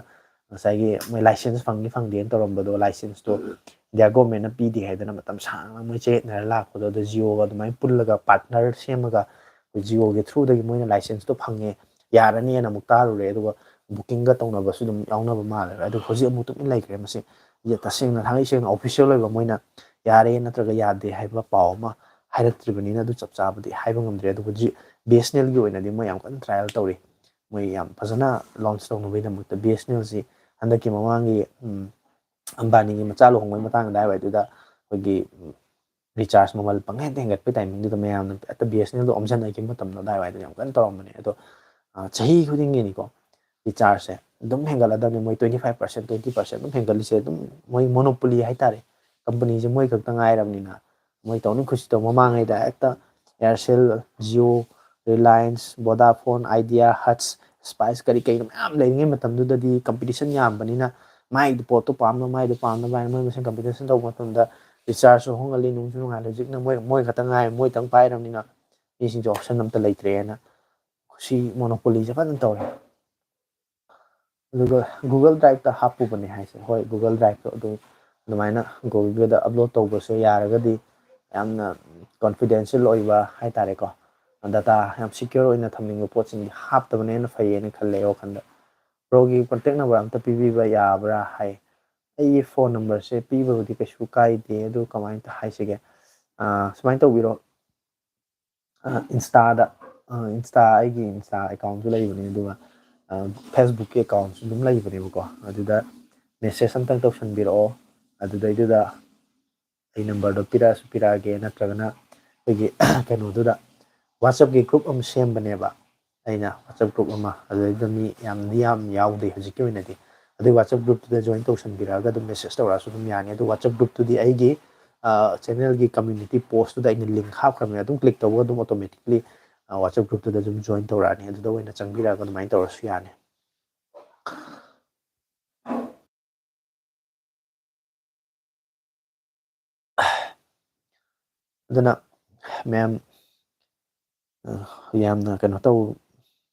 ꯉꯁꯥꯏꯒꯤ ꯃꯣꯏ ꯂꯥꯏꯁꯦꯟꯁ ꯐꯪꯅꯤ ꯐꯪꯗꯦꯅ ꯇꯧꯔꯝꯕꯗꯣ, ꯂꯥꯏꯁꯦꯟꯁꯇꯣ ꯏꯟꯗꯤꯌꯥ ꯒꯣꯔꯃꯦꯟꯅ ꯄꯤꯗꯦ ꯍꯥꯏꯗꯅ ꯃꯇꯝ ꯁꯥꯡꯅ ꯃꯣꯏ ꯆꯌꯦꯠꯅꯔ ꯂꯥꯛꯄꯗꯣ, ꯑꯗꯣ ꯖꯤꯑꯣꯒ ꯑꯗꯨꯃꯥꯏꯅ ꯄꯨꯜꯂꯒ ꯄꯥꯔꯠꯅꯔ ꯁꯦꯝꯃꯒ ꯑꯩꯈꯣꯏ ꯖꯤꯑꯣꯒꯤ ꯊ꯭ꯔꯨꯗꯒꯤ ꯃꯣꯏꯅ ꯂꯥꯏꯁꯦꯟꯁꯇꯣ ꯐꯪꯉꯦ, ꯌꯥꯔꯅꯤꯅ ꯑꯃꯨꯛ ꯇꯥꯔꯨꯔꯦ꯫ ꯑꯗꯨꯒ ꯕꯨꯀꯤꯡꯒ ꯇꯧꯅꯕꯁꯨ ꯑꯗꯨꯝ ꯌꯥꯎꯅꯕ ꯃꯥꯜꯂꯦ꯫ ꯑꯗꯨ ꯍꯧꯖꯤꯛ ꯑꯃꯨꯛ ꯇꯨꯃꯤꯟ ꯂꯩꯈ꯭ꯔꯦ꯫ ꯃꯁꯤ ꯇꯁꯦꯡꯅ ꯊꯥꯡꯒꯩ ꯁꯦꯡꯅ ꯑꯣꯐꯤꯁꯤꯌꯦꯜ ꯑꯣꯏꯕ ꯃꯣꯏꯅ ꯌꯥꯔꯦ ꯅꯠꯇ꯭ꯔꯒ ꯌꯥꯗꯦ ꯍꯥꯏꯕ ꯄꯥꯎ ꯑꯃ ꯍꯥꯏꯔꯛꯇ꯭ꯔꯤꯕꯅꯤꯅ ꯑꯗꯨ ꯆꯞ ꯆꯥꯕꯗꯤ ꯍꯥꯏꯕ ꯉꯝꯗ꯭ꯔꯦ꯫ ꯑꯗꯨꯕꯨ ꯖꯤ-, ꯕꯤ ꯑꯦꯁ ꯑꯦꯟ ꯑꯦꯜꯒꯤ ꯑꯣꯏꯅꯗꯤ ꯃꯣꯏ ꯌꯥꯝ ꯀꯟꯅ ꯇ꯭ꯔꯥꯏꯌꯦꯜ ꯇꯧꯔꯤ꯫ ꯃꯣꯏ ꯌꯥꯝ ꯐꯖꯅ ꯂꯣꯟꯆ ꯇꯧꯅꯕꯒꯤꯗꯃꯛꯇ ꯕꯤ ꯑꯦꯁ ꯑꯦꯟ ꯑꯦꯜꯁꯤ ꯍꯟꯗꯛꯀꯤ ꯃꯃꯥꯡꯒꯤ, ꯎꯝ, ꯑꯝꯕꯥꯅꯤꯒꯤ ꯃꯆꯥ ꯂꯨꯍꯣꯡꯕꯒꯤ ꯃꯇꯥꯡ ꯑꯗꯨꯋꯥꯏꯗꯨꯗ ꯑꯩꯈꯣꯏꯒꯤ, ꯎꯝ, ꯔꯤꯆꯥꯔꯖ ꯃꯃꯜ ꯄꯪꯍꯦꯟꯗ ꯍꯦꯟꯒꯠꯄꯒꯤ ꯇꯥꯏꯃꯤꯡꯗꯨꯗ ꯃꯌꯥꯝꯅ ꯍꯦꯛꯇ ꯕꯤ ꯑꯦꯁ ꯑꯦꯟ ꯑꯦꯜꯗꯣ ꯑꯣꯝꯁꯤꯟꯅꯈꯤꯕ ꯃꯇꯝꯗꯣ ꯑꯗꯨꯋꯥꯏꯗꯨꯗ ꯌꯥꯝ ꯀꯟꯅ ꯇꯧꯔꯝꯕꯅꯦ꯫ ꯑꯗꯣ, ꯑ, ꯆꯍꯤ ꯈꯨꯗꯤꯡꯒꯤꯅꯤꯀꯣ, ꯔꯤꯆꯥꯔꯖꯁꯦ ꯑꯗꯨꯝ ꯍꯦꯟꯒꯠꯂꯗꯕꯅꯤ꯫ ꯃꯣꯏ twenty five percent, twenty percent ꯑꯗꯨꯝ ꯍꯦꯟꯒꯠꯂꯤꯁꯦ ꯑꯗꯨꯝ ꯃꯣꯏ ꯃꯣꯅꯣꯄꯣꯂꯤ ꯍꯥꯏꯇꯥꯔꯦ꯫ ꯀꯝꯄꯅꯤꯁꯦ ꯃꯣꯏ ꯈꯛꯇ ꯉꯥꯏꯔꯕꯅꯤꯅ ꯃꯣꯏ ꯇꯧꯅꯤꯡ ꯈꯨꯁꯤ ꯇꯧ꯫ ꯃꯃꯥꯡꯉꯩꯗ ꯍꯦꯛꯇ Aircel, Jio, Reliance, Vodafone, Idea, Hutch, Spice ꯀꯔꯤ ꯀꯔꯤꯅꯣ ꯃꯌꯥꯝ ꯂꯩꯔꯤꯉꯩ ꯃꯇꯝꯗꯨꯗꯗꯤ ꯀꯝꯄꯤꯇꯤꯁꯟ ꯌꯥꯝꯕꯅꯤꯅ ꯃꯥꯏꯗꯤ ꯄꯣꯠꯇꯣ ꯄꯥꯝꯅ ꯃꯥꯏꯗꯣ ꯄꯥꯝꯅꯕ ꯍꯥꯏꯅ ꯃꯣꯏ ꯃꯁꯦꯟ ꯀꯝꯄꯤꯇꯤꯁꯟ ꯇꯧꯕ ꯃꯇꯝꯗ ꯔꯤꯆꯥꯔꯖꯁꯨ ꯍꯣꯡꯍꯜꯂꯤ, ꯅꯨꯡꯁꯨ ꯅꯨꯡꯉꯥꯏꯔꯦ꯫ ꯍꯧꯖꯤꯛꯅ ꯃꯣꯏ, ꯃꯣꯏ ꯈꯛꯇ ꯉꯥꯏꯔꯦ, ꯃꯣꯏ ꯈꯛꯇꯪ ꯄꯥꯏꯔꯕꯅꯤꯅ ꯃꯤꯁꯤꯡꯁꯦ ꯑꯣꯞꯁꯟ ꯑꯝꯇ ꯂꯩꯇ꯭ꯔꯦꯅ ꯁꯤ ꯃꯣꯅꯣꯄꯣꯂꯤꯁꯦ ꯐꯖꯅ ꯇꯧꯔꯦ꯫ ꯑꯗꯨꯒ Google Driveꯇ ꯍꯥꯞꯄꯨꯕꯅꯦ ꯍꯥꯏꯁꯦ꯫ ꯍꯣꯏ, Google Driveꯇꯣ ꯑꯗꯨ ꯑꯗꯨꯃꯥꯏꯅ Googleꯗ ꯑꯞꯂꯣꯗ ꯇꯧꯕꯁꯦ ꯌꯥꯔꯒꯗꯤ ꯌꯥꯝꯅ ꯀꯣꯟꯐꯤꯗꯦꯟꯁꯤꯌꯦꯜ ꯑꯣꯏꯕ ꯍꯥꯏꯇꯥꯔꯦꯀꯣ꯫ ꯗꯇꯥ ꯌꯥꯝ ꯁꯤꯀ꯭ꯌꯣꯔ ꯑꯣꯏꯅ ꯊꯝꯅꯤꯡꯕ ꯄꯣꯠꯁꯤꯡꯗꯤ ꯍꯥꯞꯇꯕꯅ ꯍꯦꯟꯅ ꯐꯩꯌꯦꯅ ꯈꯜꯂꯦ ꯑꯩ ꯋꯥꯈꯜꯗ꯫ ꯕ꯭ꯔꯣꯒꯤ ꯀꯣꯟꯇꯦꯛ ꯅꯝꯕꯔ ꯑꯝꯇ ꯄꯤꯕꯤꯕ ꯌꯥꯕ꯭ꯔꯥ ꯍꯥꯏ꯫ ꯑꯩꯒꯤ ꯐꯣꯟ ꯅꯝꯕꯔꯁꯦ ꯄꯤꯕꯕꯨꯗꯤ ꯀꯩꯁꯨ ꯀꯥꯏꯗꯦ, ꯑꯗꯨ ꯀꯃꯥꯏꯅ ꯍꯥꯏꯁꯤꯒꯦ? ꯑꯥ, ꯁꯨꯃꯥꯏꯅ ꯇꯧꯕꯤꯔꯣ, ꯏꯟꯁꯇꯥꯗ, ꯏꯟꯁꯇꯥ, ꯑꯩꯒꯤ ꯏꯟꯁꯇꯥ ꯑꯦꯀꯥꯎꯟꯁꯨ ꯂꯩꯕꯅꯦ, ꯑꯗꯨꯒ ꯐꯦꯁꯕꯨꯛꯀꯤ ꯑꯦꯀꯥꯎꯟꯁꯨ ꯑꯗꯨꯝ ꯂꯩꯕꯅꯦꯕꯀꯣ꯫ ꯑꯗꯨꯗ ꯃꯦꯁꯦꯖ ꯑꯝꯇꯪ ꯇꯧꯁꯟꯕꯤꯔꯛꯑꯣ꯫ ꯑꯗꯨꯗꯩꯗꯨꯗ ꯑꯩ ꯅꯝꯕꯔꯗꯣ ꯄꯤꯔꯛꯑꯁꯨ ꯄꯤꯔꯛꯑꯒꯦ, ꯅꯠꯇ꯭ꯔꯒꯅ ꯑꯩꯈꯣꯏꯒꯤ ꯀꯩꯅꯣꯗꯨꯗ, ꯋꯥꯆꯞꯀꯤ ꯒ꯭ꯔꯨꯞ ꯑꯃ ꯁꯦꯝꯕꯅꯦꯕ ꯑꯩꯅ, ꯋꯥꯆꯞ ꯒ꯭ꯔꯨꯞ ꯑꯃ꯫ ꯑꯗꯨꯗꯩꯗ ꯃꯤ ꯌꯥꯝꯗꯤ ꯌꯥꯝ ꯌꯥꯎꯗꯦ ꯍꯧꯖꯤꯛꯀꯤ ꯑꯣꯏꯅꯗꯤ꯫ ꯑꯗꯨꯒꯤ ꯋꯥꯆꯞ ꯒ꯭ꯔꯨꯞꯇꯨꯗ ꯖꯣꯏꯟ ꯇꯧꯁꯟꯕꯤꯔꯛꯑꯒ ꯑꯗꯨꯝ ꯃꯦꯁꯦꯖ ꯇꯧꯔꯛꯑꯁꯨ ꯑꯗꯨꯝ ꯌꯥꯅꯤ꯫ ꯑꯗꯨ ꯋꯥꯆꯞ ꯒ꯭ꯔꯨꯞꯇꯨꯗꯤ ꯑꯩꯒꯤ ꯆꯦꯅꯦꯜꯒꯤ ꯀꯝꯃ꯭ꯌꯨꯅꯤꯇꯤ ꯄꯣꯁꯇꯨꯗ ꯑꯩꯅ ꯂꯤꯡ ꯍꯥꯞꯈ꯭ꯔꯕꯅꯦ꯫ ꯑꯗꯨꯝ ꯀ꯭ꯂꯤꯛ ꯇꯧꯕꯒ ꯑꯗꯨꯝ ꯑꯣꯇꯣꯃꯦꯇꯤꯛꯂꯤ ꯋꯥꯆꯞ ꯒ꯭ꯔꯨꯞꯇꯨꯗ ꯑꯗꯨꯝ ꯖꯣꯏꯟ ꯇꯧꯔꯛꯑꯅꯤ꯫ ꯑꯗꯨꯗ ꯑꯣꯏꯅ ꯆꯪꯕꯤꯔꯛꯑꯒ ꯑꯗꯨꯃꯥꯏꯅ ꯇꯧꯔꯁꯨ ꯌꯥꯅꯤ꯫ ꯑꯗꯨꯅ ꯃꯌꯥꯝ, ꯑ, ꯌꯥꯝꯅ ꯀꯩꯅꯣ ꯇꯧ,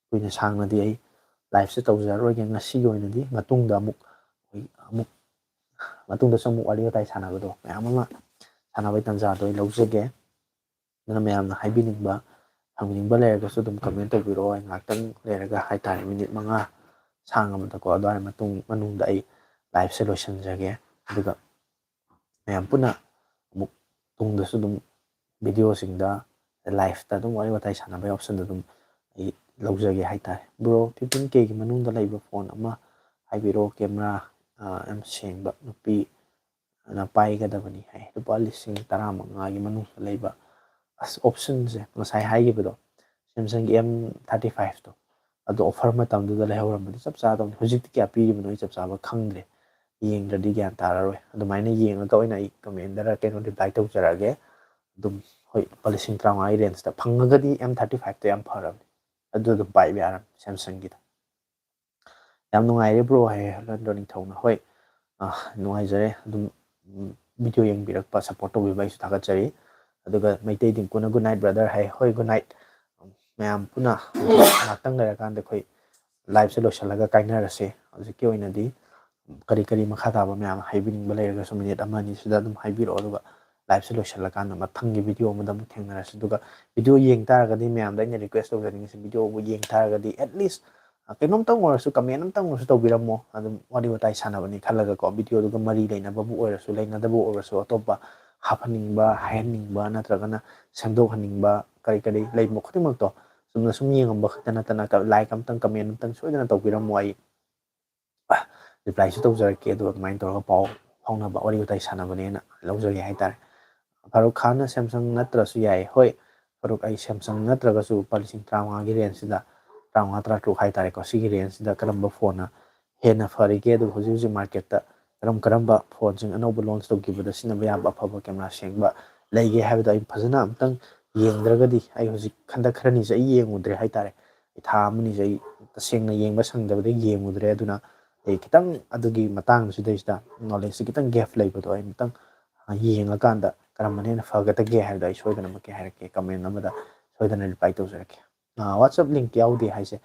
ꯀꯨꯏꯅ ꯁꯥꯡꯅꯗꯤ ꯑꯩ ꯂꯥꯏꯐꯁꯦ ꯇꯧꯖꯔꯔꯣꯏꯒꯦ ꯉꯁꯤꯒꯤ ꯑꯣꯏꯅꯗꯤ꯫ ꯃꯇꯨꯡꯗ ꯑꯃꯨꯛ, ꯑꯩꯈꯣꯏ ꯑꯃꯨꯛ, ꯃꯇꯨꯡꯗꯁꯨ ꯑꯃꯨꯛ ꯋꯥꯔꯤ ꯋꯥꯇꯥꯏ ꯁꯥꯟꯅꯕꯗꯣ, ꯃꯌꯥꯝ ꯑꯃ ꯁꯥꯟꯅꯕꯒꯤ ꯇꯥꯟꯖꯥꯗꯣ ꯑꯩ ꯂꯧꯖꯒꯦ꯫ ꯑꯗꯨꯅ ꯃꯌꯥꯝꯅ ꯍꯥꯏꯕꯤꯅꯤꯡꯕ, ꯍꯪꯅꯤꯡꯕ ꯂꯩꯔꯒꯁꯨ ꯑꯗꯨꯝ ꯀꯃꯦꯟ ꯇꯧꯕꯤꯔꯛꯑꯣ꯫ ꯑꯩ ꯉꯥꯏꯍꯥꯛꯇꯪ ꯂꯩꯔꯒ ꯍꯥꯏꯇꯥꯔꯦ, ꯃꯤꯅꯤꯠ ꯃꯉꯥ ꯁꯥꯡꯉꯕꯗꯀꯣ, ꯑꯗꯨꯋꯥꯏ ꯃꯇꯨꯡ, ꯃꯅꯨꯡꯗ ꯑꯩ ꯂꯥꯏꯐꯁꯦ ꯂꯣꯏꯁꯤꯟꯖꯒꯦ꯫ ꯑꯗꯨꯒ ꯃꯌꯥꯝ ꯄꯨꯟꯅ ꯑꯃꯨꯛ ꯇꯨꯡꯗꯁꯨ ꯑꯗꯨꯝ ꯚꯤꯗꯤꯑꯣꯁꯤꯡꯗ, ꯂꯥꯏꯐꯇ ꯑꯗꯨꯝ ꯋꯥꯔꯤ ꯋꯥꯇꯥꯏ ꯁꯥꯟꯅꯕꯒꯤ ꯑꯣꯞꯁꯟꯗꯣ ꯑꯗꯨꯝ ꯑꯩ ꯂꯧꯖꯒꯦ ꯍꯥꯏꯇꯥꯔꯦ꯫ ꯕ꯭ꯔꯣ, ꯐꯤꯐꯇꯤꯟ ꯀꯦꯒꯤ ꯃꯅꯨꯡꯗ ꯂꯩꯕ ꯐꯣꯟ ꯑꯃ ꯍꯥꯏꯕꯤꯔꯛꯑꯣ, ꯀꯦꯃꯦꯔꯥ, ꯑ, ꯌꯥꯝ ꯁꯦꯡꯕ, ꯅꯨꯄꯤꯅ ꯄꯥꯏꯒꯗꯕꯅꯤ ꯍꯥꯏ, ꯂꯨꯄꯥ ꯂꯤꯁꯤꯡ ꯇꯔꯥꯃꯉꯥꯒꯤ ꯃꯅꯨꯡꯗ ꯂꯩꯕ꯫ ꯑꯁ, ꯑꯣꯞꯁꯟꯁꯦ ꯉꯁꯥꯏ ꯍꯥꯏꯈꯤꯕꯗꯣ, ꯁꯦꯝꯁꯪꯒꯤ ꯑꯦꯝ ꯊꯥꯔꯇꯤ ꯐꯥꯏꯚꯇꯣ, ꯑꯗꯣ ꯑꯣꯐꯔ ꯃꯇꯝꯗꯨꯗ ꯂꯩꯍꯧꯔꯝꯕꯗꯤ ꯆꯞ ꯆꯥꯗꯧꯅꯤ꯫ ꯍꯧꯖꯤꯛꯇꯤ ꯀꯌꯥ ꯄꯤꯔꯤꯕꯅꯣ ꯑꯩ ꯆꯞ ꯆꯥꯕ ꯈꯪꯗ꯭ꯔꯦ, ꯌꯦꯡꯗ꯭ꯔꯗꯤ ꯒ꯭ꯌꯥꯟ ꯇꯥꯔꯔꯣꯏ꯫ ꯑꯗꯨꯃꯥꯏꯅ ꯌꯦꯡꯉꯒ ꯑꯣꯏꯅ ꯑꯩ ꯀꯃꯦꯟꯗꯔ ꯀꯩꯅꯣ ꯔꯤꯄ꯭ꯂꯥꯏ ꯇꯧꯖꯔꯛꯑꯒꯦ꯫ ꯑꯗꯨꯝ, ꯍꯣꯏ, ꯂꯨꯄꯥ ꯂꯤꯁꯤꯡ ꯇꯔꯥꯃꯉꯥꯒꯤ ꯔꯦꯟꯖꯇ ꯐꯪꯉꯒꯗꯤ ꯑꯦꯝ ꯊꯥꯔꯇꯤ ꯐꯥꯏꯚꯇꯣ ꯌꯥꯝ ꯐꯔꯕꯅꯤ, ꯑꯗꯨ ꯑꯗꯨꯝ ꯄꯥꯏꯕ ꯌꯥꯔꯝꯅꯤ ꯁꯦꯝꯁꯪꯒꯤꯗꯣ꯫ ꯌꯥꯝ ꯅꯨꯡꯉꯥꯏꯔꯦ ꯕ꯭ꯔꯣ ꯍꯥꯏꯌꯦ ꯍꯂꯟꯗ꯭ꯔꯣ ꯅꯤꯡꯊꯧꯅ꯫ ꯍꯣꯏ, ꯑ, ꯅꯨꯡꯉꯥꯏꯖꯔꯦ꯫ ꯑꯗꯨꯝ, ꯎꯝ, ꯚꯤꯗꯤꯑꯣ ꯌꯦꯡꯕꯤꯔꯛꯄ, ꯁꯞꯄꯣꯔꯠ ꯇꯧꯕꯤꯕ ꯑꯩꯁꯨ ꯊꯥꯒꯠꯆꯔꯤ꯫ ꯑꯗꯨꯒ ꯃꯩꯇꯩ ꯗꯤꯡꯀꯨꯅ good night brother ꯍꯥꯏ꯫ ꯍꯣꯏ, good night꯫ ꯃꯌꯥꯝ ꯄꯨꯟꯅ ꯉꯥꯏꯍꯥꯛꯇꯪ ꯂꯩꯔꯀꯥꯟꯗ ꯑꯩꯈꯣꯏ ꯂꯥꯏꯐꯁꯦ ꯂꯣꯏꯁꯤꯜꯂꯒ ꯀꯥꯏꯅꯔꯁꯦ꯫ ꯍꯧꯖꯤꯛꯀꯤ ꯑꯣꯏꯅꯗꯤ ꯀꯔꯤ ꯀꯔꯤ ꯃꯈꯥ ꯇꯥꯕ ꯃꯌꯥꯝ ꯍꯥꯏꯕꯤꯅꯤꯡꯕ ꯂꯩꯔꯒꯁꯨ ꯃꯤꯅꯤꯠ ꯑꯃ ꯑꯅꯤ ꯁꯤꯗ ꯑꯗꯨꯝ ꯍꯥꯏꯕꯤꯔꯛꯑꯣ, ꯑꯗꯨꯒ liveꯁꯦ ꯂꯣꯏꯁꯤꯜꯂꯀꯥꯟꯗ ꯃꯊꯪꯒꯤ video ꯑꯃꯗ ꯑꯃꯨꯛ ꯊꯦꯡꯅꯔꯁꯤ꯫ ꯑꯗꯨꯒ video ꯌꯦꯡ ꯇꯥꯔꯒꯗꯤ ꯃꯌꯥꯝꯗ ꯑꯩꯅ request ꯇꯧꯖꯅꯤꯡꯉꯤꯁꯦ, videoꯕꯨ ꯌꯦꯡ ꯇꯥꯔꯒꯗꯤ at least, ꯑ, ꯀꯩꯅꯣꯝꯇꯪ ꯑꯣꯏꯔꯁꯨ, comment ꯑꯝꯇꯪ ꯑꯣꯏꯔꯁꯨ ꯇꯧꯕꯤꯔꯝꯃꯣ꯫ ꯑꯗꯨꯝ ꯋꯥꯔꯤ ꯋꯥꯇꯥꯏ ꯁꯥꯟꯅꯕꯅꯤ ꯈꯜꯂꯒꯀꯣ, videoꯗꯨꯒ ꯃꯔꯤ ꯂꯩꯅꯕꯕꯨ ꯑꯣꯏꯔꯁꯨ, ꯂꯩꯅꯗꯕ ꯑꯣꯏꯔꯁꯨ, ꯑꯇꯣꯞꯄ ꯍꯥꯞꯍꯟꯅꯤꯡꯕ, ꯍꯥꯏꯍꯟꯅꯤꯡꯕ, ꯅꯠꯇ꯭ꯔꯒꯅ ꯁꯦꯝꯗꯣꯛꯍꯟꯅꯤꯡꯕ ꯀꯔꯤ ꯀꯔꯤ ꯂꯩꯕ ꯈꯨꯗꯤꯡꯃꯛꯇꯣ ꯆꯨꯝꯅ ꯁꯨꯝ ꯌꯦꯡꯉꯝꯕ ꯈꯛꯇ ꯅꯠꯇꯅ, ꯀ-, like ꯑꯝꯇꯪ, comment ꯑꯝꯇꯪ ꯁꯣꯏꯗꯅ ꯇꯧꯕꯤꯔꯝꯃꯣ꯫ ꯑꯩ replyꯁꯨ ꯇꯧꯖꯔꯛꯀꯦ, ꯑꯗꯨꯒ ꯑꯗꯨꯃꯥꯏꯅ ꯇꯧꯔꯒ ꯄꯥꯎ ꯐꯥꯎꯅꯕ, ꯋꯥꯔꯤ ꯋꯥꯇꯥꯏ ꯁꯥꯟꯅꯕꯅꯦꯅ ꯂꯧꯖꯒꯦ ꯍꯥꯏꯇꯥꯔꯦ꯫ ꯐꯥꯔꯨꯛ ꯈꯥꯟꯅ Samsung ꯅꯠꯇ꯭ꯔꯁꯨ ꯌꯥꯏ꯫ ꯍꯣꯏ, ꯐꯥꯔꯨꯛ, ꯑꯩ Samsung ꯅꯠꯇ꯭ꯔꯒꯁꯨ ꯂꯨꯄꯥ ꯂꯤꯁꯤꯡ ꯇꯔꯥꯃꯉꯥꯒꯤ rangeꯁꯤꯗ, ꯇꯔꯥꯃꯉꯥ, ꯇꯔꯥꯇꯔꯨꯛ ꯍꯥꯏꯇꯥꯔꯦꯀꯣ, ꯁꯤꯒꯤ rangeꯁꯤꯗ ꯀꯔꯝꯕ phoneꯅ ꯍꯦꯟꯅ ꯐꯔꯤꯒꯦ, ꯑꯗꯨꯒ ꯍꯧꯖꯤꯛ ꯍꯧꯖꯤꯛ marketꯇ ꯀꯔꯝ ꯀꯔꯝꯕ phoneꯁꯤꯡ ꯑꯅꯧꯕ launch ꯇꯧꯈꯤꯕꯗ ꯁꯤꯖꯤꯟꯅꯕ ꯌꯥꯕ ꯑꯐꯕ camera ꯁꯦꯡꯕ ꯂꯩꯒꯦ ꯍꯥꯏꯕꯗꯣ ꯑꯩ ꯐꯖꯅ ꯑꯝꯇꯪ ꯌꯦꯡꯗ꯭ꯔꯒꯗꯤ, ꯑꯩ ꯍꯧꯖꯤꯛ ꯍꯟꯗꯛ ꯈꯔꯅꯤꯁꯦ ꯑꯩ ꯌꯦꯡꯉꯨꯗ꯭ꯔꯦ ꯍꯥꯏꯇꯥꯔꯦ꯫ ꯑꯩ ꯊꯥ ꯑꯃꯅꯤꯁꯦ ꯑꯩ ꯇꯁꯦꯡꯅ ꯌꯦꯡꯕ ꯁꯪꯗꯕꯗꯒꯤ ꯌꯦꯡꯉꯨꯗ꯭ꯔꯦ꯫ ꯑꯗꯨꯅ ꯑꯩ ꯈꯤꯇꯪ ꯑꯗꯨꯒꯤ ꯃꯇꯥꯡꯁꯤꯗꯩꯁꯤꯗ knowledgeꯁꯦ ꯈꯤꯇꯪ gap ꯂꯩꯕꯗꯣ ꯑꯩ ꯑꯃꯨꯛꯇꯪ, ꯑ, ꯌꯦꯡꯉꯀꯥꯟꯗ ꯀꯔꯝꯕꯅ ꯍꯦꯟꯅ ꯐꯒꯗꯒꯦ ꯍꯥꯏꯕꯗꯣ ꯑꯩ ꯁꯣꯏꯗꯅꯃꯛꯀꯤ ꯍꯥꯏꯔꯛꯀꯦ, comment ꯑꯃꯗ ꯁꯣꯏꯗꯅ reply ꯇꯧꯖꯔꯛꯀꯦ꯫ ꯑ, WhatsApp link ꯌꯥꯎꯗꯦ ꯍꯥꯏꯁꯦ,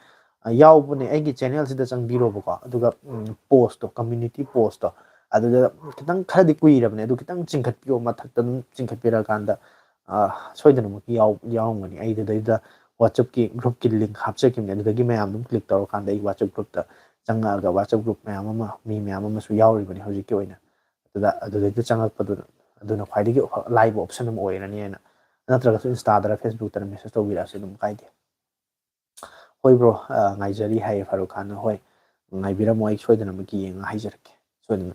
ꯑ, ꯌꯥꯎꯕꯅꯦ, ꯑꯩꯒꯤ channelꯁꯤꯗ ꯆꯪꯕꯤꯔꯣꯕꯀꯣ, ꯑꯗꯨꯒ, ꯎꯝ, postꯇꯣ, community postꯇꯣ, ꯑꯗꯨꯗ ꯈꯤꯇꯪ ꯈꯔꯗꯤ ꯀꯨꯏꯔꯕꯅꯦ, ꯑꯗꯨ ꯈꯤꯇꯪ ꯆꯤꯡꯈꯠꯄꯤꯌꯣ, ꯃꯊꯛꯇ ꯑꯗꯨꯝ ꯆꯤꯡꯈꯠꯄꯤꯔꯀꯥꯟꯗ, ꯑ, ꯁꯣꯏꯗꯅꯃꯛꯀꯤ ꯌꯥꯎ-, ꯌꯥꯎꯔꯝꯒꯅꯤ꯫ ꯑꯩ ꯑꯗꯨꯗꯩꯗ WhatsAppꯀꯤ groupꯀꯤ link ꯍꯥꯞꯆꯈꯤꯕꯅꯦ, ꯑꯗꯨꯗꯒꯤ ꯃꯌꯥꯝ ꯑꯗꯨꯝ click ꯇꯧꯔꯀꯥꯟꯗ ꯑꯩ WhatsApp groupꯇ ꯆꯪꯉꯛꯑꯒ WhatsApp group ꯃꯌꯥꯝ ꯑꯃ, ꯃꯤ ꯃꯌꯥꯝ ꯑꯃꯁꯨ ꯌꯥꯎꯔꯤꯕꯅꯤ ꯍꯧꯖꯤꯛꯀꯤ ꯑꯣꯏꯅ꯫ ꯑꯗꯨꯗ, ꯑꯗꯨꯗꯩꯗ ꯆꯪꯉꯛꯄꯗꯨꯅ, ꯑꯗꯨꯅ ꯈ꯭ꯋꯥꯏꯗꯒꯤ ꯑꯐ-, ꯂꯥꯏꯕ option ꯑꯃ ꯑꯣꯏꯔꯅꯤ ꯍꯥꯏꯅ, ꯅꯠꯇ꯭ꯔꯒꯁꯨ Instaꯗꯔ Facebookꯇꯔ message ꯇꯧꯕꯤꯔꯛꯑꯁꯨ ꯑꯗꯨꯝ ꯀꯥꯏꯗꯦ꯫ "ꯍꯣꯏ bro, ꯑ, ꯉꯥꯏꯖꯔꯤ" ꯍꯥꯏꯌꯦ ꯐꯥꯔꯨꯛ ꯈꯥꯟꯅ꯫ "ꯍꯣꯏ, ꯉꯥꯏꯕꯤꯔꯝꯃꯣ, ꯑꯩ ꯁꯣꯏꯗꯅꯃꯛꯀꯤ ꯌꯦꯡꯉ ꯍꯥꯏꯖꯔꯛꯀꯦ, ꯁꯣꯏꯗꯅ"꯫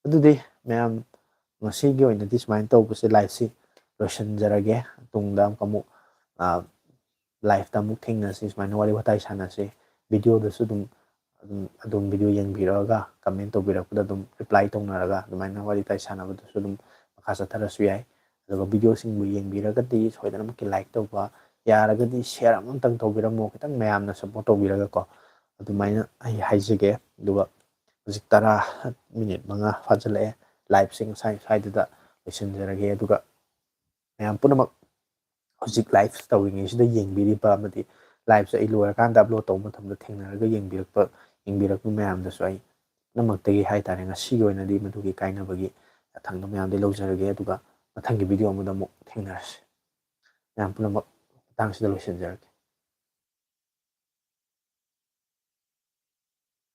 ꯑꯗꯨꯗꯤ ꯃꯌꯥꯝ, ꯉꯁꯤꯒꯤ ꯑꯣꯏꯅꯗꯤ ꯁꯨꯃꯥꯏꯅ ꯇꯧꯕꯁꯦ, liveꯁꯤ ꯂꯣꯏꯁꯤꯟꯖꯔꯒꯦ꯫ ꯇꯨꯡꯗ ꯑꯃꯨꯛ, ꯑ, liveꯇ ꯑꯃꯨꯛ ꯊꯦꯡꯅꯁꯤ, ꯁꯨꯃꯥꯏꯅ ꯋꯥꯔꯤ ꯋꯥꯇꯥꯏ ꯁꯥꯟꯅꯁꯤ꯫ Videoꯗꯁꯨ ꯑꯗꯨꯝ, ꯑꯗꯨꯝ, ꯑꯗꯨꯝ video ꯌꯦꯡꯕꯤꯔꯛꯑꯒ, comment ꯇꯧꯕꯤꯔꯛꯄꯗ ꯑꯗꯨꯝ reply ꯇꯧꯅꯔꯒ, ꯑꯗꯨꯃꯥꯏꯅ ꯋꯥꯔꯤ ꯋꯥꯇꯥꯏ ꯁꯥꯟꯅꯕꯗꯨꯁꯨ ꯑꯗꯨꯝ ꯃꯈꯥ ꯆꯠꯊꯔꯁꯨ ꯌꯥꯏ꯫ ꯑꯗꯨꯒ videoꯁꯤꯡꯕꯨ ꯌꯦꯡꯕꯤꯔꯒꯗꯤ ꯁꯣꯏꯗꯅꯃꯛꯀꯤ like ꯇꯧꯕ, ꯌꯥꯔꯒꯗꯤ share ꯑꯃꯇꯪ ꯇꯧꯕꯤꯔꯝꯃꯣ, ꯈꯤꯇꯪ ꯃꯌꯥꯝꯅ support ꯇꯧꯕꯤꯔꯒꯀꯣ꯫ ꯑꯗꯨꯃꯥꯏꯅ ꯑꯩ ꯍꯥꯏꯖꯒꯦ꯫ ꯑꯗꯨꯒ ꯍꯧꯖꯤꯛ ꯇꯔꯥ, minute ꯃꯉꯥ ꯐꯥꯖꯤꯜꯂꯛꯑꯦ꯫ Liveꯁꯦ ꯉꯁꯥꯏ ꯁ꯭ꯋꯥꯏꯗꯨꯗ ꯂꯣꯏꯁꯤꯟꯖꯔꯒꯦ꯫ ꯑꯗꯨꯒ ꯃꯌꯥꯝ ꯄꯨꯝꯅꯃꯛ ꯍꯧꯖꯤꯛ live ꯇꯧꯔꯤꯉꯩꯁꯤꯗ ꯌꯦꯡꯕꯤꯔꯤꯕ ꯑꯃꯗꯤ liveꯁꯦ ꯑꯩ ꯂꯣꯏꯔꯀꯥꯟꯗ upload ꯇꯧꯕ ꯃꯇꯝꯗ ꯊꯦꯡꯅꯔꯒ ꯌꯦꯡꯕꯤꯔꯛꯄ, ꯌꯦꯡꯕꯤꯔꯛꯄ ꯃꯌꯥꯝꯗꯁꯨ ꯑꯩ ꯄꯨꯝꯅꯃꯛꯇꯒꯤ ꯍꯥꯏꯇꯥꯔꯦ, ꯉꯁꯤꯒꯤ ꯑꯣꯏꯅꯗꯤ ꯃꯗꯨꯒꯤ ꯀꯥꯏꯅꯕꯒꯤ ꯑꯊꯪꯕ ꯃꯌꯥꯝꯗꯩ ꯂꯧꯖꯔꯒꯦ, ꯑꯗꯨꯒ ꯃꯊꯪꯒꯤ video ꯑꯃꯗ ꯑꯃꯨꯛ ꯊꯦꯡꯅꯔꯁꯤ꯫ ꯃꯌꯥꯝ ꯄꯨꯝꯅꯃꯛ ꯃꯇꯥꯡꯁꯤꯗ ꯂꯣꯏꯁꯤꯟꯖꯔꯒꯦ꯫